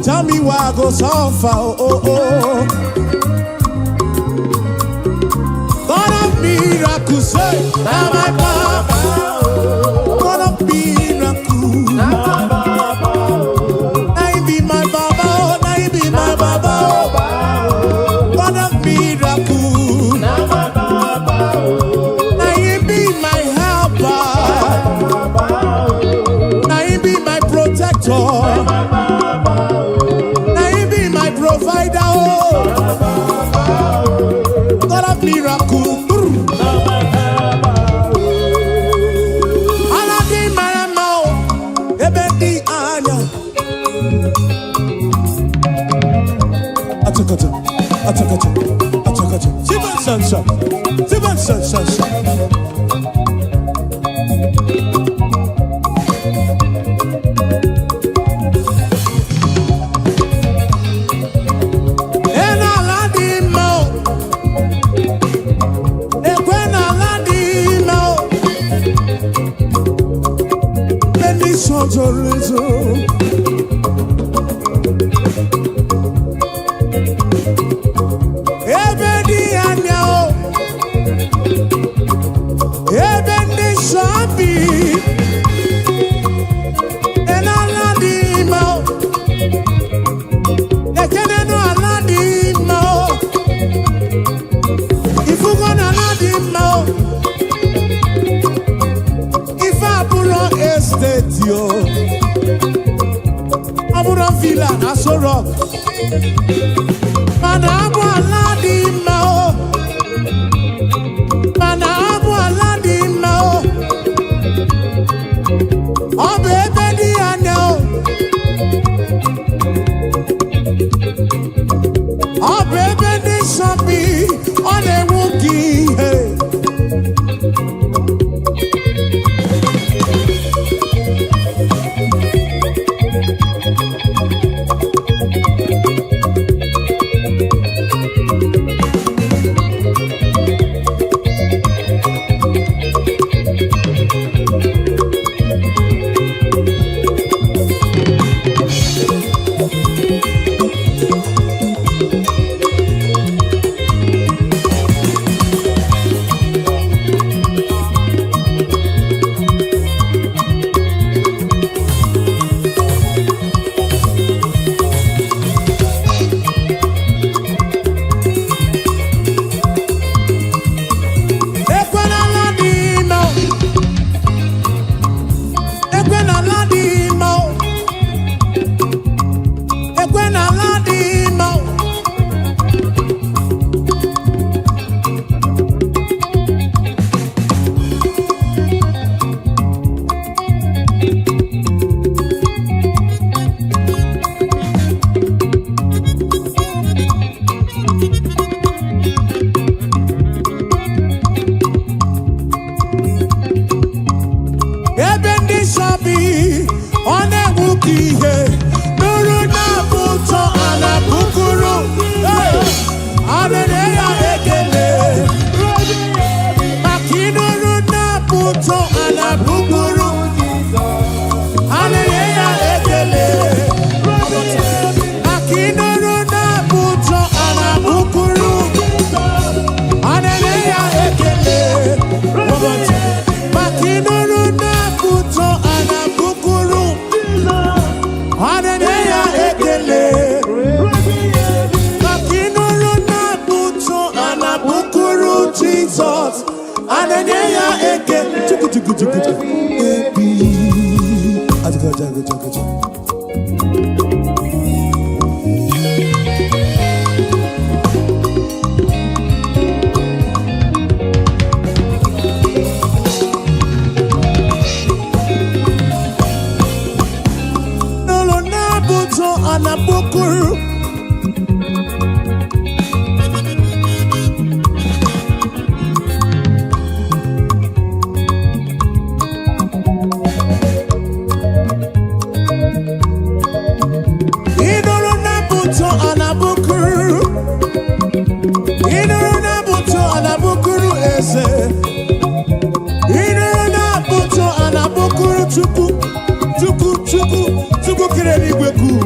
Tell me why I go suffer, oh. God of miracles, say, na my papa. God of miracles, na he be my baba, oh, na he be my baba, oh. God of miracles, na he be my helper, na he be my protector, na he be my provider, oh. God of miracle. Brr. Ala dị mara mma o, ebe dị anya. Achọkọchọ, achọkọchọ, achọkọchọ. Chiba nsọ nsọ, chiba nsọ nsọ nsọ. E n'ala dị mma o, ekwe n'ala dị mma o. Ebe ndị nsọ zoro ezo. Ebe dị anya o, ebe ndị nsọ bi. E n'ala dị mma o, ekene n'ala dị mma o. Ifugo n'ala dị mma o. Ife abụrọ estate o, ọ bụrụ villa na Aso Rock, mana abụ ala dị mma o, mana abụ ala dị mma o. Ọ bụ ebe dị anya o, ọ bụ ebe ndị nsọ bi. Ọ na-enwu ka ihe. Ekwenala dị mma o. Ekwenala dị mma o. Ekwenala dị mma o. Ebe ndị nsọ bi, ọ na-enwu ka ihe. Nụrụ na-abụ ụtọ a na-abụkuru. Hey! A na-enye ya ekele maka ịnụrụ na-abụ ụtọ a na-abụkuru. A na-enye ya ekele maka ịnụrụ na-abụ ụtọ a na-abụkuru. A na-enye ya ekele ụbọchị maka ịnụrụ na-abụ ụtọ a na-abụkuru. A na-enye ya ekele maka ịnụrụ na-abụ ụtọ a na-abụkuru Jizọs. A na-enye ya ekele. Chukwu chukwu chukwu chukwu ebi. Ajụjụ, ajụjụ, ajụjụ. N'ụlọ na-abụ ụtọ a na-abụkuru. Ịnụrụ na-abụ ụtọ a na-abụkuru. Ịnụrụ na-abụ ụtọ a na-abụkuru eze. Ịnụrụ na-abụ ụtọ a na-abụkuru Chukwu.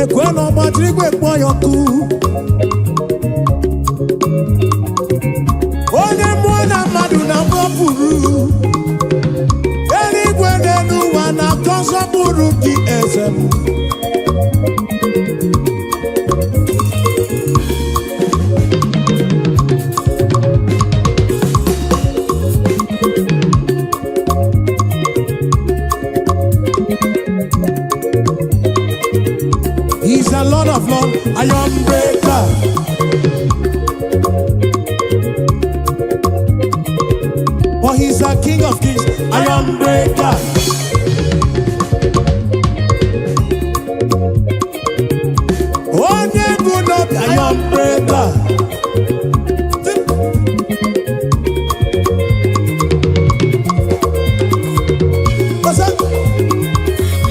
Ekwe na ọgbajiri igwe kpọọ ya ọkụ. Onye mmụọ na mmadụ na-agbapụrụ. Eluigwe n'elu ụwa na-akọ nsọpụrụ gị, eze m. He's the Lord of Lords, Iron Breaker. Oh, he's the King of Kings, Iron Breaker. Onye bụ n'obi, Iron Breaker. What's up?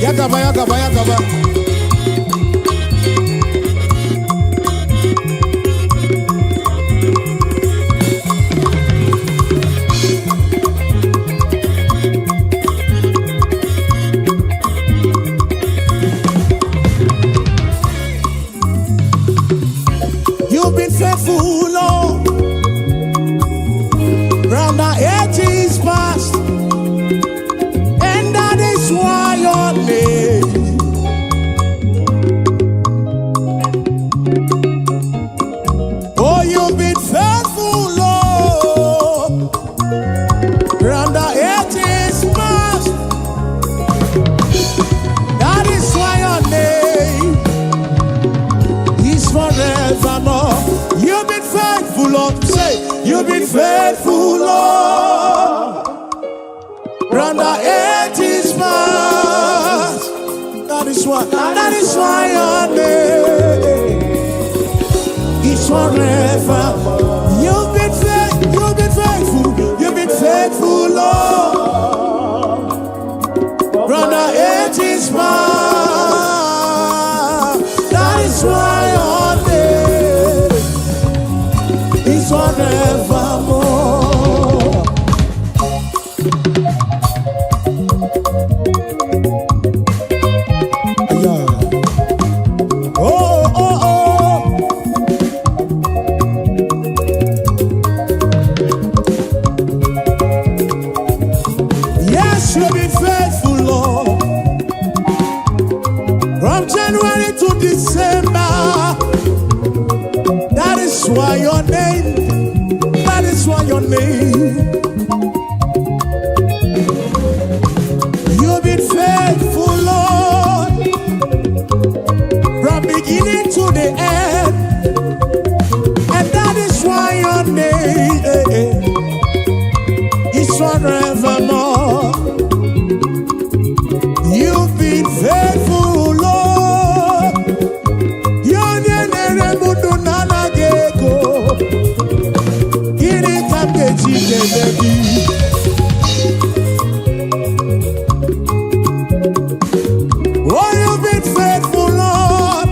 Yagaba, yagaba, yagaba. You've been faithful, Lord. From the ages past, and that is why your name. Oh, you've been faithful, Lord. From the ages past, that is why your name is forevermore. You've been faithful, Lord. Say, you've been faithful, Lord. From the ages past. That is why your name is forever. You've been faithful, you've been faithful, Lord. From the ages past. That is why your name is forevermore. Yeah. Oh. Yes, you've been faithful, Lord. From January to December. That is why your name, that is why your name. You've been faithful, Lord. From beginning to the end. And that is why your name is forevermore. You've been faithful, Lord. Onye na-ere m ndụ na-anaghị ego. Gịnị ka m ga-eji kelee gị? Oh, you've been faithful, Lord.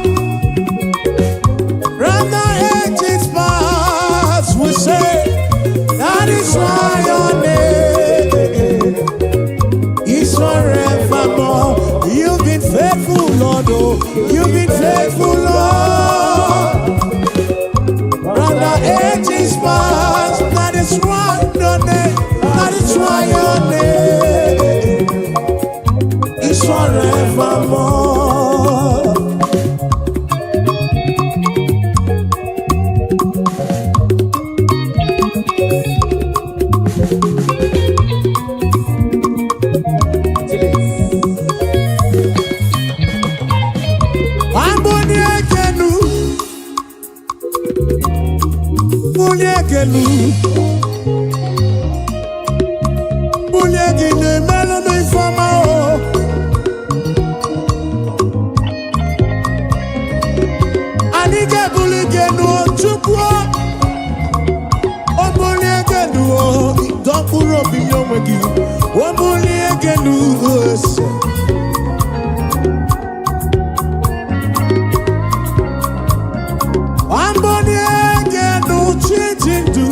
From the ages past, we say, that is why your name is forevermore. You've been faithful, Lord. Oh, you've been faithful, Lord. From the ages past, that is why your name, that is why your name is forevermore. Chilis. Amboni ekenu, bulie ekenu, bulie gị na-emelụ m ifeọma o. Anyị ga-ebuli gị enu o, Chukwu o. O bulie gị enu o, dọ mkpụrụ obi nye onwe gị. O bulie gị enu o, ese. Amboni ekenu chi ji ndụ.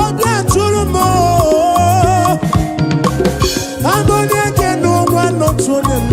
Obi atụrụ m o. Amboni ekenu nwa n'otu onye m.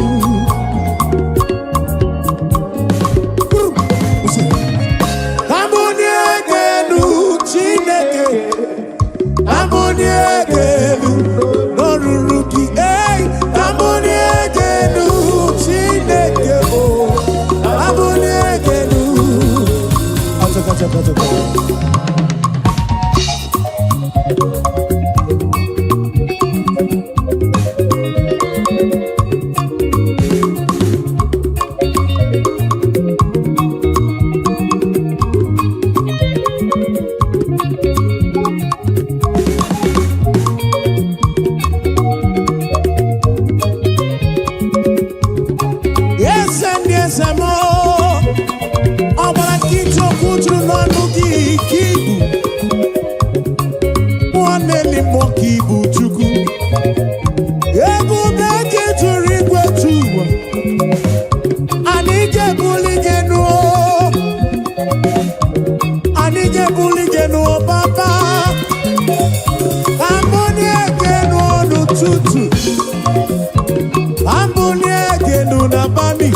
N'abalị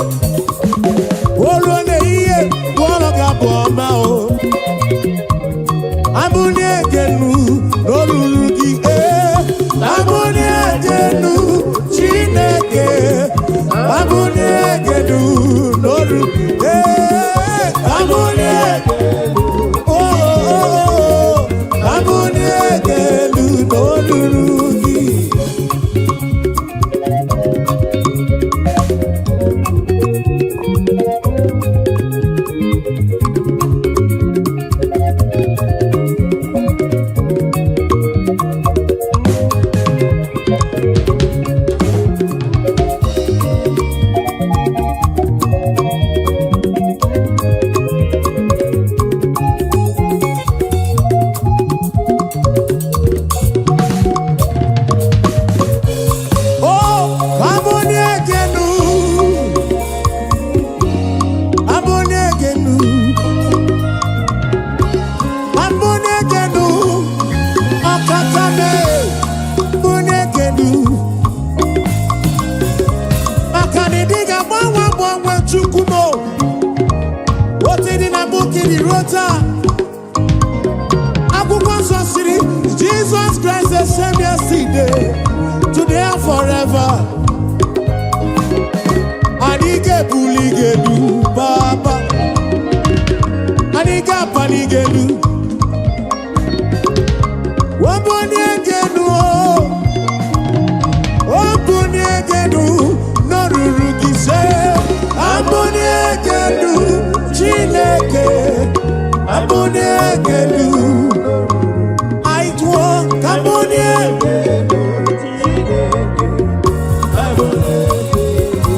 o ruo n'ehihie, gụọrọ gị abụ ọma. O abụlie genu n'olulu gị, ee, abụlie genu, Chineke, abụlie genu n'olu, ee, abụlie, oh, oh, oh, abụlie genu n'olulu gị. Oh, abụlie genu, abụlie genu, abụlie genu, ọkaka me, abụlie genu. Maka na ịdị ga-agbanwe agbanwe, Chukwu m o. Otu dị na mbụ ka ịdị ruo taa. Akwụkwọ Nsọ siri, Jesus Christ the same yesterday, today and forever. Anyị ga-ebuli gị elu, Baba. Anyị ga-apali gị elu. Wabulie gị elu o. Obulie gị elu n'olulu gị se. Abulie gị elu, Chineke. Abulie gị elu. Anyị tụọ ka abulie. Chineke, abụlie genu.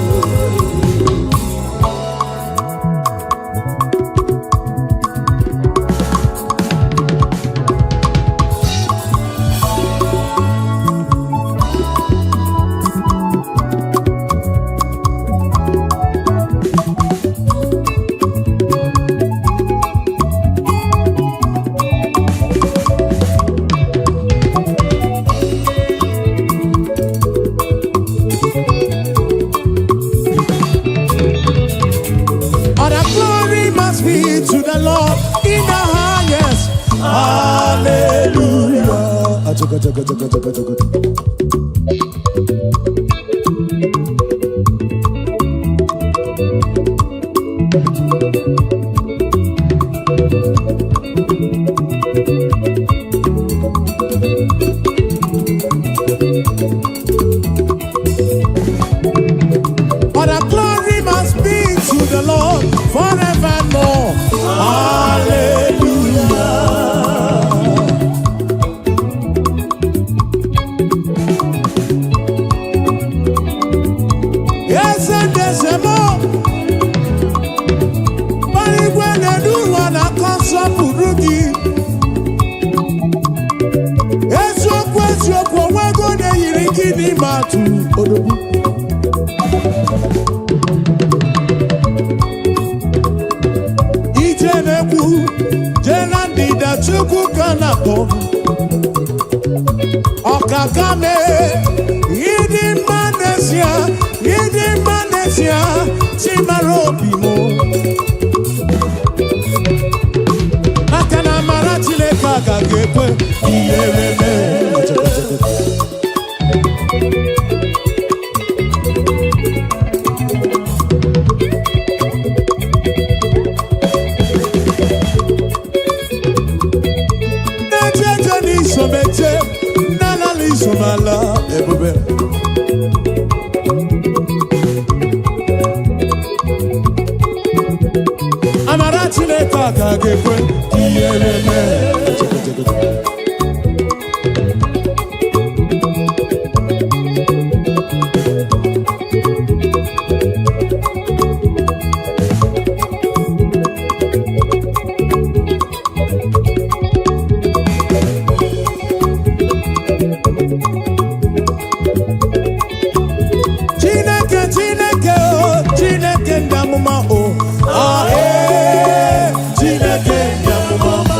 All the glory must be to the Lord in the highest. Hallelujah. Achoka, choka, choka, choka, choka. All the glory must be to the Lord forevermore. Hallelujah. Eze ndị eze m, igwe na-edu ụwa na-akọ nsọpụrụ gị. Eziokwu, eziokwu, onwego onye yiri gị n'ime atụ odogwu. Ije na-ekwu jee na ndịda, Chukwu ka na-akpọ ọkaka mee. Ịdị mma n'ezie, ịdị mma n'ezie, chi mara obi m, maka na amara Chineke agaghị ekwe ihere mee. Na-eje eje n'isomeje, na-alala isomala ebube. Amara Chineke agaghị ekwe ihere mee. Chineke, Chineke o, Chineke ndị amụma o, ah, ee, Chineke ndị amụma.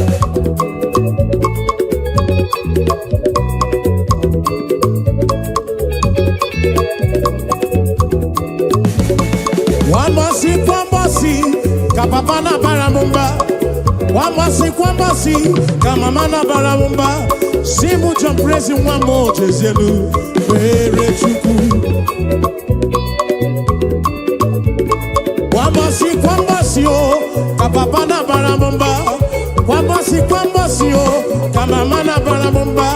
Kwa mbọsị kwa mbọsị ka mama na-abara m mba, si mụ John Prezi nwa m, jezielu kpere Chukwu. Kwa mbọsị kwa mbọsị o ka papa na-abara m mba, kwa mbọsị kwa mbọsị o ka mama na-abara m mba,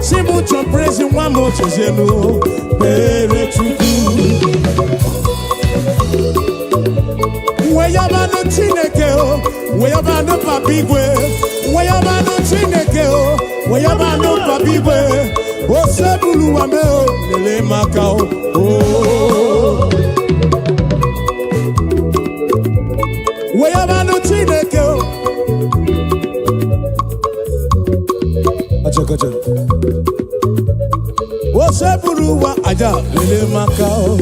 si mụ John Prezi nwa m, jezielu kpere Chukwu. Weyabanụ Chineke o, weyabanụ Papa Igwe, weyabanụ Chineke o, weyabanụ Papa Igwe, osebuluwa me o, lelee maka o o. Weyabanụ Chineke o. Acha, acha. Osebuluwa aja, lelee maka o.